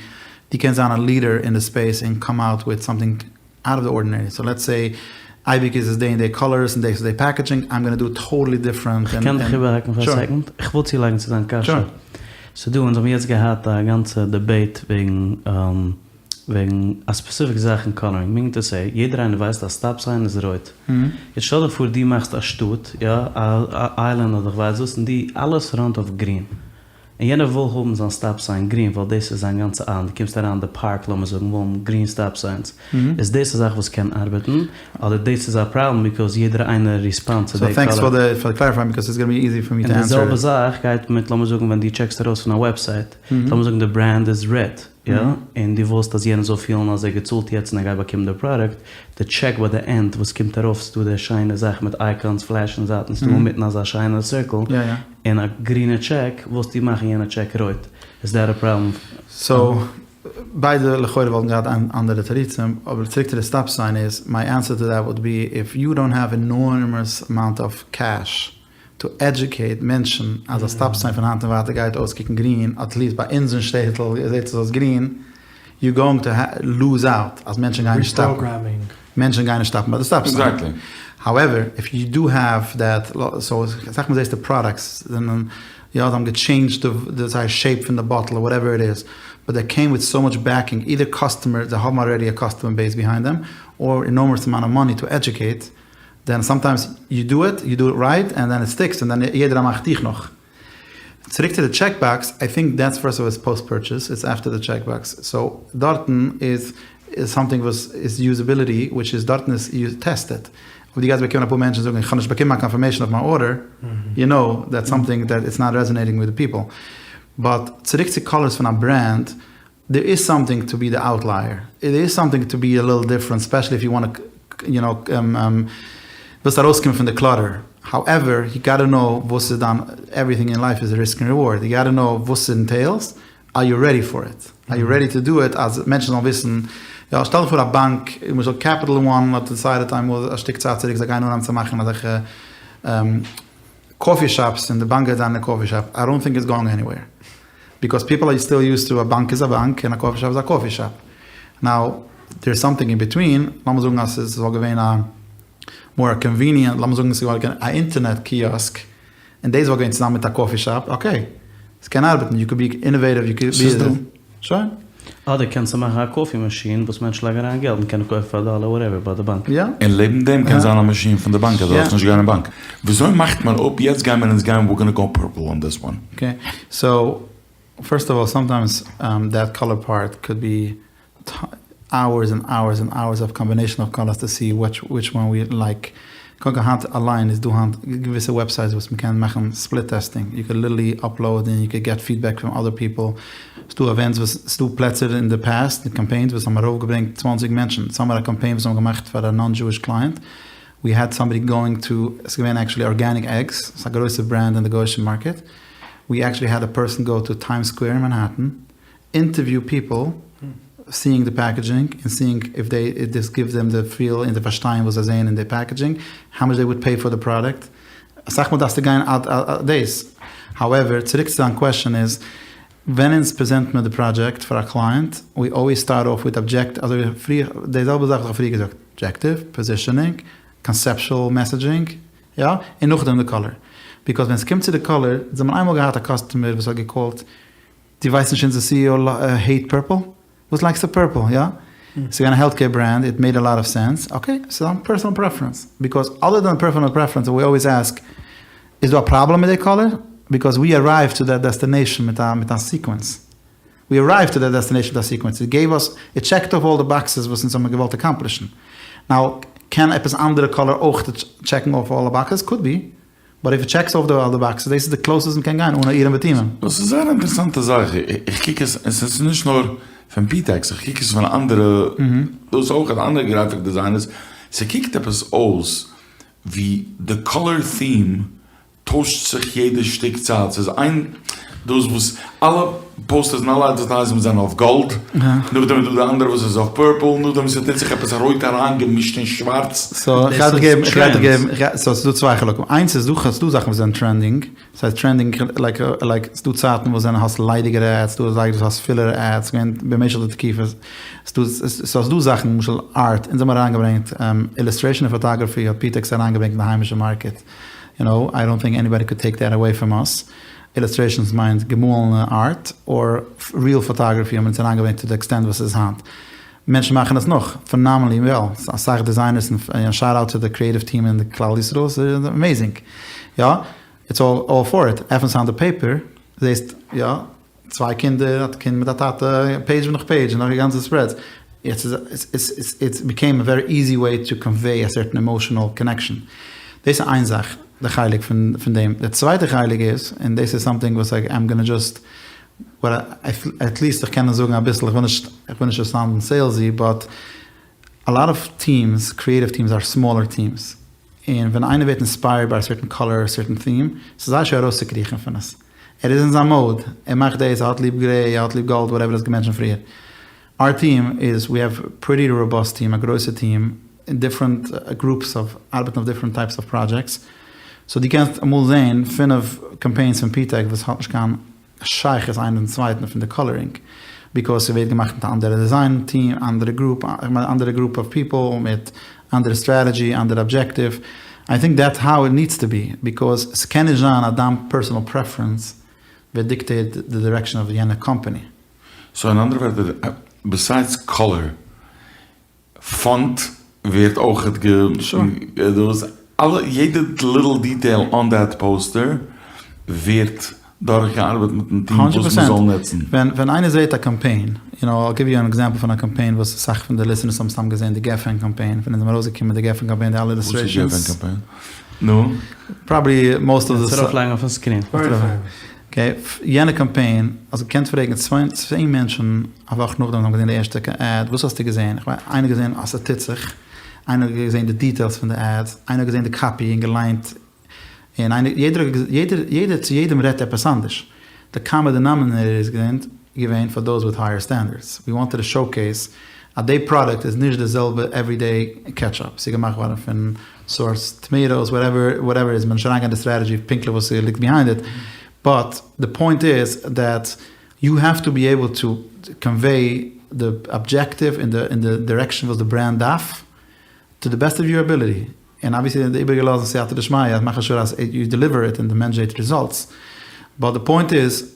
Speaker 1: דו קענסט זיין א ליעדער אין די ספעיס און קאם אוט וויט סאמטינג אוט אוו די ארדינערי, סאו לעטס סעי אייביג איז עס די און די קאלערס און דאס איז די פעקעדזשינג, איים גאנא דו טאטעלי דיפרענט און.
Speaker 2: כ'קען דיך איבערהאקן פאר א סעקאנד? איך וויל צולייגן צו דיין קשיא. ס'דא, אונז האבן יעצט געהאט א גאנצע דיבעיט וועגן וועגן א ספעסיפיק זאך אין קאלערינג, מינינג טו סעי, יעדער איינער ווייסט אז סטאפ סיין איז רויט. יעצט שטעל דיך פאר דו מאכסט א שטאט, יא, א איילענד אדער כ'ווייס וואס, און דו, אלעס ראנט אויף גרין. און יענער וויל האבן זיין סטאפ סיין גרין ווייל דאס איז זיין גאנצע איילענד, דו קומסט אריין אין די פארק לאמיר זאגן וויל האבן גרין סטאפ סיינס, איז דאס א זאך וואס קען ארבעטן? אדער דאס איז א פראבלעם ביקאוז יעדער איינער ריספאנדט צו
Speaker 1: סאו
Speaker 2: די
Speaker 1: טענקס
Speaker 2: קאלער?
Speaker 1: פאר די פאר קלעריפייאינג ביקאוז איטס גאנא בי איזי פאר מי
Speaker 2: און
Speaker 1: טו
Speaker 2: די
Speaker 1: ענסער
Speaker 2: זעלבע
Speaker 1: איט.
Speaker 2: זאך גייט מיט לאמיר זאגן ווען דו טשעקסט ארויס פון א וועבסייט, לאמיר זאגן די ברענד איז רעד, יא, און דו ווילסט אז יענער זאל פילן אז ער האט געצאלט יעצט און ער גייט באקומען די פראדוקט, די טשעק ביי די ענד וואס קומט ארויף ס'דא די שיינע זאך מיט אייקאנס פלעשן זייטן ס'דא אינמיטן אזא שיינע סירקל, און א גרינע טשעק ווילסטו מאכן יענע טשעק רויט, איז דעט א פראבלעם?
Speaker 1: סאו ביידע לכאורה וואלטן געהאט אנדערע תירוצים, אבער צוריק צו די סטאפ סיין איז, מיי ענסער טו דעט וואלד בי, איף יו דאנט העוו ענארמעס אמאונט אוו קעש טו עדיוקעיט מענטשן אז א סטאפ סיין פון היינט און ווייטער גייט אויסקוקן גרין, אטליעסט ביי אונז אין שטעטל זעט עס אויס גרין, יו גאוינג טו לוז אוט אז מענטשן גייען נישט סטאפן. מענטשן גייען נישט סטאפן ביי די סטאפ סיין. האועווער, איף יו דו העוו דעט, סאו אסאך מאל זעסטו פראדאקטס זענען יא זיי האבן געטשעינדזשד די זייער שעיפ פון די באטל אר וואטעווער איט איז, באט דעי קעים וויט סאו מאטש בעקינג, אידער קאסטומער, זיי האבן אלרעדי א קאסטומער בעיס ביהיינד דעם, אר ענארמעס אמאונט אוו מאני טו עדיוקעיט, דען סאמטיימס יו דו איט, יו דו איט רייט, ענד דען איט סטיקס, ענד דען יעדער מאכט דיך נאך. צוריק צו די טשעק באקס, איי טינק דעטס פירסט אוו איטס פאוסט פורטשעס, איטס עפטער די טשעק באקס, סאו דארטן איז סאמטינג וואס איז יוזעביליטי, וויטש איז דארטן איז יו טעסט איט, אויב דו גייסט באקומען אפאר מענטשן זאגן איך האב נישט באקומען א קאנפערמעישן אויף מיין ארדער, יו נאו דעטס סאמטינג דעט איטס נאט רעזאנעיטינג וויט די פיפל. באט צוריק צו קאלערס פון א ברענד, דער איז סאמטינג טו בי די אוטלייער, דער איז סאמטינג טו בי א ליטל דיפרענט, ספעשעלי איף יו וואנט יו נאו ווילסט ארויסקומען פון די קלאטער, האועווער יו גאטע נאו וואס איז דיין, עווריטינג אין לייף איז ריסק און ריווארד, יו גאטע נאו וואס ס'אינטעילס, אר יו רעדי פאר איט, אר יו רעדי טו דו איט, אז מענטשן זאלן וויסן, יא שטעל דיך פאר א באנק, למשל קעפיטעל וואן האט דיסיידעט איינמאל א שטיק צייט צוריק זיי גייען אנהייבן צו מאכן אזעלכע קאפי שאפס און די באנק גייט זיין אין די קאפי שאפ, איי דאנט טינק איטס גאוינג עניוועיר. ביקאוס פיפל אר סטיל יוזד טו א באנק איז א באנק און א קאפי שאפ איז א קאפי שאפ. נאו דער איז סאמטינג אין ביטווין, לאמיר זאגן אז עס וואלט געווען א מאר א קאנוויניענט, לאמיר זאגן עס וואלט געווען א אינטערנעט קיאסק און דאס וואלט געווען צוזאמען מיט א קאפי שאפ, אקעי, עס קען ארבעטן, יו קוד בי אינאוועטיוו, יו קוד בי.
Speaker 3: ס'איז דא.
Speaker 1: שוין.
Speaker 2: אדער קענסטו מאכן א coffee machine וואס מענטשן לייגן אריין געלט און קענען קויפן פאר א דאלער whatever ביי די באנק.
Speaker 1: יא.
Speaker 3: און לעבן דעם קען זיין א מאשין פון די באנק אז דו דארפסט נישט גיין אין באנק. וויאזוי מאכט מען אפ יעצט גיימער אונז גיין we're gonna go purple on this one.
Speaker 1: Okay so first of all sometimes that color part could be hours and hours and hours of combination of colors to see which one we like. קודם כל היינט אליין איז דא היינט געוויסע websites וואס מ'קען מאכן split testing, you can literally upload און you can get feedback פון other people, ס'דא events וואס ס'דא פלעצער אין די past מיט קאמפיינס וואס האבן ארויפגעברענגט צוואנציג מענטשן, ס'האמער א קאמפיין וואס האבן געמאכט פאר א non Jewish client, we had somebody going to, ס'איז געווען actually Organic Eggs, ס'איז א גרויסע brand אין די גוישע market, we actually had a person go to Times Square אין מאנהעטן, interview people seeing the packaging און seeing if they if this gives them the feel און זיי פארשטייען וואס זיי זעען אין די packaging, how much they would pay for the product, אסאך מאל דארפסטו גיין דאס, however צוריק צו דיין question איז, ווען אונז present מיר די פראדזשעקט פאר א client, we always start off with object אזוי ווי פריער, די זעלבע זאך וואס איך האב פריער געזאגט, objective, positioning, conceptual messaging, יא, און נאכדעם די color, because ווען ס'קומט צו די color, אונז האבן איינמאל געהאט א customer וואס האט געקאלט דו ווייסט נישט אונזער CEO hate purple? וואס לייגסטו purple? יא? ס'איז געווען א health care brand, it made a lot of sense, okay, ס'איז א personal preference, because other than personal preference we always ask, איז דא א פראבלעם מיט די color? Because we arrive to that destination מיט א מיט א sequence, we arrive to that destination מיט א sequence, it gave us, it checked off all the boxes וואס אונז האבן געוואלט accomplish ן, now קען עפעס אנדערע color אויך check ן off all the boxes? Could be. But if it checks off the other boxes, דאס איז די closest מ'קען גיין אן א אורים ותומים.
Speaker 3: דאס איז זייער א אינטערעסאנטע זאך, איך קוק עס, עס איז נישט נאר פון PTEX, איך קוק עס פון אנדערע, דאס אויך אנדערע graphic designers, ס'קוקט עפעס אויס ווי די color theme טוישט זיך יעדע שטיק צייט, ס'איז איין דאס וואס אלע posters און אלע advertisements זענען אויף גאלד, נאכדעם איז דא די אנדערע וואס איז אויף purple, נאכדעם ס'טוט זיך עפעס רויט אריינגעמישט אין שווארץ.
Speaker 1: So איך גיי דיך געבן, איך גיי דיך געבן, so ס'איז דא צוויי חלקים, איינס איז דא, ס'דא זאכן וואס זענען trending, ס'הייסט trending like like ס'דא צייטן וואס זענען האסט ליידיגערע ads, ס'דא צייטן וואס האסט פילערע ads, ס'געווען במשך די תקופות, ס'דא so ס'דא זאכן למשל art, אונז האבן אריינגעברענגט illustration און photography האט PTEX אריינגעברענגט אין די היימישע market, you know, I don't think anybody could take that away from us. Illustrations מיינט געמאלענע art, or real photography האבן אונז אריינגעברענגט to the extent וואס ס'איז היינט. מענטשן מאכן עס נאך phenomenally well, אסאך designers און shout out to the creative team אין די כלל ישראל, ס'איז amazing. יא, it's all for it. עפענסט היינט די paper, זעסט יא, צוויי קינדער, א קינד מיט א טאטע, page נאך page, און נאך גאנצע spreads. יעצט איז it became a very easy way to convey a certain emotional connection. דאס איז איין זאך, די חלק פון דעם. די צווייטע חלק איז, און דאס איז something וואס I am gonna just, at least איך קען עס זאגן אביסל, איך וויל נישט, איך וויל נישט sound ן salesy, but a lot of teams, creative teams are smaller teams. און ווען איינער ווערט inspired by a certain color, a certain theme, ס'איז זייער שווער ארויסצוקריכן פון עס. ער איז אין זיין mode, ער מאכט דאס, ער האט ליב gray, ער האט ליב גאלד, whatever האסט געמענטשענט פריער. Our team איז, we have pretty robust team, א גרויסע team, אין different groups אוו, ארבעטן אויף different types of projects, so דו קענסט אמאל זעהן פינף קאמפיינס פון PTEC וואס האט נישט קיין שייכות איינער צום צווייטן פון די coloring, because ס'ווערט געמאכט מיט א אנדערע design team, אנדערע group, כ'מיין אנדערע group of people, מיט אנדערע strategy, אנדערע objective, I think that's how it needs to be, because ס'קען נישט זיין אז דיין personal preference וועט dictate די direction אוו יענע קאמפאני.
Speaker 3: So אין אנדערע ווערטער, besides color, font ווערט אויכעט גע... דאס אלע יעדע little detail on that poster ווערט דורכגעארבעט מיטן team וואס מ'זאל נוצן.
Speaker 1: ווען ווען איינער זעהט א קאמפיין, you know, I'll give you an example פון א קאמפיין וואס אסאך פון די listeners האבן סתם געזעהן, די גפן קאמפיין, פון אונז זעמיר ארויסגעקומען מיט די גפן קאמפיין, די אלע illustrations.
Speaker 3: וואס איז גפן קאמפיין? נו?
Speaker 1: Probably most of the...
Speaker 2: קענסט ארויפלייגן אויפן screen.
Speaker 1: Okay, יענע קאמפיין, אז דו קענסט פרעגן צען מענטשן א וואך נאכדעם זיי האבן געזען די ערשטע ad, וואס האסטו געזען? איך מיין, איינער האט געזען אז ס'טוט זיך, איינער האט געזען די details פון די ads, איינער האט געזען די copy און געליינט, און איינער, יעדער האט, יעדער, יעדער צו יעדעם רעדט עפעס אנדערש. די common denominator איז געווען for those with higher standards, we wanted to showcase אז די פראדוקט איז נישט די זעלבע everyday ketchup, ס'איז געמאכט געווארן פון source tomatoes whatever whatever איז, מ'וועט נישט אריינגיין אין די strategy פונקטליך וואס ס'ליגט behind it, but די point איז that you have to be able to convey די objective און די direction וואס די brand דארף to the best of your ability, און obviously די איבעריגע לאזן סייעתא דשמיא אז מאכן sure אז you deliver it און די מענטש זעט results, but די point איז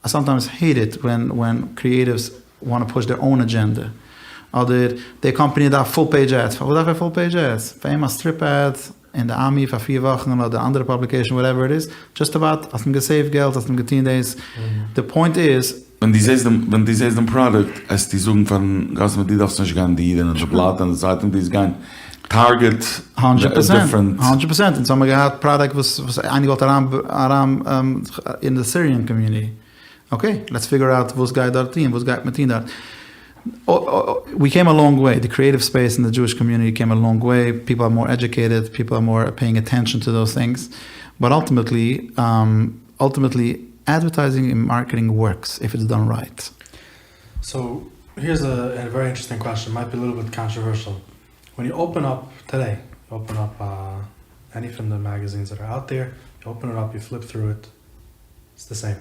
Speaker 1: I sometimes hate it when when creatives. וואנט פוש דעיר אוין אדזשענדע, אדער די קאמפאני דארף פול פעידזש עדס, פארוואס דארף ער פול פעידזש עדס? פאר אים א סטריפ עד אין די עמי פאר פיר וואכן אדער אנדערע פאבליקעישן וואטעווער איט איז, דזשאסט אבאוט האסט אים געסעיווט געלט האסט אים געטון דאס, די פוינט איז.
Speaker 3: ווען דו זעסט דעם ווען דו זעסט דעם פראדוקט עסטו זאגן פארן קאסטומער דו דארפסט נישט גיין די איד און די בלאט און די צייטונג דו וועסט גיין טארגעט
Speaker 1: האנדרעט פערסענט, האנדרעט פערסענט, אונז האמיר געהאט פראדוקט וואס וואס איינער געוואלט אריין אריין אין די סיריען קאמיוניטי, אקעי לעטס פיגור אוט וואס גייט דארט טון וואס גייט מען טון דארט, ווי קעים א לאנג וועי, די קריעטיוו ספעיס אין די דזשואיש קאמיוניטי קעים א לאנג וועי, פיפל אר מאר עדיוקעיטעד, פיפל אר מאר פעיאינג אטענשאן טו דאוס טינגס, באט אלטימעטלי אלטימעטלי אדווערטייזינג און מארקעטינג ווארקס איף איטס דאן רייט.
Speaker 4: סאו היערס א ווערי אינטערעסטינג קוועסטשען, מייט בי א ליטל ביט קאנטראווערשעל, ווען יו אפען אפ טודעי, יו אפען אפ עני פון די מעגעזינס דעט אר אוט דער, יו אפען איט אפ יו פליפ טרו איט, איטס די סעים,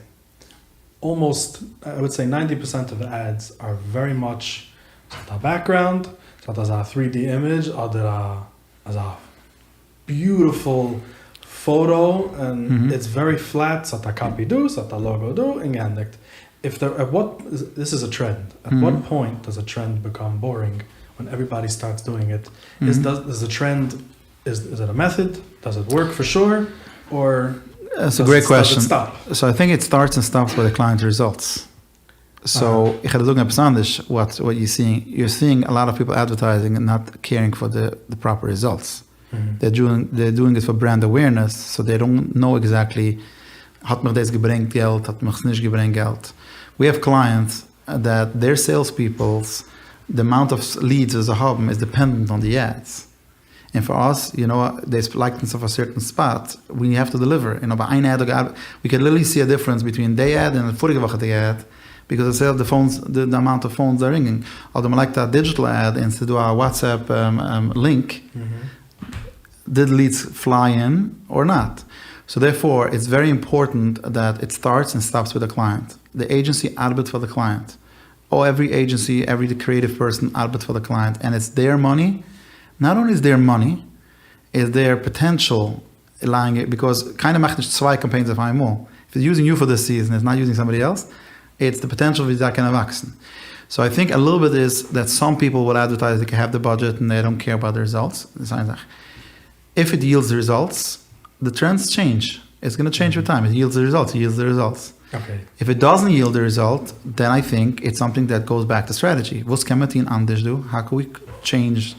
Speaker 4: אלמאסט איי וואלד סעי ניינטי פערסענט אוו די עדס אר ווערי מאטש, ס'האט א בעקגראונד, ס'האט אזא טרי די אימעדזש אדער א אזא ביוטיפול פאטא און איטס ווערי פלעט, ס'האט א קאפי דא, ס'האט א לאגא דא, און געענדיגט. איף דער עט וואט, דיס איז א טרענד, עט וואט פוינט דאז א טרענד ביקאם בארינג ווען עוועריבאדי סטארטס דואינג איט, איז דאז די טרענד, איז איט א מעטהאד, דאז איט ווארק פאר שור, אר
Speaker 1: דאס איט סטאפ? סאו איי טינק איט סטארטס און סטאפס ביי די קלייענט רעזאלטס. סאו איך וועל דיר זאגן עפעס אנדערש, וואט יו סיאינג, יור סיאינג א לאט אוו פיפל אדווערטייזינג און נאט קעירינג פאר די פראפער ריזאלטס, דעיר דואינג איט פאר ברענד אווערנעס, סאו דעי דאנט נאו עקזעקטלי האט מיך דאס געברענגט געלט האט מיך עס נישט געברענגט געלט, ווי האוו קלייענטס דעט דעיר סעילס פיפלס די אמאונט אוו ליעדס וואס זיי האבן איז דיפענדענט אן די עדס. און פאר אס, יו נאו, דאס לייגט אונז אויף א סערטען ספאט, ווי העוו טו דעליווער, און אויב איין עד האט געארבעט, ווי קען ליטערלי סי א דיפרענס ביטווין די עד און די פאריגע וואכעדיגע עד, ביקאוז די סעילס, די פאונס, די אמאונט אוו פאונס אר רינגינג, אדער מ'לייגט א דידזשיטעל עד און ס'איז דא א וואטסעפפ לינק, דיד ליעדס פליי אין אר נאט? סאו דערפאר איטס ווערי אימפארטענט דעט איט סטארטס און סטאפס וויט די קלייענט, די עידזשענסי ארבעט פאר די קלייענט, או עווערי עידזשענסי, עווערי קריעטיוו פערסאן ארבעט פאר די קלייענט ענד איטס דעיר מאני, נאט אנלי איז דעיר מאני, איז דעיר פאטענשעל לייאינג ביקאוז קיינער מאכט נישט צוויי קאמפיינס אויף איינמאל, איף איטס יוזינג יו פאר דיס סיזען איטס נאט יוזינג סאמבאדי עלס, איטס די פאטענשעל ווי זיי קענען וואקסן. סאו איי טינק א ליטל ביט איז דעט סאם פיפל וויל אדווערטייז דעי העוו די בודזשעט און דעי דאנט קעיר אבאוט די ריזאלטס, דאס איז איין זאך. איף איט יילדס ריזאלטס, די טרענדס טשעינדזש, איטס גאנא טשעינדזש וויט טיים, איט יילדס די ריזאלטס, איט יילדס די ריזאלטס. איף איט דאזענט יילד די ריזאלט, דען איי טינק איטס סאמטינג דעט גאוס בעק טו סטרעטעדזשי, וואס קען מען טון אנדערש דא, האו קען ווי טשעינדזש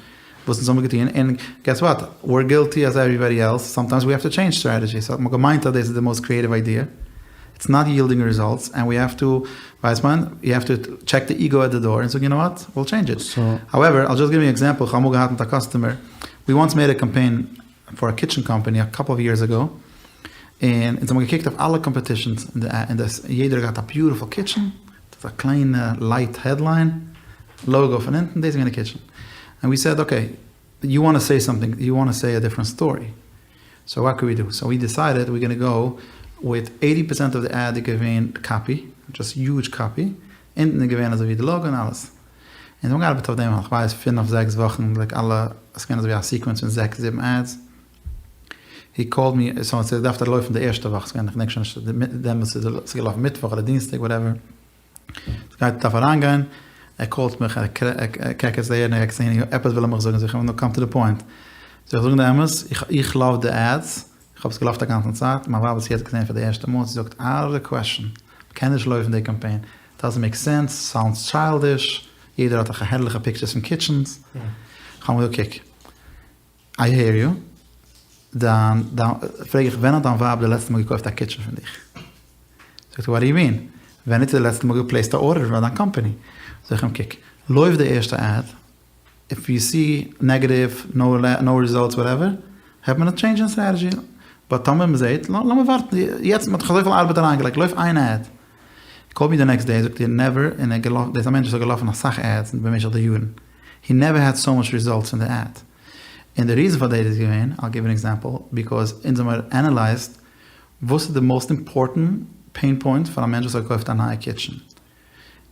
Speaker 1: וואס אונז האמיר געטון, און געס וואט, ווער גילטי עז עוועריבאדי עלס, סאמטיימס ווי האוו טו טשעינדזש סטרעטעדזשי, סאו האט מען געמיינט אז דאס איז די מאסט קריעטיוו איידיע, איטס נאט יילדינג ריזאלטס, ענד ווי האוו טו, ווייסט מען, יו האוו טו טשעק די איגאו עט די דאר און זאגן יו נאו וואט, וויל טשעינדזש איט. האועווער, איל דזשאסט גיוו יו ען עקזעמפל, כ'האב אמאל געהאט מיט א קאסטומער, ווי וואנס מעיד א קאמפיין פאר א קיטשען קאמפאני א קאפל אוו יערס אגאו, און אונז האבן געקוקט אויף אלע קאמפעטישאנס אין די, יעדער האט געהאט א ביוטיפול קיטשען, מיט א קליינע לייט העדליין, לאגא פון אונטן, דאס איז געווען די קיטשען. און ווי סעד אקעי, יו וואנט טו סעי סאמטינג, יו וואנט טו סעי א דיפרענט סטארי, סאו וואט קען ווי דו? סאו ווי דיסיידעד ווי גאנא גאו וויט עיטי פערסענט אוו די עד איז געווען קאפי, דזשאסט יוזש קאפי, אונטן איז געווען אזוי ווי די לאגא און אלעס. און זיי האבן געארבעט אויף דעם איך ווייס פינף זעקס וואכן לייק אלע עס איז געווען אזויווי א סיקווענס פון זעקס זיבן עדס הי קאלד מי סאו עס האט געדארפט לויפן די ערשטע וואך ס'געווען כ'דענק שוין נישט דעמאלטס איז עס געלאפן מיטוואך אדער דינסטאג וואטעווער ס'גייט דארף אריינגיין ער קאלט מיך ער קעקעצט אהער און ער קעקעצט אהין עפעס וויל ער מיך זאגן זאג איך אים נו קאם טו די פוינט זאל איך זאגן די אמת איך לאוו די עדס איך האב עס געלאווט א גאנצן צייט מיין ווייב האט עס יעצט געזען פאר די ערשטע מאל זי זאגט אוט אוו די קוועשן מ'קען נישט לויפן די קאמפיין דאזענט מעיק סענס, סאונדס טשיילדיש, יעדער האט דאך הערליכע פיקטשערס פון קיטשענס. כ'האב אים געזאגט קוק, איי העיר יו, דיין דיין, פרעג איך ווען האט דיין ווייב די לעצטע מאל געקויפט א קיטשען פון דיך? זאגט ער וואט דו יו מין, ווען האט זי די לעצטע מאל געפלעיסט א ארדער ביי דיין קאמפאני? זאג איך אים קוק, לויף די ערשטע עד, איף יו סי נעגעטיוו, נאו ריזאלטס וואטעווער, העט מען טשעינדזשען סטרעטעדזשי, באט טאמער מ'זעהט, לאמיר ווארטן, יעצט מ'האט דאך אזויפיל ארבעט אריינגעלייגט, לויף איין עד. קאלד מי די נעקסט דעי זאגט ער נעווער, און ער געלאפן, דאס איז א מענטש וואס האט געלאפן אסאך עדס במשך די יארן, הי נעווער העד סאו מאטש ריזאלטס פון די עד. און די ריזען פאר דעיס איז געווען, I'll גיוו ען עקזעמפל, ביקאוז אונז האמיר ענעלייזד וואס איז די מאסט אימפארטענט פעין פוינט פאר א מענטש וואס האט געקויפט א נייע קיטשען,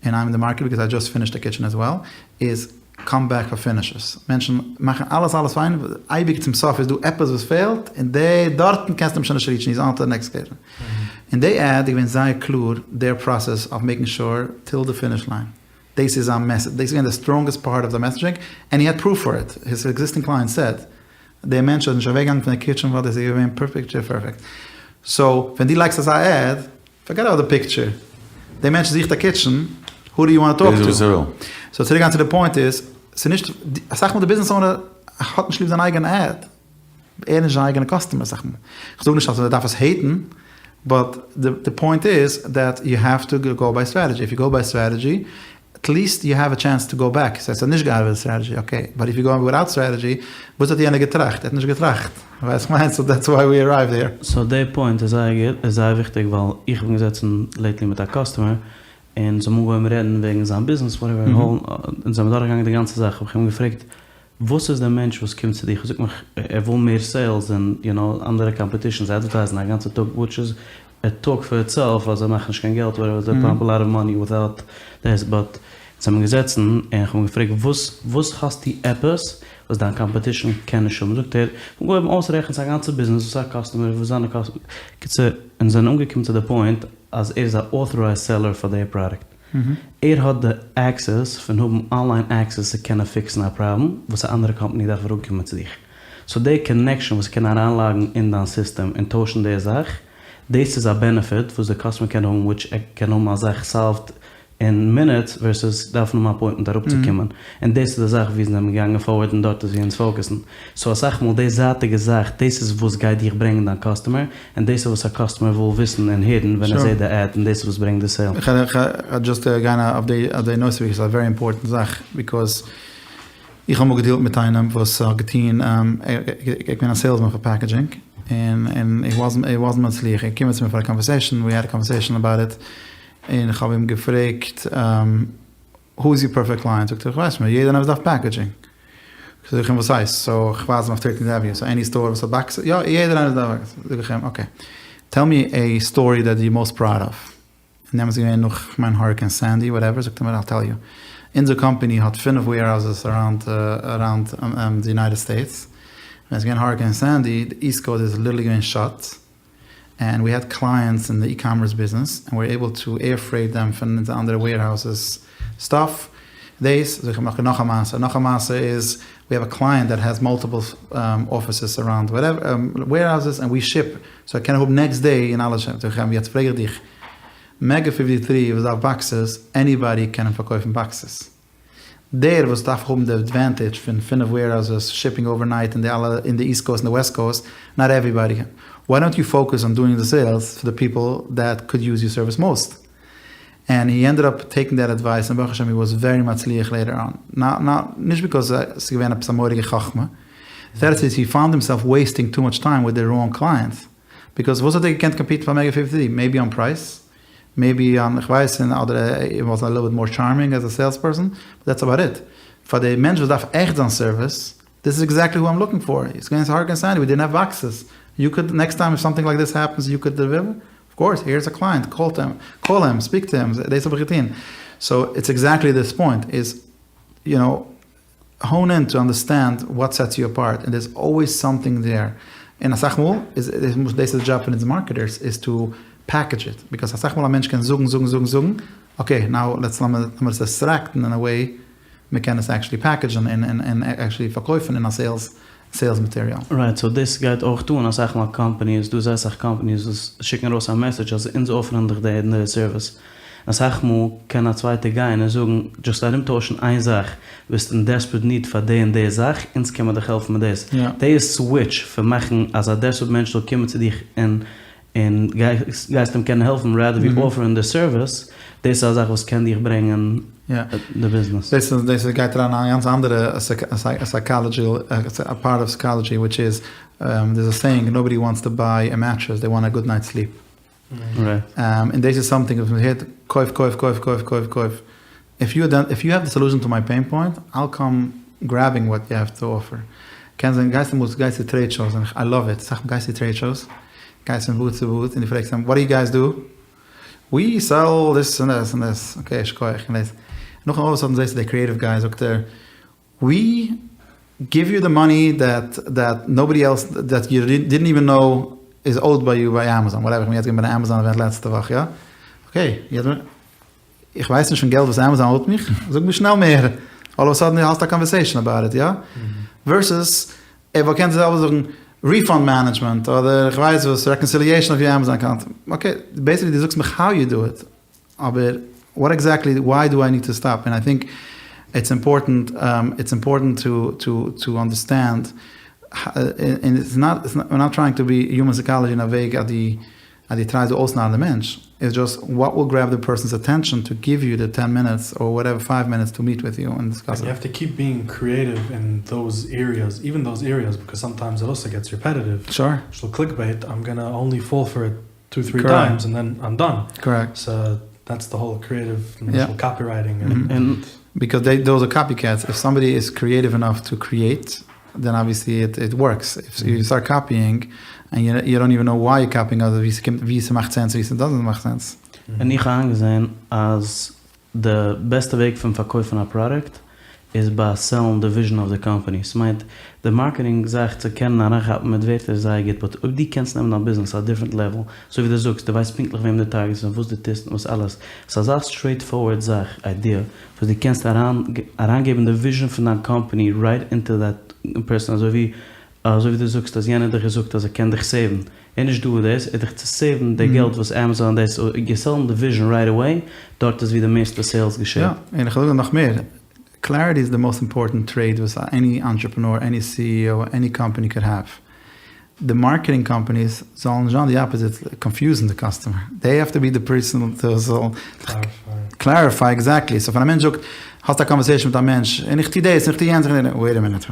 Speaker 1: און איים אין די מארקעט ביקאוז איי דזשאסט פינישד א קיטשען עז וועל, איז קאם בעק פאר פינישעס, מענטשן מאכן אלעס אלעס פיין, אייביג צום סוף איז דא עפעס וואס פעלט, און די דארטן קענסטו אים שוין נישט ריטשן, היז אן טו די נעקסט קיטשען. און די עד איז געווען זייער קלאר דעיר פראסעס אוו מעיקינג שור טיל די פיניש ליין. דאס איז זיין מעסעדזש, דאס איז געווען די סטראנגעסט פארט אוו די מעסעדזשינג, ענד הי העד פרוף פאר איט, היז עקזיסטינג קלייענט סעד, דער מענטש איז נישט אוועקגעגאנגען פון די קיטשען ווייל דאס איז געווען פערפעקט פערפעקט. סאו ווען דו לייגסט אזא עד, פארגעט אבאוט די פיקטשער, דער מענטש זוכט א קיטשען, הו דו יו וואנט טו טאלק טו? סאו צוריק גיין צו די פוינט איז, ס'איז נישט, אסאך מאל די ביזנעס אונער האט נישט ליב זיין אייגענע עד, ער איז נישט זיין אייגענע קאסטומער אסאך מאל, כ'זאג נישט אז מען דארף עס העיטן, באט די פוינט איז דעט יו העוו טו גאו ביי סטרעטעדזשי, איף יו גאו ביי סטרעטעדזשי, עט ליעסט יו העוו א טשענס טו גאו בעק, ס'הייסט ס'האט נישט געארבעט די סטרעטעדזשי, אקעי, באט איף יו גאו וויטאוט סטרעטעדזשי, וואס האט יענער געטראכט? ער האט נישט געטראכט, ווייסט כ'מיין, סאו דעטס וויי ווי ארייווד העיר.
Speaker 2: סאו די פוינט איז זייער גוט, איז זייער וויכטיג ווייל איך בין געזעצן לעיטלי מיט א קאסטומער און זיי האבן אנגעהויבן רעדן וועגן זיין ביזנעס וואטעווער, און זיי האבן דורכגעגאנגען די גאנצע זאך, האב איך אים געפרעגט וואס איז דער מענטש וואס קומט צו דיך און זאגט מיך ער וויל מער סעילס און יו נאו אנדערע קאמפעטישאנס אדווערטייזן א גאנצע טאג וויטש איז א טאלק פאר איטסעלף אז זיי מאכן נישט קיין געלט וואטעווער זיי פאמפ א לאט אוו מאני וויטאוט דעס באט אונז האבן געזעצן און איך האב אים געפרעגט וואס וואס האסטו עפעס וואס דיין קאמפעטישאן קען נישט האבן זאגט ער איך האב אנגעהויבן אויסרעכענען זיין גאנצע ביזנעס וואס א קאסטומער וואס זיינע קאסטומער קיצור אונז זענען אנגעקומען צו די פוינט אז ער איז א אוטארייזד סעלער פאר די פראדוקט. ער האט די עקסעס פון האבן אנליין עקסעס צו קענען פיקסן א פראבלעם וואס א אנדערע קאמפאני דארף אראפקומען צו דיך. סאו די קאנעקשאן וואס קען אריינלאגן אין דיין סיסטעם און טוישן די זאך, דאס איז א בענעפיט וואס די קאסטומער קען האבן וויטש ער קען האבן א זאך סאלווד אין מינוטס ווערסעס דארפן האבן א אפוינטמענט אראפצוקומען. און דאס איז די זאך ווי אונז זענען געגאנגען פארווארד און דארט איז ווי אונז פאוקעסן. סאו אסאך מאל די זייטיגע זאך דאס איז וואס גייט דיך ברענגן דיין קאסטומער, און דאס איז וואס א קאסטומער וויל וויסן און הערן ווען ער זעט די עד און דאס איז וואס ברענגט די סעיל.
Speaker 1: איך וועל דזשאסט גיין אויף די נושא ביקאוז ס'איז א ווערי אימפארטענט זאך ביקאוז איך האב אמאל געדילט מיט איינעם וואס האט געטון ער איז געווען א סעילסמאן פאר פעקעדזשינג און הי וואזנט מצליח ער איז געקומען צו מיר פאר א קאנווערסעישאן ווי העד א קאנווערסעישאן אבאוט איט און איך האב אים געפרעגט הו איז יור פערפעקט קלייענט? זאגט ער איך ווייס נישט, יעדער איינער וואס דארף פעקעדזשינג. זאג איך אים וואס הייסט? סאו איך ווייז אים אויף טערטינט עוועניו, סאו עני סטאר וואס האט באקסעס? יא יעדער איינער וואס דארף באקסעס. זאג איך אים אקעי, טעל מי עי סטארי דעט יור מאסט פראוד אוו. און דעמאלטס איז געווען נאך כ'מיין האריקעין סענדי וואטעווער, זאגט ער מיר אייל טעל יו, אונזער קאמפעני האט פינף וועירהאוזעס אראונד אראונד די יונייטעד סטעיטס, ווען עס איז געווען האריקעין סענדי, די איסט קאוסט איז ליטערלי געווען שאט, ענד ווי העד קלייענטס אין די אי-קאמערס ביזנעס ענד ווי ווער עיבל טו עיר פרעיט דעם פון אונזער אנדערע וועירהאוזעס סטאף דאס זאג איך אים נאך נאך א מעשה נאך א מעשה איז ווי האוו א קלייענט דעט העז מאלטיפעל אפיסעס אראונד וואטעווער וועירהאוזעס ענד ווי שיפ סאו ער קען האבן נעקסט דעי און אלעס זאג איך אים יעצט פרעג איך דיך מעגא פיפטי טרי וואס דארף באקסעס עניבאדי קען אים פארקויפן באקסעס דער וואס דארף האבן די אדווענטעדזש פון פינף וועירהאוזעס, שיפינג אווערנייט און די אלע אין די איסט קאוסט און די וועסט קאוסט, נאט עוועריבאדי קען, וויי דאנט יו פאוקעס אן דואינג די סעילס פאר די פיפל דעט קוד יוז יור סערוויס מאוסט? ענד הי ענדעד אפ טעיקינג דעט אדווייס און ברוך השם הי וואס ווערי מצליח לעיטער אן, נאט נאט נישט ביקאוז ס'איז געווען עפעס א מורא'דיגע חכמה, די תירוץ איז הי פאונד הימסעלף וועיסטינג טו מאטש טיים וויט די ראנג קלייענטס, ביקאוז וואס האט ער געקענט קאמפיטן פאר מעגא פיפטי? מעיבי אן פרייז? מעיבי אן איך ווייס און אדער הי וואס א ליטל ביט מאר טשארמינג עז א סעילס פערסאן, באט דעטס אבאוט איט. פאר די מענטש וואס דארף עכט זיין סערוויס, דיס איז עקזעקטלי הו איים לוקינג פאר, איטס געווען האריקעין סענדי ווי דידנט העוו באקסעס, יו קוד נעקסט טיים איף סאמטינג לייק דיס העפענס יו קוד דעליווער, אוו קאורס העיר איז א קלייענט קאל אים, קאל אים, ספיק טו אים, דאס האב איך געטון. סאו איטס עקזעקטלי דיס פוינט איז יו נאו. האון אין טו אנדערסטענד וואט סעטס יו אפארט און דערס אלוועיס סאמטינג דער, און אסאך מאל איז דאס איז די דזשאב פון אונז מארקעטערס איז טו פעקעדזש איט, ביקאוז אסאך מאל א מענטש קען זאגן זאגן זאגן זאגן, אקעי נאו לעטס לאמיר עס עקסטרעקטן אין א וועי מען קען עס עקשעלי פעקעדזשן און עקשעלי פארקויפן אין א סעילס סעילס מאטעריאל.
Speaker 2: רייט, סאו דאס גייט אויך אן אסאך מאל קאמפאניס, דא זייער אסאך קאמפאניס וואס שיקן ארויס א מעסעדזש אז אונז אפערן דיך די און די סערוויס, אסאך מאל קען א צווייטער גיין און זאגן דזשאסט ארומטוישן איין זאך, ביסט אין דעספערט ניד פאר די און די זאך, אונז קען מיר דיך העלפן מיט דאס. די סוויטש פון מאכן אז א דעספערט מענטש זאל קומען צו דיך און און גייסט אים קענען העלפן רעדער ווי אפערן די סערוויס, דאס איז א זאך וואס קען דיך ברענגען די ביזנעס.
Speaker 1: דאס דאס גייט אריין אין א גאנץ אנדערע סייקאלעדזשי, א פארט אוו סייקאלעדזשי, וויטש איז, דערס א סעיאינג, נאובאדי וואנטס טו ביי א מעטרעס, דעי וואנט א גוד נייט סליפ. און דאס איז סאמטינג וואס מען הערט קויף קויף קויף קויף קויף קויף, איף יו איף יו העוו די סאלושען טו מיי פעין פוינט אייל קאם גרעבינג וואט יו העוו טו אפער, קען זיין גייסט אמאל גייסט צו טרעיד שאוס און איי לאוו איט, אסאך מאל גייסט צו טרעיד שאוס גייסט פון בוט צו בוט און דו פרעגסט אים וואט דו יו גייס דו? ווי סעל דיס און דעס און דעס, אקעי שכוח און דאס, נאכדעם אלל אוו א סאדען זעסטו דער קריעטיוו גיי זאגט ער ווי גיוו יו די מאני דעט דעט נאובאדי עלס דעט יו דידנט איווען נאו איז אויד ביי יו ביי עמעזאן וואטעווער איך בין יעצט געווען ביי די עמעזאן אווענט לעצטע וואך יא אקעי יעצט בין. איך ווייס נישט פון געלט וואס עמעזאן האט מיך, זאג מיר שנעל מער, אלל אוו א סאדען דו האסט א קאנווערסעישאן אבאוט איט, יא? ווערסעס ער וואלט געקענט די זעלבע זאגן ריפאנד מענעדזשמענט אדער איך ווייס וואס רעקאנסיליעישאן אוו יור עמעזאן אקאונט, אקעי, בעיסיקלי דו זאגסט מיך האו יו דו איט, אבער וואט עקזעקטלי וויי דו איי ניד טו סטאפ, און איי טינק איטס אימפארטענט איטס אימפארטענט טו טו טו אנדערסטענד, און איטס נאט וויר נאט טרייאינג טו בי יומען סייקאלעדזשי אין א וועג אז דו אז דו טרייסט דא אויסנארן די מענטש, איטס דזשאסט וואט וויל גרעב די פערסאנס אטענשאן טו גיוו יו די טען מינוטס אר וואטעווער פייוו מינוטס טו מיעט וויט יו און דיסקאס
Speaker 4: איט. יו העוו טו קיעפ ביאינג קריעטיוו אין דאוז עריעס, איווען דאוז עריעס, ביקאוז סאמטיימס איט אלסא געטס ריפעטיוו, למשל קליק בעיט, איים גאנא אנלי פאל פאר איט טו טרי טיימס און דען איים דאן, סא דעטס די האול קריעטיוו, למשל קאפירייטינג און.
Speaker 1: ביקאוז דעי דאוז אר קאפי קעטס, איף סאמבאדי איז קריעטיוו ענאף טו קריעט דען אבוויעסלי איט ווארקס, איף יו סטארט קאפיאינג ענד יו דאנט איווען נאו וויי יו קאפיאינג אדער ווי ס'קומט ווי ס'מאכט סענס ווי ס'דאזענט מאכט סענס.
Speaker 2: און איך האב איינגעזען אז די בעסטע וועג פון פארקויפן א פראדוקט איז ביי סעלן די וויזשען אוו די קאמפאני, ס'מיינט די מארקעטינג זאך צו קענען אריינכאפן מיט ווערטער איז זייער גוט באט אויב דו קענסט נעמען דיין ביזנעס א דיפרענט לעוועל, אזוי ווי דו זאגסט דו ווייסט פונקטליך וועם דו טארגעטסט און וואס דו טוסט און וואס אלעס, ס'איז אזא סטרעיט פארווערד זאך, איידיע, וואס דו קענסט אריין אריינגעבן די וויזשען פון דיין קאמפאני רייט אינטו דעט פערסאן אזוי ווי אזוי ווי דו זאגסט אז יענער האט דיך געזאגט אז ער קען דיך סעיוון, ער איז נישט דא דאס איז דיך צו סעיוון די געלט וואס עמעזאן דאס יו סעלן די וויזשען רייט עוועי, דארט איז ווי די מערסטע סעילס געשעט.
Speaker 1: יא, און איך וועל זאגן נאך מער, קלעריטי איז די מאסט אימפארטענט טרעיט וואס עני אנטרעפרענאר, עני סי אי או, עני קאמפאני קוד העוו. די מארקעטינג קאמפאניס זאלן נישט זיין די אפאזיט, קאנפיוזן די קאסטומער, דעי העוו טו בי די פערסאן וואס זאל קלעריפיי עקזעקטלי, סאו ווען א מענטש זאגט, האסט א קאנווערסעישאן מיט א מענטש, און איך טו דאס און איך טו יענץ, וועיט א מינוט,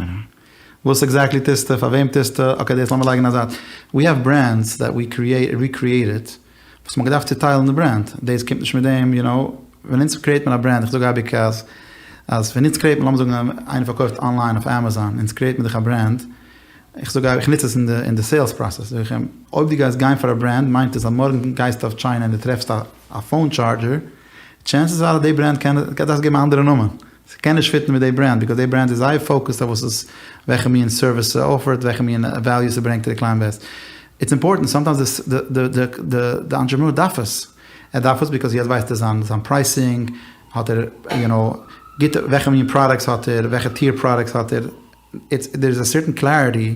Speaker 1: וואס עקזעקטלי טוסטו? פאר וועם טוסטו? אקעי דאס לאמיר לייגן אין א זייט. ווי העוו ברענדס דעט ווי קריעט ריקריעטעד וואס מ'האט געדארפט צוטיילן די ברענד, דאס קומט נישט מיט דעם, יו נאו, ווען אונז קריעט מען א ברענד, איך זאג אייביג אז אז ווען אונז קריעט מען, לאמיר זאגן איינער פארקויפט אנליין אויף עמעזאן, אונז קריעט מען דאך א ברענד, איך זאג אייביג, איך נוץ עס אין די אין די סעילס פראסעס, זאג איך אים, אויב דו גייסט גיין פאר א ברענד מיינט עס אז מארגן גייסטו אויף טשיינע און דו טרעפסט א א פאון טשארדזשער, טשענסעס אר אז די ברענד קען, דארפסט געבן א אנדערע נאמען. ס'קען נישט פיטן מיט די ברענד, ביקאוז די ברענד איז זייער פאוקעסד אויף וואס עס, וועלכע מין סערוויס ס'אפערט, וועלכע מין וועליו ס'ברענגט צו די קלייענט בעיס. איטס אימפארטענט, סאמטיימס די די די די אנטרעפרענור דארף עס. ער דארף עס ביקאוז יעצט ווייסט ער זיין זיין פרייסינג, האט ער יו נאו, גוטע, וועלכע מין פראדאקטס האט ער, וועלכע טיר פראדאקטס האט ער, איטס, דער איז א סערטען קלעריטי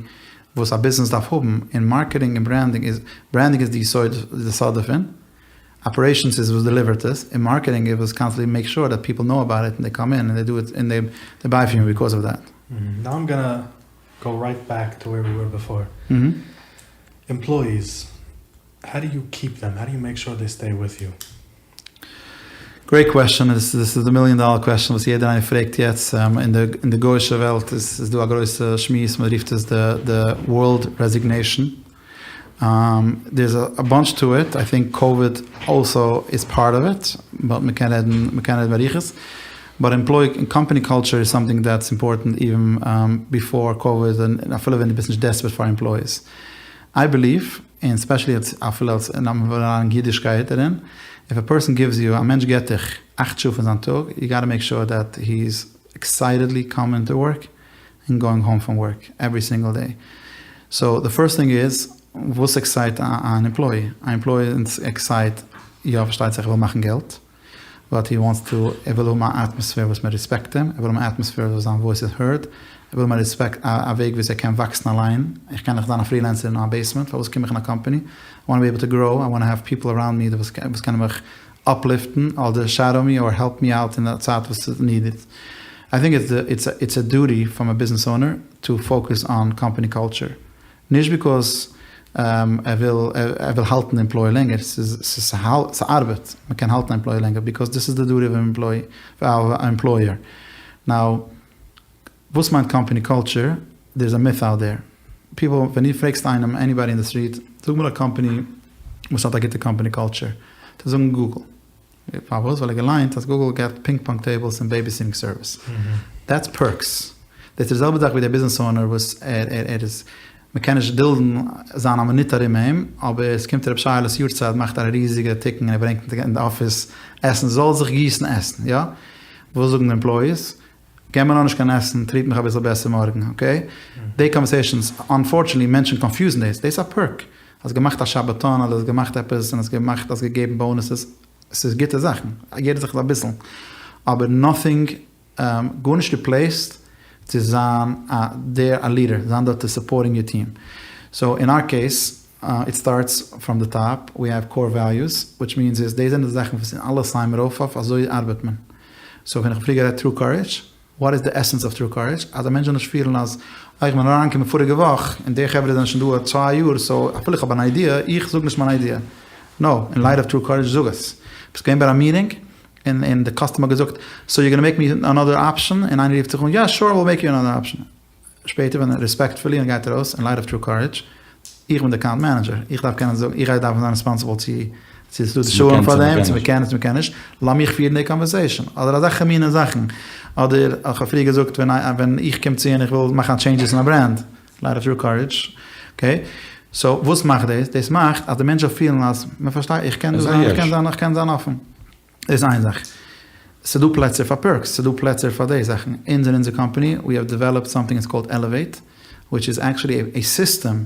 Speaker 1: וואס א ביזנעס דארף האבן, און מארקעטינג און ברענדינג איז, ברענדינג איז די יסוד, די סוד דערפון. אפערעישאנס איז וואס דעליווערט עס, און מארקעטינג איז וואס קאנסטענטלי מעיק שור דעט פיפל נאו אבאוט איט און דעי קאם אין און דעי דו איט און דעי ביי פראם יו ביקאוז אוו דעט.
Speaker 4: נאו איים גאנא גאו רייט בעק טו ווער ווי ווער ביפאר. עמפלאיס, האו דו יו קיעפ דעם? האו דו יו מעיק שור דעי סטעי וויט יו?
Speaker 1: גרעיט קוועסטשען, דאס איז די מיליאן דאלער קוועסטשען וואס יעדער איינער פרעגט יעצט, אין די גוישע וועלט איז דא א גרויסע שמועס, מען רופט עס די ווארלד רעזיגנעישאן, דערס א באנטש טו איט, איי טינק קאוויד אלסא איז פארט אוו איט, באט מען קען רעדן מען קען רעדן באריכות, באט עמפלאי און קאמפאני קולטשער איז סאמטינג דעטס אימפארטענט איווען ביפאר קאוויד און אפילו ווען דו ביסט נישט דעספערט פאר עמפלאיס, איי בעליוו, און ספעשעלי אפילו אלס און אז מ'וויל אריין אידישקייט דערין, איף א פערסאן גיווס יו, א מענטש געט דיך אכט שעה פון זיין טאג, יו גאטע מעיק שור דעט הי איז עקסייטעדלי קאמינג טו ווארק, און גאוינג האום פראם ווארק עווערי סינגל דעי. סאו די פירסט טינג איז, וואס עקסייט אן עמפלאי? א עמפלאי עקסייט, יא פארשטייט זיך ער וויל מאכן געלט, באט הי וואנטס טו, ער וויל האבן א אטמאספער וואס מען ריספעקט אים, ער וויל האבן א אטמאספער וואס זיין וואויס איז הערד, ער וויל האבן א ריספעקט, א וועג וויאזוי ער קען וואקסן אליין, איך קען דאך זיין א פרילענסער אין א בעיסמענט, פארוואס קום איך אין א קאמפאני? איי וואנט טו בי עיבל טו גראו, איי וואנט טו העוו פיפל אראונד מי וואס קענען מיך אפליפטן אדער שעדאו מי אר העלפ מי אוט אין א צייט וואס ס'איז נידעד. איי טינק איטס איטס א דוטי פראם א ביזנעס אונער טו פאוקעס אן קאמפאני קולטשער. נישט ביקאוז ער וויל ער וויל האלטן די עמפלאי לענגער, ס'איז ס'ארבעט, מ'קען האלטן א עמפלאי לענגער ביקאוז דיס איז די דוטי אוו אן עמפלויער. נאו וואס מיינט קאמפאני קולטשער? דער איז א מיט אוט דער. פיפל ווען דו פרעגסט איינעם עניבאדי אין די סטריט זאג מיר א קאמפאני וואס האט א גוטע קאמפאני קולטשער וועט ער זאגן גוגל. פארוואס? ווייל ער האט געליינט אז גוגל געט פינג פאנג טעיבלס און בעיביסיטינג סערוויס. דעטס פערקס. דאס איז די זעלבע זאך ווי דער ביזנעס אונער וואס ער ער איז מען קען נישט דולדן זיין א מינוט ארום אים, אבער עס קומט ר' שייעלע'ס יארצייט מאכט ער א ריזיגע תיקון און ער ברענגט אין די אפיס עסן זאל זיך גיסן עסן יא? וואס זאגן די עמפלויאיס? געב מיר נאר נישט קיין עסן, טריט מיך אביסל בעסער מארגן, אקעי? די קאנווערסעישאנס, אנפארטשענעטלי מענטשן קאנפיוזן דאס, דאס איז א פערק, האסט געמאכט א שבתון אדער האסט געמאכט עפעס און האסט געמאכט האסט געגעבן באונעסעס. ס'איז גוטע זאכן, יעדע זאך איז אביסל, אבער נאטינג, גארנישט ריפלעיסט צו זיין א דער א לידער, זיין דארט צו סופארטינג יור טיעם. סאו אין אר קעיס, איט סטארטס פראם די טאפ, ווי העוו קאור וועליוס, וויטש מיענס איז דאס זענען די זאכן וואס אין אלעס סיין מיר אויף אויף אזוי ארבעט מען. סאו ווען איך האב פריער גערעדט טרו קארעדזש, וואט איז די עסענס אוו טרו קארעדזש? אז א מענטש זאל נישט פילן אז אה איך בין אריינגעקומען פאריגע וואך און די חברה זענען שוין דא צוויי יאר סאו אפילו איך האב אן איידיע איך זאג נישט מיין איידיע. נאו, אין לייט אוו טרו קארעדזש זאג עס. ביסט געווען ביי א מיטינג און און די קאסטומער האט געזאגט סאו יו גאנא מעיק מי אנאדער אפשען און איינער רופט זיך אן יא שור וויל מעיק יו אנאדער אפשען. שפעטער ווען רעספעקטפולי און גייט ארויס אין לייט אוו טרו קארעדזש, איך בין די אקאונט מענעדזשער, איך דארף קענען זאגן, איך גיי דארפן זיין רעספאנסיבל צו צו ס'איז דא די שעה'ן פאר דעם, צו מ'קען צו מ'קען נישט, לאמיך פירן די קאנווערסעישאן, אדער אזעלכע מינע זאכן, אדער איך האב פריער געזאגט ווען ווען איך קום צו און איך וויל מאכן א טשעינדזשעס אין א ברענד, לייט אוו טרו קארעדזש, אקעי, סאו וואס מאכט דאס? דאס מאכט אז די מענטש זאל פילן אז מ'פארשטייט, איך קען דא זיין, איך קען זיין, איך קען זיין אפן. דאס איז איין זאך. ס'דא פלעצער פאר פערקס, ס'דא פלעצער פאר די זאכן. אונז אין אונזער קאמפאני, ווי האוו דעוועלאפד סאמטינג איטס קאלד עלעוועיט, וויטש איז עקטשולי עי סיסטעם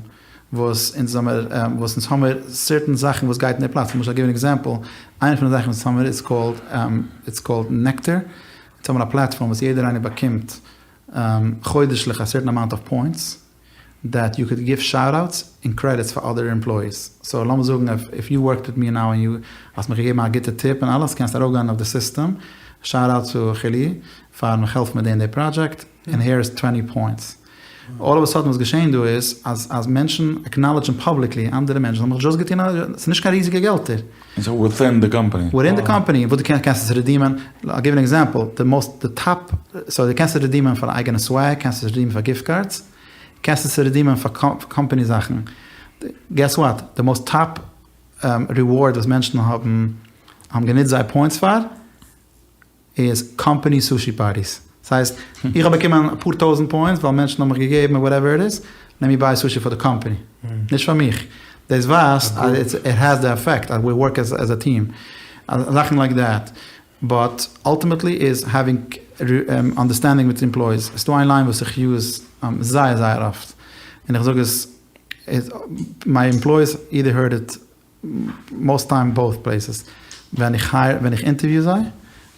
Speaker 1: וואס אונז האמער, וואס אונז האמער סערטען זאכן וואס גייט אין די פלאץ. למשל, גיוו ען עקזעמפל, איינע פון די זאכן וואס אונז האמער איז קאלד, איטס קאלד נעקטער. אונז האמער א פלאטפארם וואס יעדער איינער באקומט חודש'ליך א סערטען אמאונט אוו פוינטס. דעט יו קוד גיוו שאוט אוטס און קרעדיטס פאר אדער עמפלויאיס, סאו לאמיר זאגן איף יו ווארקד וויט מי נאו און יו האסט מיך געגעבן א גוטע טיפ און אלעס קענסטו ארויפגיין אויף די סיסטעם, שאוט אוט צו חילי פארן מיך העלפן מיט די און די פראדזשעקט און העיר איז טווענטי פוינטס. אלל אוו א סאדען וואס געשען דא איז אז אז מענטשן עקנאלעדזשן פאבליקלי אנדערע מענטשן האבן מיך דזשאסט געטון א ס'איז נישט קיין ריזיגע געלטער.
Speaker 3: און סאו וויטין די קאמפאני.
Speaker 1: וויטין די קאמפאני וואס דו קענסט קענסט עס רעדימען, איל גיוו ען עקזעמפל, די מאסט די טאפ, סאו דו קענסט עס רעדימען פאר אייגענע סוועג, קענסט עס רעדימען פאר גיפט קארדס, קענסט עס רעדימען פאר קאמפאני זאכן, געס וואט, די מאסט טאפ ריווארד וואס מענטשן האבן האבן גענוצט זייער פוינטס פאר, איז קאמפאני סושי פארטיס. ס'הייסט, איך האב באקומען אפאר טויזענט פוינטס ווייל מענטשן האבן מיך געגעבן און וואטעווער איט איז, לעט מי ביי סושי פאר די קאמפאני. נישט פאר מיך. דאס ווייזט אז איט העז די עפעקט אז ווי ווארק עז א טיעם. זאכן לייק דעט. באט אלטימעטלי איז העווינג אנדערסטענדינג מיט עמפלויאיס. ס'דא איין ליין וואס איך יוז זייער זייער אפט. און איך זאג עס, מיי עמפלויאיס אידער הערד איט מאסט טיים באוט פלעיסעס, ווען איך הייער ווען איך אינטערוויו זיי,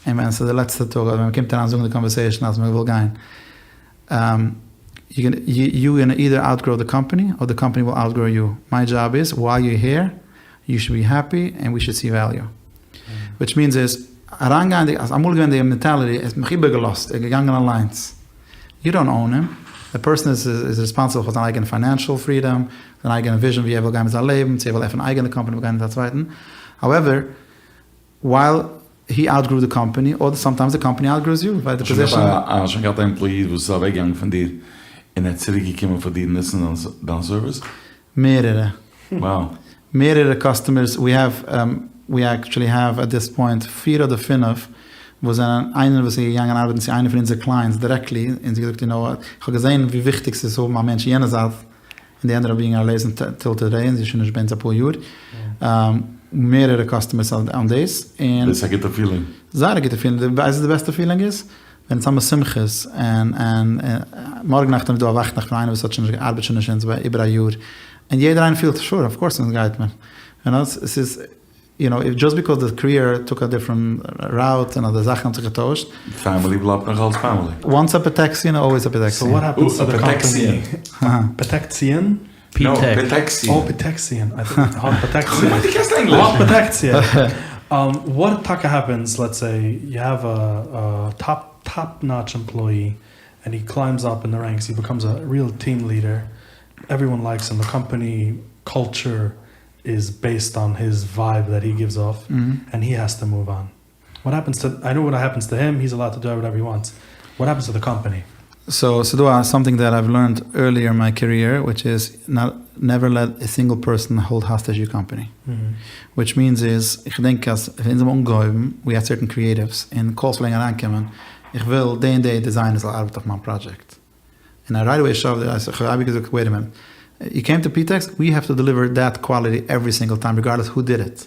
Speaker 1: און ווען ס'איז די לעצטע טאג אדער ווען מ'קומט אריין זאגן די קאנווערסעישן אז מ'וויל גיין, יו גאנא אידער אוטגראו די קאמפאני אר די קאמפאני וויל אוטגראו יו, מיי דזשאב איז ווייל יור העיר יו שוד בי העפי ענד ווי שוד סי וועליו, וויטש מיענס איז אריינגייענדיג אז אמאל איז געווען די מענטעליטי ער האט מיך איבערגעלאזט ער איז געגאנגען אליינס, יו דאנט אוין הים, די פערסאן איז ריספאנסיבל פאר זיין אייגענע פיינענשעל פרידאם, זיין אייגענע וויזשען ווי ער וויל גיין מיט זיין לעבן, צו ער וויל עפענען א אייגענע קאמפאני אדער גיין מיט א צווייטן, האועווער, ווייל הי אוטגרו די קאמפאני, אדער סאמטיימס די קאמפאני אוטגראוס יו, ווייל די פאזישאן.
Speaker 3: האסט שוין געהאט א עמפלאי וואס איז אוועק געגאנגען פון דיר און ער איז צוריק געקומען פאר דיר נוצן דיין סערוויס?
Speaker 1: מערערע.
Speaker 3: Wow.
Speaker 1: מערערע קאסטומערס, ווי העוו, ווי עקטשעלי העוו עט דיס פוינט פיר אדער פינף וואס זענען, איינער וואס איז געגאנגען ארבעטן צו איינע פון אונזער קלייענטס דירעקטלי און זי האט געזאגט יו נאו וואט, איך האב געזען ווי וויכטיג ס'איז צו האבן א מענטש יענע זייט און די ענדערע ביאינג א לעזן טיל טודעי און זי איז שוין נישט ביי אונז אפאר יאר, מערערע קאסטומערס אן דאס, און.
Speaker 3: דאס איז א גוטע פילינג.
Speaker 1: זייער א גוטע פילינג, ווייסט וואס די בעסטע פילינג איז? ווען אונז האמיר שמחות און און מארגן נאכט איז דא א וואכנאכט פון איינער וואס האט שוין נישט ארבעט שוין נישט אונז איבער א יאר, און יעדער איינער פילט שור אוו קאורס אונז גייט מען, יו נאו ס'איז יו נאו דזשאסט ביקאוז די קעריער טוק א דיפרענט ראוט און אז די זאכן האבן זיך געטוישט.
Speaker 3: פעמילי בלייבט נאך אלץ פעמילי.
Speaker 1: וואנס א פעטעקסיען אלוועיס א פעטעקסיען.
Speaker 4: סאו וואט העפענס טו די קאמפאני? פעטעקציען?
Speaker 3: נאו, פעטעקסיען.
Speaker 4: אה פעטעקסיען. האט פעטעקסיע. וואט טאקע העפענס לעטס סעי יו העוו א טאפ טאפ נאטש עמפלאי ענד הי קליימס אפ אין די רענקס הי באקאמס א ריעל טיעם ליעדער עווריוואן לייקס הים די קאמפאני קולטשור איז בעיסד אן היז ווייב דעט הי גיווס אףף ענד הי העז טו מאוו אן. וואט העפענס טו, איי נאו וואט העפענס טו הים, היז אלאוד טו דו וואטעווער הי וואנטס, וואט העפענס טו די קאמפעני?
Speaker 1: סאו ס'דא א סאמטינג דעט אייוו לערנט ערליער אין מיי קעריער וויטש איז נעווער לעט א סינגל פערסאן האלד האסטעזש יור קאמפעני. וויטש מיענס איז, איך געדענק אז ווען אונז האבן אנגעהויבן ווי העד סערטען קריעטיווס און קאלס פלעגן אריינקומען איך וויל די און די דיזיינער זאל ארבעטן אויף מיין פראדזשעקט. און איי רייט אוועי שאווד איט, איך האב אייביג געזאגט וועיט א מינוט, יו קעים טו פיטעקס, ווי העוו טו דעליווער דעט קוואליטי עווערי סינגל טיים ריגארדלעס הו דיד איט, אויב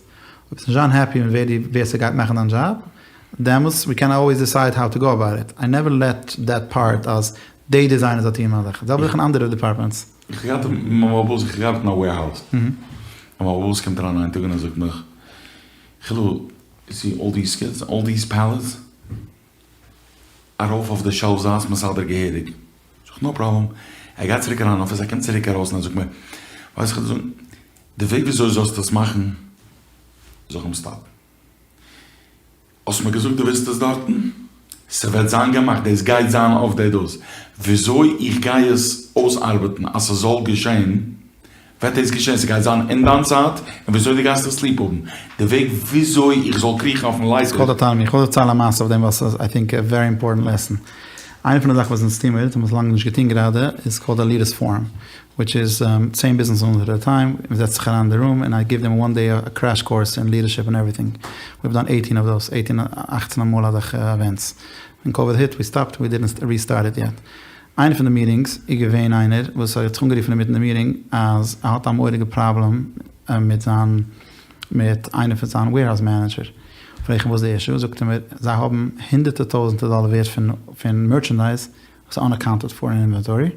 Speaker 1: ביסט נישט זיין העפי מיט ווער די ווער ס'גייט מאכן דיין דזשאב, דעמאלטס ווי קען אלוועיס דיסייד האו טו גאו אבאוט איט, איי נעווער לעט דעט פארט אז די דיזיינער זאל טוען מיין זאך, זעלבע זאך אין אנדערע דעפארטמענטס.
Speaker 3: איך האב געהאט מיין באס, איך האב געארבעט אין א וועירהאוז, און מיין באס קומט אריין איין טאג און ער זאגט מיך, חילו. יו סי אלל דיס קידס, אלל דיס פעלעטס, ארויף אויף די שעלף זיי עס מסדר געהעריג. זאג איך נאו פראבלעם. ער גייט צוריק אריין אין אפיס, ער קומט צוריק ארויס און ער זאגט מיר, ווייסט איך וועל דיר זאגן, די וועג וויאזוי זאלסט עס מאכן, זאג איך אים סטאפ. האסט מיר געזאגט דו ווילסט עס דארטן, ס'וועט זיין געמאכט, דאס גייט זיין אויף די דאס, וויאזוי איך גיי עס אויסארבעטן אז ס'זאל געשען, וועט דאס געשען, ס'גייט זיין אין דיין צייט, און וויאזוי דו גייסט עס ליב האבן, די וועג וויאזוי איך זאל קריכן אויפן לייטער.
Speaker 1: ס'קאלד אטאנאמי, איך וויל דערציילן א מעשה אויף דעם ווייל ס'איז איי טינק א ווערי אימפארטענט לעסן. איינע פון די זאכן וואס אונז טוהן מיר, און מ'האט עס לאנג נישט געטוהן גראדע, איז קאלד א לידערס פארום, וויטש איז צען ביזנעס אונערס עט א טיים, מ'זעצט זיך אריין אין די רום און איי גיוו דעם וואן דעי א קרעש קאורס אין לידערשיפ און עווריטינג, ווי האב דאן עיטין אוו דאוס, עיטין אכצן אמאל אזעלכע עווענטס, ווען קאוויד היט ווי סטאפט ווי דידנט ריסטארט איט יעט. איינע פון די מיטינגס איז געווען איינער וואס האט זיך אנגערופן אינמיטן די מיטינג אז ער האט א מורא'דיגע פראבלעם מיט זיין מיט איינער פון זיין וועירהאוז מענעדזשער, פרעג איך אים וואס איז די אישו, זאגט ער מיר זיי האבן הונדערטער טויזענטער דאלער ווערט פון פון מערטשענדייז וואס איז אנאקאונטעד פאר אין אינווענטארי,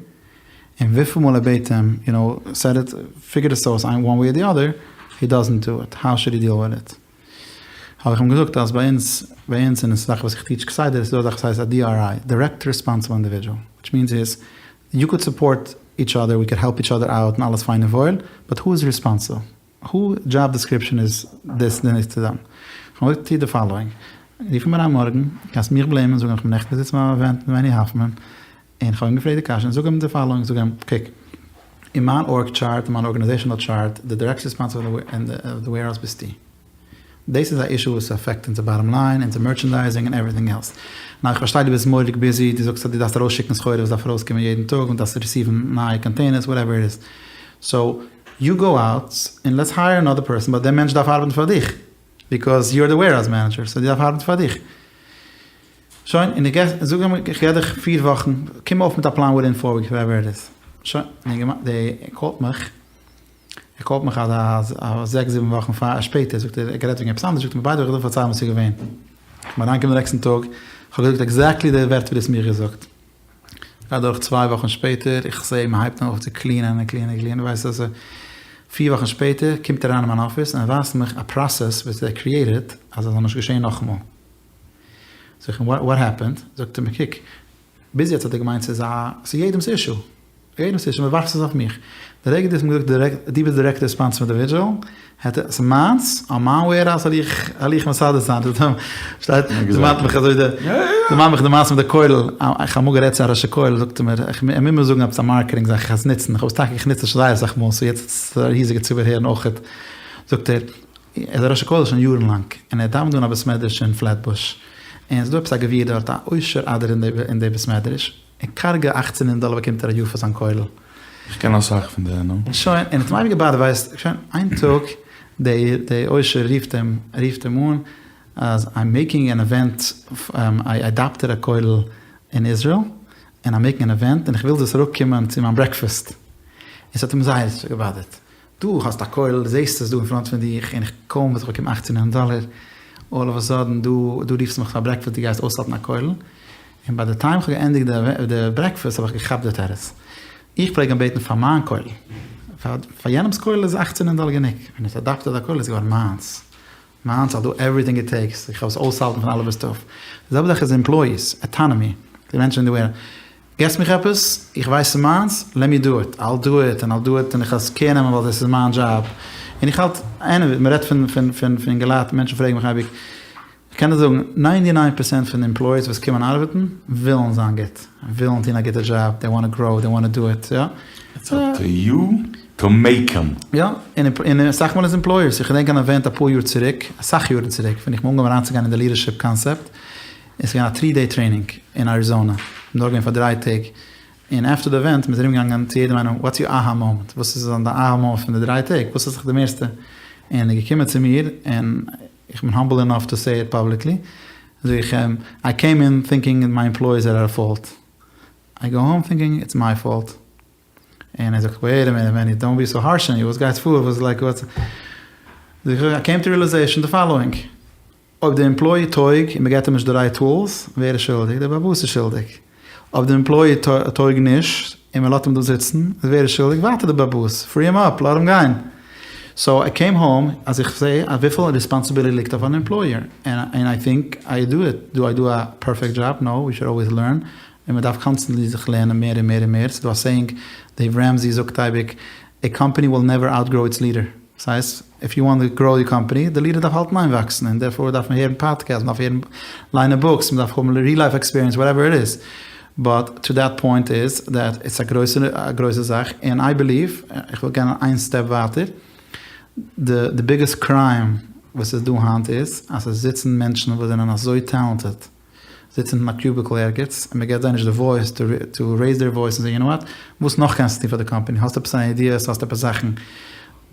Speaker 1: און וויפיל מאל ער בעט אים יו נאו סעט איט פיגער דיס אויס וואן וועי אר די אדער, הי דאזענט דו איט, האו שוד הי דיעל וויט איט? האב איך אים געזאגט אז ביי אונז, ביי אונז און עס איז א זאך וואס איך טיטש כסדר, עס איז דא א זאך וואס הייסט א DRI, דירעקט ריספאנסיבל אינדיווידזשעל, וויטש מיענס איז, יו קוד סופארט איטש אדער, ווי קוד העלפ איטש אדער אוט און אלעס פיין און וואויל, באט הו איז ריספאנסיבל? הו דזשאב דעסקריפשאן איז דיס און דיס טו דעם? כ'האב געזאגט טו די פאלאואינג, רוף אים אריין מארגן, קענסט מיך בלעימען, זאג אים כ'בין נעכטן געזיצן ביים אווענט מיט מעני האפמאן, און כ'האב אים געפרעגט די קשיא, און זאג אים די פאלאואינג, זאג אים, קוק, אין מיין ארג טשארט, אין מיין ארגאניזעישאנעל טשארט, די דירעקט ריספאנסיבל אין די וועירהאוז ביסטו. דאס איז א אישו וואס אפעקט אונזער באטאם ליין, אונזער מערטשענדייזינג און עווריטינג עלס. נאו איך פארשטיי דו ביסט מורא'דיג ביזי, דו זאגסט אז דו דארפסט ארויסשיקן סחורה וואס דארף ארויסקומען יעדן טאג, און דארפסט ריסיוון נייע קאנטעינערס, וואטעווער איט איז. סאו, יו גאו אוט און לעטס הייער אנאדער פערסאן, באט דער מענטש דארף ארבעטן פאר דיך, ביקאוז יו אר די וועירהאוז מענעדזשער, סאו דו דארף ארבעטן פאר דיך. שוין, און איך גיי, זאג אים, איך געב דיך פיר וואכן, קום אויף מיט א פלאן וויטין פאר וויקס, וואטעווער איט איז. שוין, דער קאלט מיך, ער קאלט מיך אז א זעקס זיבן וואכן פאר שפעטער, זאגט ער, ער האט גערעדט וועגן עפעס אנדערש, זאגט ער מיר ביי די וועי איך וויל פארציילן וואס איז געווען. איך בין אריינגעקומען די נעקסטן טאג, איך האב געזאגט עקזעקטלי די ווערטער ווי דו האסט מיר געזאגט. גייט דורך צוויי וואכן שפעטער, איך זעה מען הייבט אן אויף צו קלינען און קלינען און קלינען, ווייסט אז פיר וואכן שפעטער קומט ער אריין אין מיין אפיס און ער ווייזט מיך א פראסעס וואס ער קריעטעד אז עס זאל נישט געשען נאכאמאל. זאג איך אים וואט העפענד? זאגט ער מיר קוק, ביז יעצט האט ער געמיינט ס'איז א, ס'איז יעדעמ'ס אישו, יעדעמ'ס אישו, מ'ווארפט עס אויף מיך. די רגע דו האסט מיר געזאגט דו ביסט דירעקט ריספאנסיבל אינדיווידזשועל, העט ער, ס'איז מיינס, אן מיין וועירהאוז וועל איך, וועל איך מסדר זיין. שטייט, דערמאנט מיך אזוי די, דערמאנט מיך די מעשה מיט די כולל, איך האב אמאל גערעדט צו א ראש הכולל, זאגט ער מיר, ער מוז מיר זאגן עפעס א מארקעטינג זאך, איך גיי עס נוצן, איך האב עס טאקע, איך נוץ עס שוין זייער אסאך מאל, סאו יעצט וועט א ריזיגע ציבור הערן אויכעט, זאגט ער, ער איז א ראש הכולל שוין יארן לאנג, און ער דאווענט דא אין א בית מדרש אין פלעטבוש, און ס'איז דא עפעס א גביר דארט א עושר אדיר אין די בית מדרש, און קארגע אכצען הונדערט דאלער באקומט ער א יאר פאר זיין כולל.
Speaker 3: איך קען אסאך פון די נו.
Speaker 1: שוין, און האט אים אייביג געבאדערט ווייסט, שוין, איין טאג די די עושר רופט אים רופט אים אן אז איים מעיקינג ען עווענט איי אדאפטעד א כולל אין איזרעיל און איים מעיקינג ען עווענט און איך וויל זאלסט אראפקומען צו מיין ברעקפעסט, און ס'האט אים זייער געבאדערט, דו האסט א כולל, זעהסט עס דא אין פראנט פון דיך, און איך קוים וואס איך באקום אכצען הונדערט דאלער, אלל אוו א סאדען דו דו רופסט מיך פאר ברעקפעסט דו גייסט אויסהאלטן א כולל, און ביי די טיים איך האב געענדיגט די ברעקפעסט האב איך געכאפט די תירוץ, איך פלעג אים בעטן פאר מיין כולל, פאר יענעמס כולל איז אכצען הונדערט דאלער גענוג, ווען איך אדאפטעד א כולל איז געווארן מיינס, מיינס אייל דו עווריטינג איט טעיקס, איך וועל עס אויסהאלטן פון אלף ביז תיו. די זעלבע זאך איז עמפלויאיס, אטאנאמי, די מענטשן אין די ווער, געסט מיך עפעס, איך ווייס ס'איז מיינס, לעט מי דו איט, אייל דו איט, און אייל דו איט, און איך וועל עס קעיר נעמען ווייל דאס איז מיין דזשאב. און איך האלט, עניוועי, מ'רעדט פון פון פון פון אינגעלייט, מענטשן פרעגן מיך אייביג, איך קען דיר זאגן, ניינטי ניין פערסענט פון די עמפלויאיס וואס קומען ארבעטן, ווילן זיין גוט, ווילן טון א גוטע דזשאב, דעי וואנט טו גראו, דעי וואנט טו דו איט, יא.
Speaker 3: איטס אפ טו יו טו מעיק עם.
Speaker 1: יא, און אסאך מאל איז עמפלויערס, איך געדענק אן אווענט אפאר יאר צוריק, אסאך יארן צוריק, ווען איך בין אנגעהויבן אריינצוגיין אין די לידערשיפ קאנסעפט, עס איז געווען א טרי דעי טרעינינג אין אריזאנע, איך בין דארט געווען פאר דריי טעג, און עפטער די אווענט מ'איז ארום געגאנגען צו יעדעם איינעם וואטס יור אהא מאמענט, וואס איז דיין אהא מאמענט פון די דריי טעג, וואס האט זיך די מערסטע, און איז געקומען צו מיר, און איך בין האמבל אינאף טו סעי איט פאבליקלי, זאג איך אים, איי קעים אין טינקינג מיי עמפלויאיס אר עט פאולט, איי גאו האום טינקינג איטס מיי פאולט. און ער זאגט וועיט א מינוט מעני דאנט בי סאו הארש אן יו וואס גייט פאר וואס לייק וואטס זאג איך איי קעים טו רילעזעישאן די פאלאואינג אויב די עמפלאי טויג און מ'געט אים נישט די רייט טולס ווער איז שולדיג די בעל הבית איז שולדיג אויב די עמפלאי טויג נישט און מ'לאט אים דא זיצן איז ווער איז שולדיג ווייטער די בעל הבית פרי אים אפ לאז אים גיין. סאו איי קעים האום אז איך זעה אז וויפיל ריספאנסיביליטי ליגט אויף אן עמפלויער, און איי טינק איי דו איט, דו איי דו א פערפעקט דזשאב? נאו, ווי שוד אלוועיס לערן, און מען דארף קאנסטענטלי זיך לערנען מער און מער און מער, ס'דא א סעיאינג, דעיוו רעמזי זאגט אייביג, עי קאמפעני וויל נעווער אוטגראו איטס לידער, דאס הייסט, איף יו וואנט טו גראו יור קאמפעני, די לידער דארף האלטן איין וואקסן, און דערפאר דארף מען הערן פאדקעסט, מען דארף הערן ליינען בוקס, מען דארף האבן ריעל לייף עקספיריענס, וואטעווער איט איז, באט טו דעט פוינט איז דעט איטס א גרויסע א גרויסע זאך, און איי בעליוו, איך וויל גיין איין סטעפ ווייטער, די די ביגעסט קריים וואס איז דא היינט איז אז עס זיצן מענטשן וואס זענען אזוי טעלענטעד, זיצן אין א קיוביקל ערגעץ און מען געבט זיי נישט די וואויס טו רעיז דעיר וואויס און זאגן יו נאו וואט, וואס נאך קענסטו טון פאר די קאמפאני, האסט עפעס איידיעס, האסט עפעס זאכן,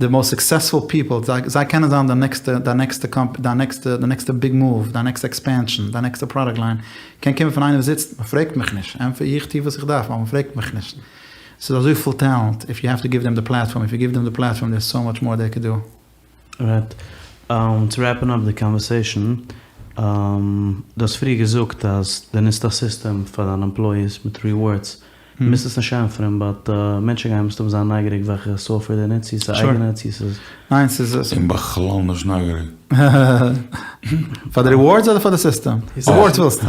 Speaker 1: די מאסט סוקסעספול פיפל, זיי קענען זיין די נעקסטע, דיין נעקסטע קאמפ, דיין נעקסטע, די נעקסטע ביג מאוו, דיין נעקסטע עקספענשאן, דיין נעקסטע פראדוקט ליין, קען קומען פון איינער וואס זיצט, מען פרעגט מיך נישט, ענטפער איך טו וואס איך דארף, אבער מען פרעגט מיך נישט. ס'איז אזויפיל טעלענט, איף יו העוו טו גיוו דעם די פלעטפארם, איף יו גיוו דעם די פלעטפארם דער איז סאו מאטש מאר דעי קען דו.
Speaker 2: רייט. טו רעפן אפ די קאנווערסעישאן, דו האסט פריער געזאגט אז דו נוצט א סיסטעם פאר דיינע עמפלויאיס מיט ריווארדס, מוזט עס נישט ענטפערן באט מענטשן גייען מסתם זיין נייגעריג וועלכע סאפטוועיר דו נוצט, צו ס'איז אייגענע צו ס'איז.
Speaker 1: ניין ס'איז.
Speaker 3: כ'בין בכלל נישט נייגעריג.
Speaker 1: פאר די ריווארדס אדער פאר די סיסטעם? ריווארדס ווילסטו?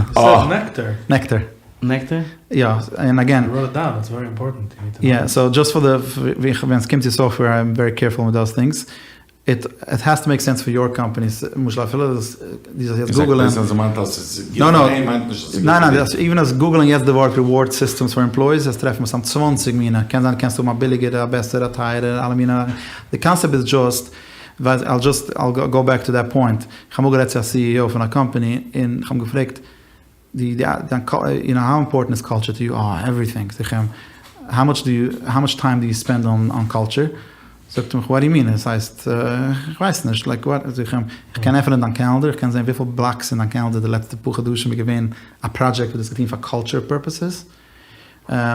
Speaker 1: נעקטער.
Speaker 2: נעקטער?
Speaker 1: יא, און אגעין.
Speaker 4: יו ראוט איט דאון, איטס ווערי אימפארטענט, יו ניד טו נאו.
Speaker 1: יא, סאו דזשאסט פאר די, ווען ס'קומט צו סאפטוועיר איי עם ווערי קעירפול מיט דאוז טינגס, איט איט העז טו מעיק סענס פאר יור קאמפאני, למשל אפילו דו זאלסט יעצט גוגלען.
Speaker 3: נאו נאו,
Speaker 1: ניין ניין, איווען אז גוגלען יעצט די ווארט ריווארד סיסטעמס פאר עמפלויאיס וועסט טרעפן מסתם צוואנציג מינע, קען זיין קענסט האבן א ביליגערע א בעסערע א טייערערע אלע מינע, די קאנסעפט איז דזשאסט, ווייל איל דזשאסט איל גאו בעק טו דעט פוינט, איך האב אמאל גערעדט צו א סי אי או פון א קאמפאני און איך האב אים געפרעגט, די די דיין יו נאו האו אימפארטענט איז קאלטשער טו יו? אה עווריטינג זאג איך אים האו מאטש דו יו האו מאטש טיים דו יו ספענד אן אן קאלטשער? זאגט ער מיך וואט דו יו מין עס הייסט איך ווייס נישט לייק וואט זאג איך אים איך קען עפענען דיין קעלענדער איך קען זעהן וויפיל בלאקס אין דיין קעלענדער די לעצטע פאר חדשים איז געווען א פראדזשעקט וואס דו האסט געטון פאר קאלטשער פורפעסעס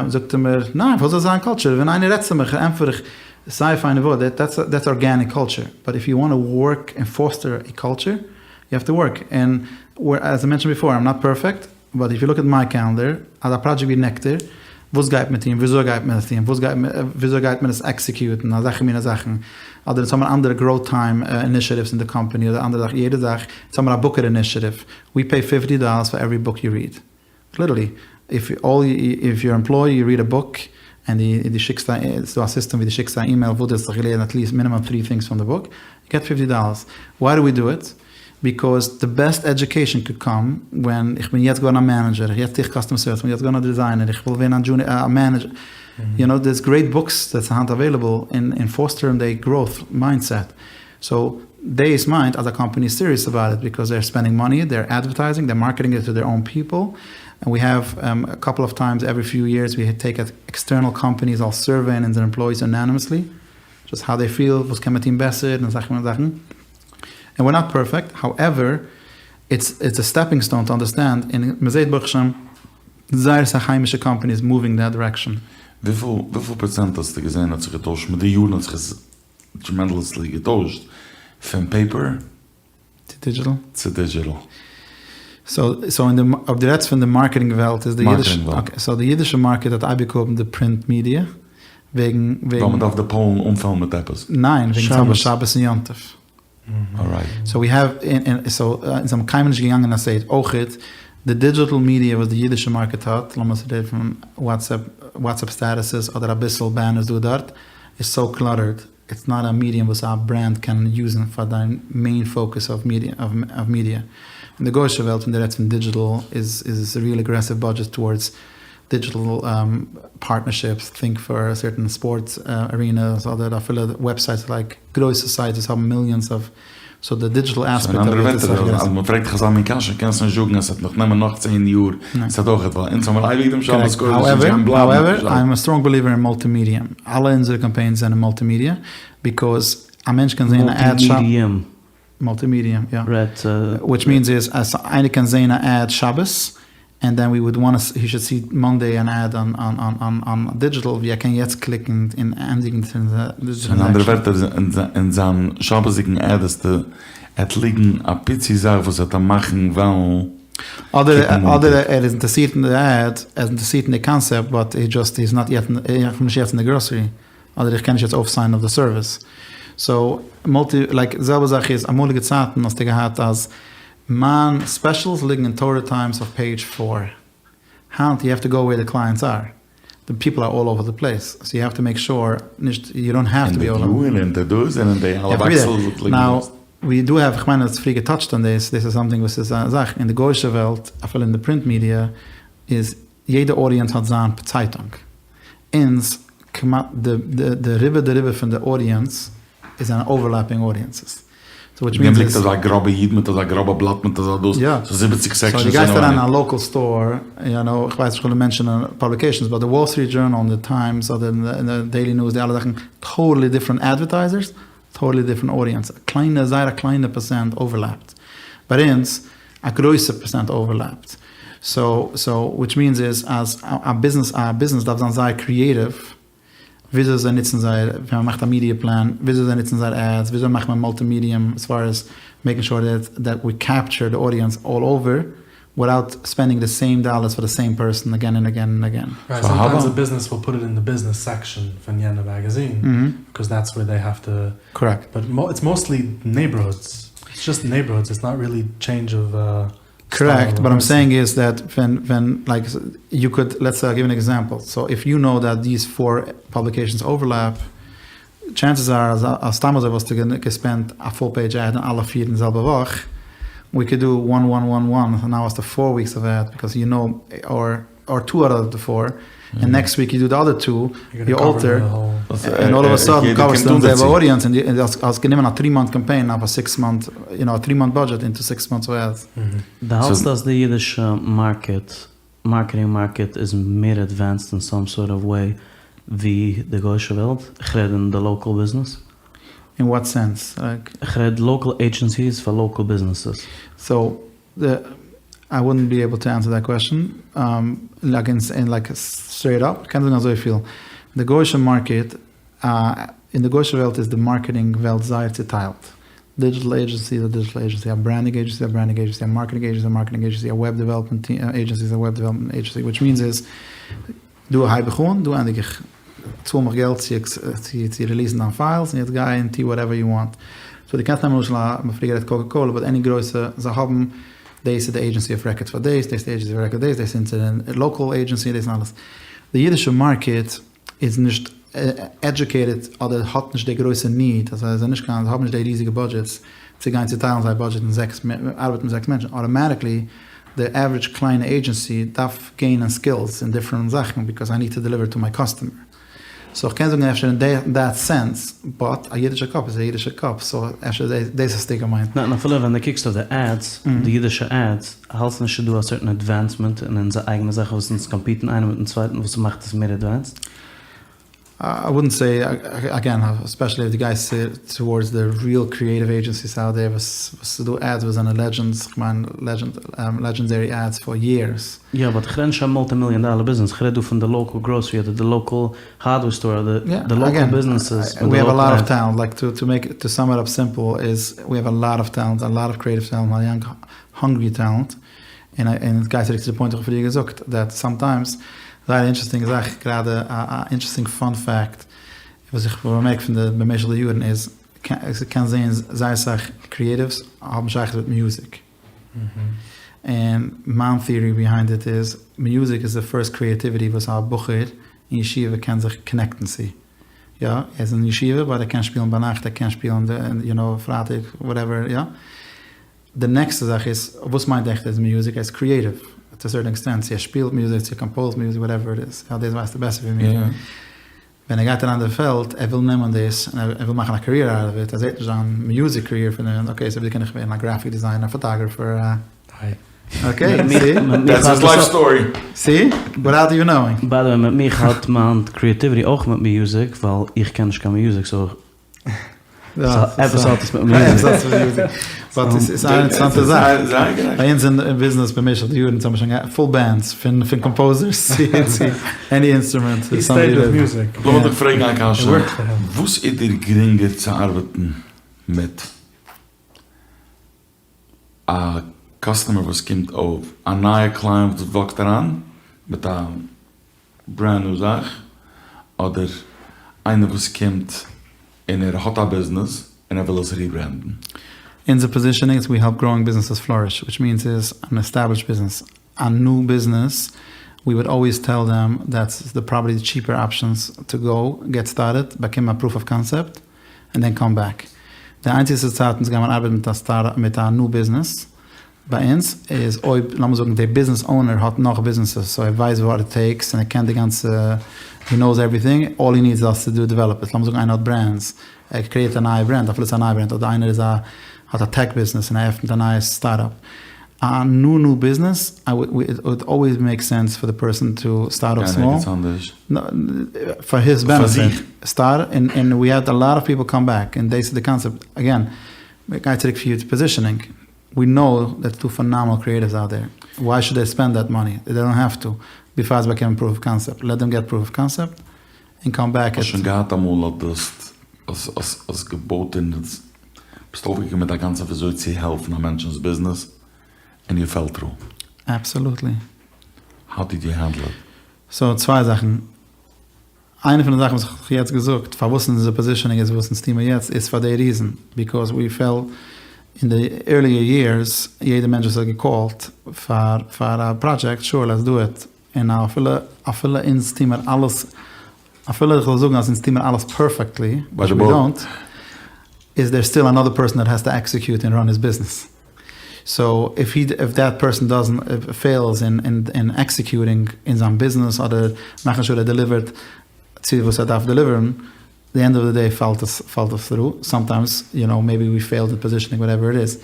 Speaker 1: זאגט ער מיר ניין פארוואס זאל זיין קאלטשער ווען איינער רעדט צו מיך ענטפער איך זייער פיינע ווארט דעטס דעטס ארגעניק קאלטשער באט איף יו וואנט טו ווארק און פאסטער א קאלטשער יו העוו טו ווארק, און עז איי מענטשענד ביפאר איים נאט פערפעקט, באט איף יו לוק עט מיי קעלענדער, אז א פראדזשעקט ווי נעקטער, וואס גייט מען טון, וויאזוי גייט מען עס טון, וואס גייט מען, וויאזוי גייט מען עס עקסעקיוטן, אזעלכע מינע זאכן, אדער אונז האבן אנדערע גראוט טיים אינישעטיווס אין די קאמפאני אדער אנדערע זאכן, יעדע זאך, אונז האבן א בוקער אינישעטיוו, ווי פעי פיפטי דאללערס פאר עווערי בוק יו ריעד. ליטערלי, איף אלל איף יור עמפלאי יו ריעד א בוק ענד די שיקסט א ס'איז דא א סיסטעם ווי די שיקסט א אימעיל וואס די האסט זיך געלערנט עטליעסט מינימום טרי טינגס פון די בוק, יו געט פיפטי דאללערס. וויי דו ווי דו איט? ביקאוז די בעסט עדיוקעישאן קוד קאם ווען איך בין יעצט געווארן א מענעדזשער, איך יעצט טו איך קאסטומער סערוויס, איך בין יעצט געווארן א דיזיינער, איך וויל ווערן א דזשוניער א מענעדזשער, יו נאו דערס גרעיט בוקס דעטס היינט אוועילעבל און פאסטערן די גראוט מיינדסעט. סאו דעיס מיינט אז א קאמפאני איז סיריעס אבאוט איט ביקאוז זיי אר ספענדינג מאני, זיי אר אדווערטייזינג, זיי אר מארקעטינג איט טו דעיר אוין פיפל, און ווי העוו א קאפל אוו טיימס עווערי פיו יערס ווי טעיק עקסטערנעל קאמפאניס זאל סורוועיען אונזער עמפלויאיס אנאנימעסלי, דזשאסט האו דעי פיל, וואס קען מען טון בעסער, און אזעלכע מינע זאכן, און וויר נאט פערפעקט, האועווער איטס איטס א סטעפינג סטאון טו אנדערסטענד, און מ'זעט ברוך השם זייער אסאך היימישע קאמפאניס מואווינג אין דעט דירעקשאן.
Speaker 3: וויפיל וויפיל פראצענט האסטו געזען האט זיך געטוישט מיט די יארן האט זיך עס טרעמענדעסלי געטוישט פון פעיפער
Speaker 1: צו דידזשיטעל.
Speaker 3: צו דידזשיטעל.
Speaker 1: סאו אין די אויב דו רעדסט פון די מארקעטינג וועלט איז די אידישע אקעי סאו די אידישע מארקעט האט אייביג האבן די פרינט מידיע וועגן
Speaker 3: וועגן. ווייל מ'דארף די פאלן אנפילן מיט עפעס.
Speaker 1: ניין וועגן שבת און יום טוב. סאו ווי העוו סאו אונז האבן קיינמאל נישט געגאנגען אז סעיט אויכעט די דידזשיטעל מידיע וואס די אידישע מארקעט האט לאמיר עס רופן וואטסעפפ וואטסעפפ סטעטוסעס אדער אביסל בענערס דא דארט איז סאו קלאטערד איטס נאט א מידיעם וואס א ברענד קען יוזן פאר דיין מעין פאוקעס אוו מידיע. אין די גוישע וועלט ווען דו רעדסט פון דידזשיטעל איז איז ריעל אגרעסיוו בודזשעטס טאוארדס דידזשיטעל פארטנערשיפס, טינק פאר סערטען ספארטס ארינעס אדער אפילו וועבסייטס לייק גרויסע סייטס וואס האבן מיליאנס אוו, סאו די דידזשיטעל אספעקט
Speaker 3: אוו איט איז אסאך גרעסער. אז מען פרעגט דיך אזא מין קשיא קענסטו נישט זאגן אז ס'וועט נאך נעמען נאך צען יאר, ס'וועט אויכעט ווייל אונז האמיר אייביג דעם שבת קודש אונז גייען בלייבן מיטן שבת.
Speaker 1: האועווער, איים א סטראנג בעליווער אין מולטי מידיע, אלע אונזערע קאמפיינס זענען מולטי מידיע, ביקאוז א מענטש קען זען א עד שבת. מולטי מידיעם, יא. וויטש מיענס איז אז איינער קען זעהן א עד שבת, ענד דען ווי וואלד וואנט הי שוד סי מאנדעי אן עד אן דידזשיטעל ווי ער קען יעצט קליקן און ענדיגן די טרענזעקשאן.
Speaker 3: אין אנדערע ווערטער, אין זיין שבת'דיגן עד עט ליגן א פיצי זאך וואס וועט אים מאכן וועלן
Speaker 1: קוקן מאנטאג. אדער ער איז אינטערסירט אין די עד, ער איז אינטערסירט אין די קאנסעפט באט הי דזשאסט איז נאט יעט, איך בין נישט יעצט אין די גראסערי, אדער איך קען נישט יעצט אויפסיינען אויף די סערוויס. סאו מולטי לייק די זעלבע זאך איז אמאליגע צייטן האסטו געהאט אז מיין ספעשילס ליגן אין תורה טיימס אויף פעידזש פאר, היינט יו העוו טו גאו וועיר די קלייענטס אר, די פיפל אר אלל אווער די פלעיס, סאו יו העוו טו מעיק שור נישט יו דאנט העוו טו בי אלל
Speaker 3: און די דא און די דאס און די אלע באקסעס וואס ליגן
Speaker 1: נאו ווי דו העוו, כ'מיין האסט פריער געטאטשט אן דאס, דאס איז סאמטינג וואס איז א זאך אין די גוישע וועלט אפילו אין די פרינט מידיע איז יעדע אודיענס האט זיין צייטונג, אונז כמעט די די רובא דרובא פון די אודיענס איז זענען אווערלעפינג אודיענסעס, סאו וויטש
Speaker 3: וועם
Speaker 1: מיענס
Speaker 3: ליגט
Speaker 1: איז.
Speaker 3: אזא גראבע איד מיט אזא גראבע בלאט מיט אזא דאס,
Speaker 1: יא,
Speaker 3: סאו זיבעציג
Speaker 1: סאו דו
Speaker 3: סעקשאנס
Speaker 1: גייסט אריין
Speaker 3: אינעווייניג.
Speaker 1: אין א לאקעל סטאר, יו נאו, איך ווייס נישט כ'וויל מענטשענען פאבליקעישאנס, באט די וואל סטריט דזשורנאל און די טיימס אדער די דעילי ניוז די אלע זאכן, טאטעלי דיפרענט אדווערטייזערס, טאטעלי דיפרענט אודיענס, א קליינע זייער א קליינע פערסענט אווערלעפט, ביי אונז א גרויסע פערסענט אווערלעפט, סאו סאו וויטש מיענס איז אז א ביזנעס א ביזנעס דארף זיין זייער קריעטיוו וויאזוי זיי נוצן זייער ווען מען מאכט א מידיע פלאן וויאזוי זיי נוצן זייער עדס וויאזוי מאכט מען מולטי מידיעם עז פאר עז מעיקינג שור דעט דעט ווי קעפטשער די אודיענס אלל אווער וויטאוט ספענדינג די סעים דאלערס פאר די סעים פערסאן אגען און אגען און אגען.
Speaker 4: רייט, סאמטיימס א ביזנעס וויל פוט איט אין די ביזנעס סעקשאן פון יענע מעגעזין, ביקאוז דעטס ווער דעי העוו טו,
Speaker 1: קארעקט.
Speaker 4: באט איטס מאוסטלי נעיבארהודס, איטס דזשאסט נעיבארהודס, איטס נאט ריעלי טשעינדזש אוו סטייל.
Speaker 1: קארעקט, וואט איים סעיאינג איז דעט ווען ווען לייק יו קוד לעטס סעי אייל גיוו אן עקזעמפל, סאו איף יו נאו דעט דיס פאר פאבליקעישאנס אווערלעפ, טשענסעס אר אז סתם אזוי וואלסטו געספענדט א פול פעידזש עד אין אלע פיר אין די זעלבע וואך, ווי קוד דו וואן וואן וואן וואן סאו נאו האסטו פאר וויקס אוו עד ביקאוז יו נאו אר טו אוט אוו די פאר, און נעקסט וויק יו דו די אדער טו, יו אלטער, און אלל אוו א סאדען קאווערסטו די זעלבע אודיענס און דו האסט גענומען א טרי מאנט קאמפיין אויף א סיקס מאנט, יו נאו א טרי מאנט בודזשעט אינטו סיקס מאנטס אוו עדס.
Speaker 2: דו האלטסט אז די אידישע מארקעט מארקעטינג מארקעט איז מער עדווענסד אין סאם סארט אוו וועי ווי די גוישע וועלט? איך רעד אין די לאקעל ביזנעס.
Speaker 1: אין וואט סענס?
Speaker 2: איך רעד לאקעל עידזשענסיס פאר לאקעל ביזנעסעס.
Speaker 1: סאו איי וואלדנט בי עיבל טו ענסער דעט קוועסטשן לייק אין לייק סטרעיט אפ, כ'קען זאגן אזויפיל, די גוישע מארקעט אין די גוישע וועלט איז די מארקעטינג וועלט זייער צוטיילט, דידזשיטעל עידזשענסי איז א דידזשיטעל עידזשענסי, א ברענדינג עידזשענסי איז א ברענדינג עידזשענסי, א מארקעטינג עידזשענסי איז א מארקעטינג עידזשענסי, א וועב דעוועלאפמענט עידזשענסי איז א וועב דעוועלאפמענט עידזשענסי, וויטש מיענס איז, דא הייב איך אן, דא ענדיג איך, צאל מיך געלט צו צו ריליעסן דיין פיילס, און יעצט גיי און טו וואטעווער יו וואנט. סאו דו קענסט נעמען למשל א, מ'האט פריער גערעדט קאקע קאלע, באט עני גרויסע, זיי האבן, דאס איז די עידזשענסי אוו רעקארד פאר דאס, דאס איז די עידזשענסי אוו רעקארד דאס, דאס איז אונזער לאקאל עידזשענסי, דאס און אלעס. די אידישע מארקעט איז נישט עדיוקעיטעד אדער האט נישט די גרויסע ניד, אז זיי זענען נישט קיין, זיי האבן נישט די ריזיגע בודזשעטס צו גיין צוטיילן זייער בודזשעט אין זעקס, ארבעטן מיט זעקס מענטשן, אטאמאטיקלי די עווערידזש קליינע עידזשענסי דארף געינען סקילס אין דיפרענט זאכן ביקאוז איי ניד טו דעליווער טו מיי קאסטומער. סאו איך קען זאגן אפשר אין דעט סענס, באט א אידישע קאפ איז א אידישע קאפ, סאו אפשר דאס האסטו געמיינט.
Speaker 2: ניין, אפילו ווען דו קוקסט אויף די עדס, די אידישע עדס, האלטסט נישט ס'איז דא א סערטען עדווענסמענט אין אונזער אייגענע זאכן וואס אונז קאמפיטן איינער מיטן צווייטן וואס מאכט עס מער עדווענסד?
Speaker 1: איי וואלדנט סעי, אגעין, ספעשעלי איף דו גייסט טאווארדס די ריעל קריעטיוו עידזשענסיס אוט דער וואס ס'איז דא עדס וואס זענען לעדזשענדס, כ'מיין לעדזשענדערי עדס פאר יערס.
Speaker 2: יא באט כ'רעד נישט א מולטי מיליאן דאלער ביזנעס, כ'רעד דא פון די לאקעל גראסערי אדער די לאקעל הארדווער סטאר אדער די לאקעל ביזנעסעס מיט די
Speaker 1: ווי האוו א
Speaker 2: לאקעל
Speaker 1: לאט אוו טעלענט, לייק טו מעיק טו סאם איט אפ סימפל איז ווי האוו א לאט אוו טעלענט, א לאט אוו קריעטיוו טעלענט, א יאנג האנגרי טעלענט, און און גייט צוריק צו די פוינט איך האב פריער געזאגט דעט סאמטיימס, זייער אינטערעסטינג זאך גראדע א א אינטערעסטינג פאן פעקט וואס איך האב באמערקט פון די במשך די יארן איז קענסט זעהן זייער סאך קריעטיווס האבן שייכות מיט מוזיק. און מיין טעארי ביהיינד איט איז, מיוזיק איז די פירסט קריעטיוויטי וואס א בחור אין ישיבה קען זיך קאנעקטן צו. יא, ער איז אין ישיבה באט ער קען שפילן ביינאכט, ער קען שפילן יו נאו פרייטאג וואטעווער יא. די נעקסטע זאך איז, וואס מיינט עכט איז מיוזיק? ער איז קריעטיוו טו א סערטען עקסטענט, צו ער שפילט מיוזיק, צו ער קאמפאוזט מיוזיק וואטעווער איט איז, יא דאס ווייסטו בעסער ווי מיר. ווען ער גייט אריין אין די פעלד, ער וויל נעמען דאס און ער וויל מאכן א קעריער אוט אוו איט, ער זעט נישט זיין מיוזיק קעריער פון דעם, אקעי סאו ווי קען איך ווערן א גרעפיק דיזיינער, א פאטאגראפער, א. אקעי, סי?
Speaker 3: דעטס היז לייף סטארי.
Speaker 1: סי? וויטאוט יו נאואינג.
Speaker 2: ביי די וועי, מיט מיך האט מיין קריעטיוויטי אויך מיט מיוזיק, ווייל איך קען נישט קיין מיוזיק סאו עפעס האט עס מיט מיוזיק.
Speaker 1: באט עס איז א אינטערעסאנטע זאך. ביי אונז אין ביזנעס במשך די יארן האבן מיר שוין געהאט פול בענדס פון קאמפאוזערס צו עני אינסטרומענט.
Speaker 4: הי סטעיד וויט מיוזיק.
Speaker 3: לאמיר דיך פרעגן א קשיא. וואס איז דיר גרינגער צו ארבעטן מיט? א קאסטומער וואס קומט אויף, א נייע קלייענט וואס וואקט אריין מיט א ברענד ניו זאך, אדער איינער וואס קומט. און ער האט א ביזנעס און ער וויל עס ריברענדן.
Speaker 1: אונזער פאזישענינג איז ווי העלפ גראואינג ביזנעסעס פלאריש, וויטש מיענס איז אן עסטעבלישד ביזנעס, א ניו ביזנעס, ווי וואלד אלוועיס טעל דעם דעטס די פראבעלי די טשיפער אפשענס טו גאו געט סטארטעד, באקומען א פרוף אוו קאנסעפט, און דען קאם בעק. די איינציגסטע צייט אונז גיימער ארבעטן מיט א סטארט מיט א ניו ביזנעס ביי אונז איז אויב לאמיר זאגן די ביזנעס אונער האט נאך ביזנעסעס סאו ער ווייסט וואט איט טעיקס און ער קען די גאנצע הי נאוס עווריטינג אלל הי נידס איז אס טו דו דעוועלאפ איט לאמיר זאגן איינער האט ברענדס ער קריעט א נייע ברענד אפילו ס'איז א נייע ברענד אדער איינער איז א האט א טעק ביזנעס און ער עפענט א נייע סטארט אפ א ניו ניו ביזנעס איט וואלד אלוועיס מעיק סענס פאר די פערסאן טו סטארט אף סמאל פאר היז בענעפיט סטארט און ווי העד א לאט אוו פיפל קאם בעק און דאס איז די קאנסעפט אגעין מ'גייט צוריק פאר יור פאזישענינג ווי נאו דעטס טו פענאמענעל קריעטיווס אוט דער וויי שוד דעי ספענד דעט מאני דעי דאנט העוו טו ביפאר זיי באקומען פרוף אוו קאנסעפט לעט דעם געט פרוף אוו קאנסעפט און קאם בעק.
Speaker 3: האסט שוין געהאט אמאל אז דו האסט האסט געבויט און ביסט אויפגעקומען מיט א גאנצע וויאזוי צו העלפן א מענטשנ'ס ביזנעס און יו פעל טרו?
Speaker 1: אבסאלוטלי.
Speaker 3: האו דיד יו הענדל איט?
Speaker 1: סאו צוויי זאכן. איינע פון די זאכן וואס איך האב יעצט געזאגט פארוואס אונזער פאזישענינג איז וואס אונז טוהן מיר יעצט איז פאר די ריזען ביקאוז ווי פעלט אין די ערליער יערס יעדע מענטש וואס האט געקאלט פאר פאר א פראדזשעקט שור לעטס דו איט און אפילו אפילו אונז טוהן מיר אלעס אפילו איך זאל זאגן אז אונז טוהן מיר אלעס פערפעקטלי, וויטש ווי דאנט, איז דער סטיל אנאדער פערסאן דעט העז טו עקסעקיוט און ראן היז ביזנעס. סאו איף הי איף דעט פערסאן דאזענט פעילס אין אין עקסעקיוטינג אין זיין ביזנעס אדער מאכן שור ער דעליווערט צו וואס ער דארף דעליווערן, די ענד אוו די דעי פאלט עס פאלט עס טרו, סאמטיימס יו נאו מעיבי ווי פעילד אין פאזישענינג וואטעווער איט איז,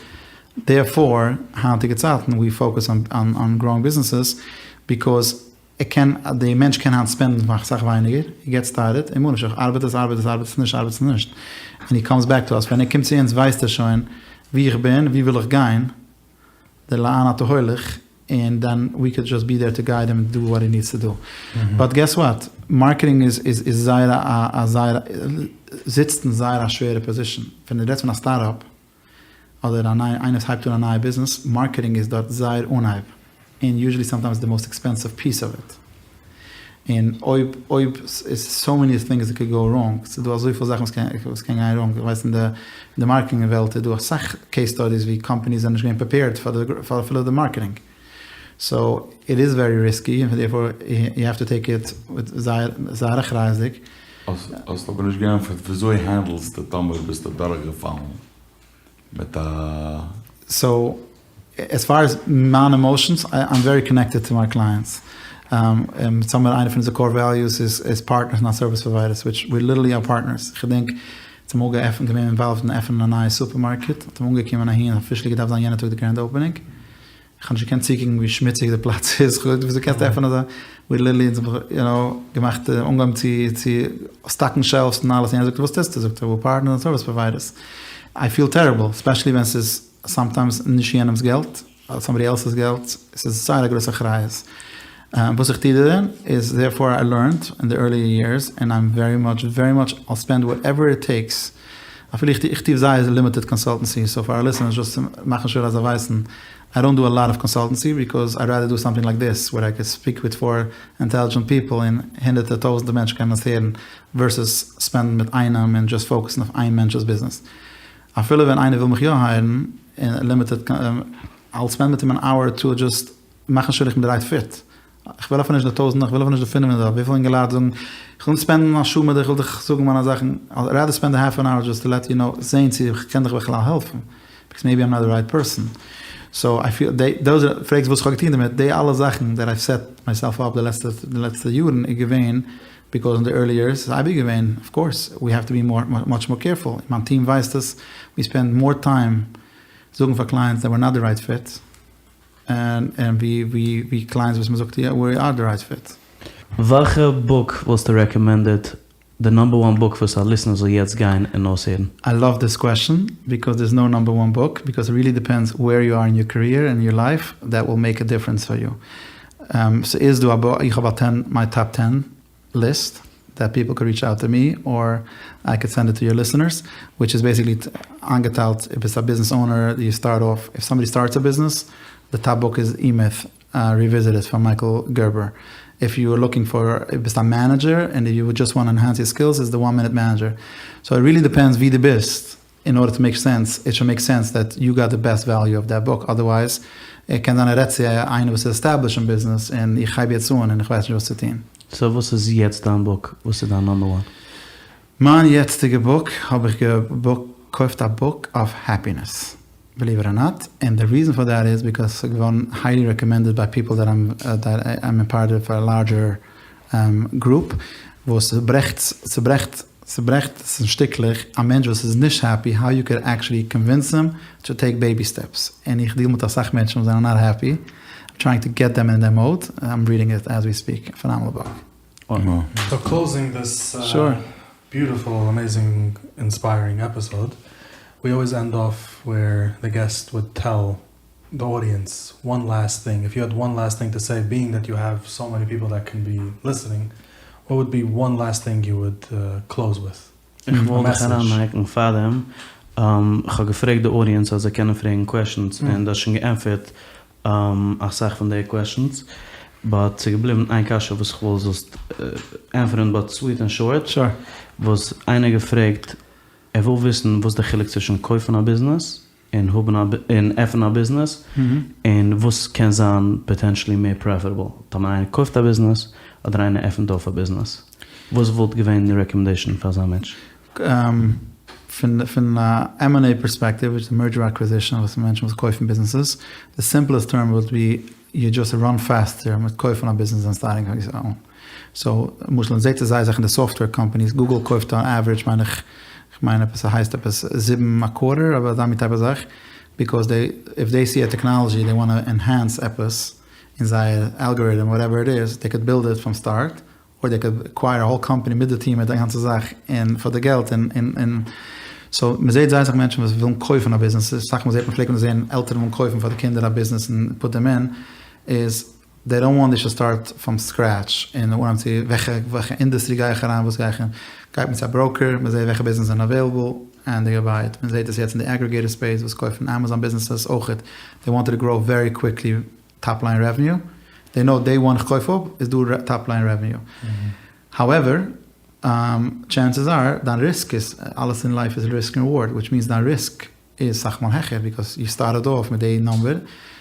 Speaker 1: דערפאר היינטיגע צייטן ווי פאוקעס אן אן גראואינג ביזנעסעס ביקאוז ער קען די מענטש קען היינט ספענדן פאר אסאך ווייניגער, הי געטס סטארטעד, און ממה נפשך ארבעט עס ארבעט עס ארבעט עס נישט ארבעט עס נישט, און הי קאמס בעק טו אס, ווען ער קומט צו אונז ווייסט ער שוין ווי איך בין ווי וויל איך גיין, די לאן אתה הולך, און דען ווי קען דזשאסט בי דער טו גייד הים דו וואט הי נידס טו דו. באט געס וואט, מארקעטינג איז איז איז זייער א א זייער זיצט אין זייער א שווערע פאזישאן, ווען דו רעדסט פון א סטארט אפ, אדער א נייע איינער וואס הייבט אן א נייע ביזנעס, מארקעטינג איז דארט זייער אנהייב, און יוזשעלי סאמטיימס די מאסט עקספענסיוו פיס אוו איט, און אויב אויב איז סאו מעני טינגס דעט קען גאו ראנג, ס'איז דא אזויפיל זאכן וואס קען וואס קען גיין ראנג, איך ווייס אין די אין די מארקעטינג וועלט איז דא אסאך קעיס סטאדיס ווי קאמפאניס זענען נישט געווען פרעפעירד פאר די פאר אפילו די מארקעטינג, סאו איט איז ווערי ריסקי און דערפאר יו העוו טו טעיק איט וויט זייער זייער אחריות'דיג.
Speaker 3: האסט אבער נישט געענטפערט וויאזוי הענדלסטו טאמער ביסטו דורכגעפאלן מיט א.
Speaker 1: סאו עז פאר עז מיין עמאושענס, איים ווערי קאנעקטעד טו מיי קלייענטס, אונז האמיר איינע פון אונזער קאור וועליוס איז איז פארטנערס נאט סערוויס פראוויידערס, וויטש ווי ליטערלי אר פארטנערס, כ'געדענק אונז האבן אמאל געעפנט געווען אינוואלווד אין עפענען א נייע סופערמארקעט, האט מען אנגעקומען אהין אפישעלי געדארפט זיין יענע טאג די גרענד אופענינג, כ'האב נישט געקענט צוקוקן ווי שמוציג די פלאץ איז, כ'האב געזאגט וויאזוי קענסטו עפענען אזא, ווי ליטערלי אונז האבן יו נאו געמאכט אנגעהויבן צו צו סטאקן שעלפס און אלעס, און יענער זאגט וואס טוסטו? זאגט ער ווער פארטנערס נאט סערוויס פראוויידערס, איי פיל טעריבל, ספעשעלי ווען ס'איז סאמטיימס נישט יענעמס געלט, סאמבאדי עלס'ס געלט, ס'איז זייער א גרויס אחריות. וואס איך טוה דערין איז דערפאר איי לערנד אין די ערליער יערס און איים ווערי מאטש ווערי מאטש אייל ספענד וואטעווער איט טעיקס אפילו איך איך טוה זייער לימיטעד קאנסאלטענסי סאו פאר אר ליסענערס דזשאסט צו מאכן שור אז זיי ווייסן איי דאנט דו א לאט אוו קאנסאלטענסי ביקאוז איי ראדער דו סאמטינג לייק דיס ווער איי קען ספיק וויט פאר אינטעלידזשענט פיפל און הונדערטער טויזענטער מענטשן קענען עס הערן ווערסעס ספענדן מיט איינעם און דזשאסט פאוקעסן אויף איין מענטש'ס ביזנעס אפילו ווען איינער וויל מיך יא הייערן אין לימיטעד אייל ספענד מיט אים אן אווער טו דזשאסט מאכן שור איך בין די רייט פיט. איך וויל אפילו נישט די טויזענט, איך וויל אפילו נישט די פינף הונדערט, וויפיל אינגעלייט זאגן, איך וויל נישט ספענדן א שעה מיט דיך, איך וויל דיך זאגן מיינע זאכן, איי ראדער ספענד א האלף אן אווער דזשאסט טו לעט יו נאו, זעהן צו איך קען דיך בכלל העלפן, ביקאוז מעיבי איים נאט די רייט פערסאן. סאו איי פיל, די, דאוז אר, פרעגסט וואס איך האב געטון דערמיט, די אלע זאכן דעט אייוו סעט מייסעלף אפ די לעצטע, די לעצטע יארן איז געווען ביקאוז אין די ערלי יערס איז אייביג געווען, אוו קאורס, ווי העוו טו בי מאר, מאטש מאר קעירפול, מיין טיעם ווייסט עס, ווי ספענד מאר טיים זאגן פאר קלייענטס דעט ווער נאט די רייט פיט, און ווי ווי ווי קלייענטס וואס מ'זאגט יא ווי אר די רייט פיט.
Speaker 2: וועלכע בוק וואלסטו רעקאמענדעד די נאמבער וואן בוק וואס א ליסנער זאל יעצט גיין און אויסהערן?
Speaker 1: איי לאוו דיס קוועשאן ביקאוז דערס נאו נאמבער וואן בוק ביקאוז איט ריעלי דיפענדס ווער יו אר אין יור קעריער און יור לייף דעט וויל מעיק א דיפרענס פאר יו. ס'איז דא א בוק איך האב א טען מיי טאפ טען ליסט דעט פיפל קוד ריטש אוט טו מי אר איי קוד סענד איט טו יור ליסענערס וויטש איז בעסיקלי איינגעטיילט אויב ביסט א ביזנעס אונער יו סטארט אףף איף סאמבאדי סטארטס א ביזנעס די טאפ בוק איז E-Myth ריוויזיטעד פון מייקל גערבער. איף יו אר לוקינג פאר אויב ביסט א מענעדזשער און יו דזשאסט וואנט ענהענס יור סקילס איז די וואן מינוט מענעדזשער. סאו איט ריעלי דיפענדס ווי דו ביסט אין ארדער טו מעיק סענס, איט שוד מעיק סענס דעט יו גאט די בעסט וועליו אוו דעט בוק, אדערווייז קען זיין ער רעדט צו איינער וואס איז עסטעבלישט אין ביזנעס און איך הייב יעצט אן און איך ווייס נישט וואס צו טון.
Speaker 2: סאו וואס איז יעצט דיין בוק? וואס איז דיין נאמבער וואן?
Speaker 1: מיין יעצטיגע בוק האב איך געקויפט א בוק אויף העפינעס, ביליוו איט אר נאט, און די ריזען פאר דעט איז ביקאויז ס'איז געווארן היילי רעקאמענדעד ביי פיפל דעט איים פארט אוו א לארדזשער גרופ וואס ס'ברעכט ס'ברעכט ס'ברעכט עס אין שטיקלעך א מענטש וואס איז נישט העפי האו יו קען עקשעלי קאנווינס אים טו טעיק בעיבי סטעפס און איך דיעל מיט אסאך מענטשן וואס זענען נאט העפי איים טרייאינג טו געט דעם אין דעם מאוד איים רידינג איט עז ווי ספיק פענאמענעל בוק.
Speaker 4: סאו קלאוזינג דיס ביוטיפול אמעיזינג אינספיירינג עפיסאד ווי אלוועיס ענד אףף וועיר די געסט וואוד טעל די אודיענס וואן לאסט טינג איף יו העד וואן לאסט טינג טו סעי ביאינג דעט יו העוו סאו מעני פיפל דעט קען בי ליסענינג וואט וואוד בי וואן לאסט טינג יו וואוד קלאוז וויט?
Speaker 2: איך וואלט דיך אריינהאקן פארדעם, איך האב געפרעגט די אודיענס אז זיי קענען פרעגן קוועשאנס און דו האסט שוין געענטפערט אסאך פון די קוועשאנס, באט ס'איז געבליבן איין קשיא וואס איך וויל זאלסט ענטפערן באט סוויט ענד שארט, וואס איינער געפרעגט ער וויל וויסן וואס די חילוק צווישן קויפן א ביזנעס און האבן א און עפענען א ביזנעס, און וואס קען זיין פאטענשעלי מער פרעפערעבל, טאמער איינער קויפט א ביזנעס אדער איינער עפענט אויף א ביזנעס, וואס וואלט געווען די רעקאמענדעישאן פאר אזא מענטש?
Speaker 1: פון פון א עם ענד עי פערספעקטיוו, וויטש איז מערדזשער אקוויזישאן, וואס מענטשן וואס קויפן ביזנעסעס, די סימפלעסט טערם וואלט בי יו דזשאסט ראן פעסטער מיט קויפן א ביזנעס דען סטארטינג יור אוין. סאו למשל מען זעט עס זייער אסאך אין די סאפטוועיר קאמפאניס, גוגל קויפט אן עווערידזש מיין איך, כ'מיין עפעס ס'הייסט עפעס זיבן א קווארטער אבער אזא מין טייפ א זאך, ביקאוז דעי איף דעי סי א טעקנאלעדזשי דעי וואנט ענהענס עפעס אין זייער אלגאריטעם וואטעווער איט איז, דעי קוד בילד איט פראם סטארט, אר דעי קוד עקווייער א האול קאמפאני מיט די טיעם מיט די גאנצע זאך און פאר די געלט און און און סאו מ'זעט זייער אסאך מענטשן וואס ווילן קויפן א ביזנעס, אסאך מאל זעט מען פלעגט מען זען עלטערן ווילן קויפן פאר די קינדער א ביזנעס און פוט דעם אין, איז דעי דאנט וואנט דעי שוד סטארט פראם סקרעטש און אנהייבן צו וועלכע וועלכע אינדעסטרי גיי איך אריין וואס גיי איך גייט מען צו א בראוקער מען זעט וועלכע ביזנעס זענען אוועילעבל ענד דעי גאו ביי איט מען זעט עס יעצט אין די אגריגעיטער ספעיס וואס קויפן עמעזאן ביזנעסעס אויכעט דעי וואנטעד טו גראו ווערי קוויקלי טאפ ליין רעוועניו דעי נאו דעי וואן איך קויף אפ איז דא טאפ ליין רעוועניו האועווער טשענסעס אר דיין ריסק איז אלעס אין לייף איז ריסק און ריווארד וויטש מיענס דיין ריסק איז סאך מאל העכער ביקאוס יו סטארטעד אףף מיט די נאמבער,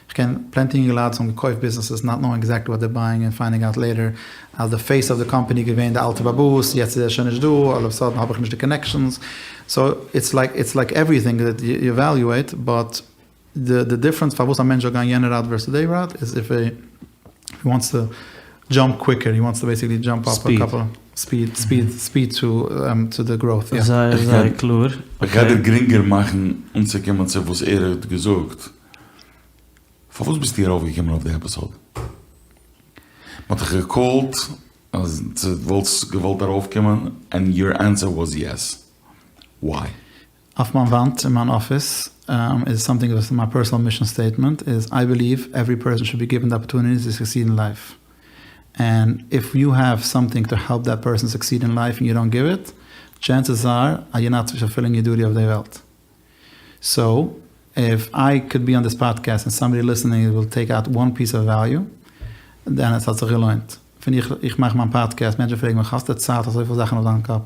Speaker 1: איך קען פלענטי אינגעלייט וואס האבן געקויפט ביזנעסעס נאט נאואינג עקזעקטלי וואט דער בייאינג און פיינדינג אוט לעיטער אז די פעיס אוו די קאמפעני איז געווען די אלטע בעל הבית יעצט איז ער שוין נישט דא אלל אוו סאדען האב איך נישט די קאנעקשאנס סאו איטס לייק איטס לייק עווריטינג דעט יו עוועליועיט באט די די דיפרענס פארוואס א מענטש זאל גיין יענע ראוט ווערסעס די ראוט איז איף הי וואנטס טו דזשאמפ קוויקער הי וואנטס טו בעסיקלי דזשאמפ אפ א קאפל ספיד ספיד ספיד טו טו די גראוט יא.
Speaker 2: זייער זייער קלאר.
Speaker 3: איך גיי דיר גרינגער מאכן אנצוקומען צו וואס ער האט געזאגט. פארוואס ביסטו ארויפגעקומען אויף די עפיסאד? מ'האט דיך געקאלט אז דו וואלסט געוואלט ארויפקומען ענד יור ענסער וואס יעס. וויי?
Speaker 1: אויף מיין וואנט אין מיין אפיס איז סאמטינג וואס איז מיין פערסאנעל מישאן סטעיטמענט איז איי בעליוו עווערי פערסאן שוד בי גיווען די אפערטוניטי טו סוקסיד אין לייף ענד איף יו העוו סאמטינג טו העלפ דעט פערסאן סוקסיד אין לייף און יו דאנט גיוו איט טשענסעס אר אז יור נאט פולפילינג יור דוטי אויף די וועלט סאו איף איי קוד בי אן דיס פאדקעסט און סאמבאדי ליסענינג וויל טעיק אוט וואן פיס אוו וועליו דען עס האט זיך געלוינט ווען איך איך מאך מיין פאדקעסט מענטשן פרעגן מיך האסטו צייט אזויפיל זאכן אויף דיין קאפ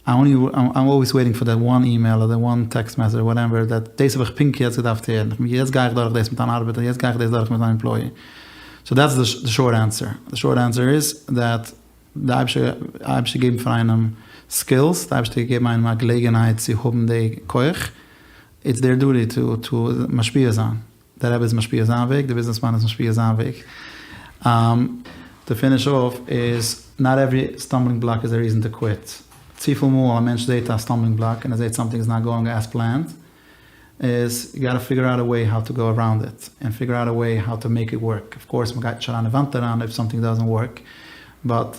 Speaker 1: איים אלוועיס וועיטינג פאר דעט וואן אימעיל אדער וואן טעקסט מעסעדזש אר וואטעווער דעט דאס האב איך פונקט יעצט געדארפט הערן, יעצט גיי איך דורך דאס מיט אן ארבעטער, יעצט גיי איך דאס דורך מיט אן עמפלאי. סאו דעטס די שארט ענסער. די שארט ענסער איז דעט די אייבערשטער אייבערשטער געבן פאר איינעם סקילס, די אייבערשטער געגעבן איינעם א געלעגענהייט צו האבן די כח, איטס דעיר דוטי טו טו משפיע זיין. דער רבי איז משפיע זיין וועג, דער ביזנעסמאן איז משפיע זיין וועג. טו פיניש אףף איז, נאט עווערי סטאמבלינג בלאק איז א ריזען טו קוויט. צופיל מאל א מענטש זעהט א סטאמבלינג בלאק און ער זעהט סאמטינג איז נאט גאוינג עז פלענד, איז יו גאטע פיגור אוט א וועי האו טו גאו אראונד איט, און פיגור אוט א וועי האו טו מעיק איט ווארק. אוו קאורס מ'גייט נישט אריין אין וואנט אריין איף סאמטינג דאזענט ווארק, באט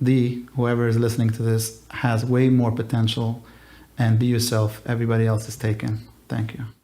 Speaker 1: די, הואעווער איז ליסענינג טו דיס, העז וועי מאר פאטענשעל, ענד בי יורסעלף, עוועריבאדי עלס איז טעיקען. טענק יו.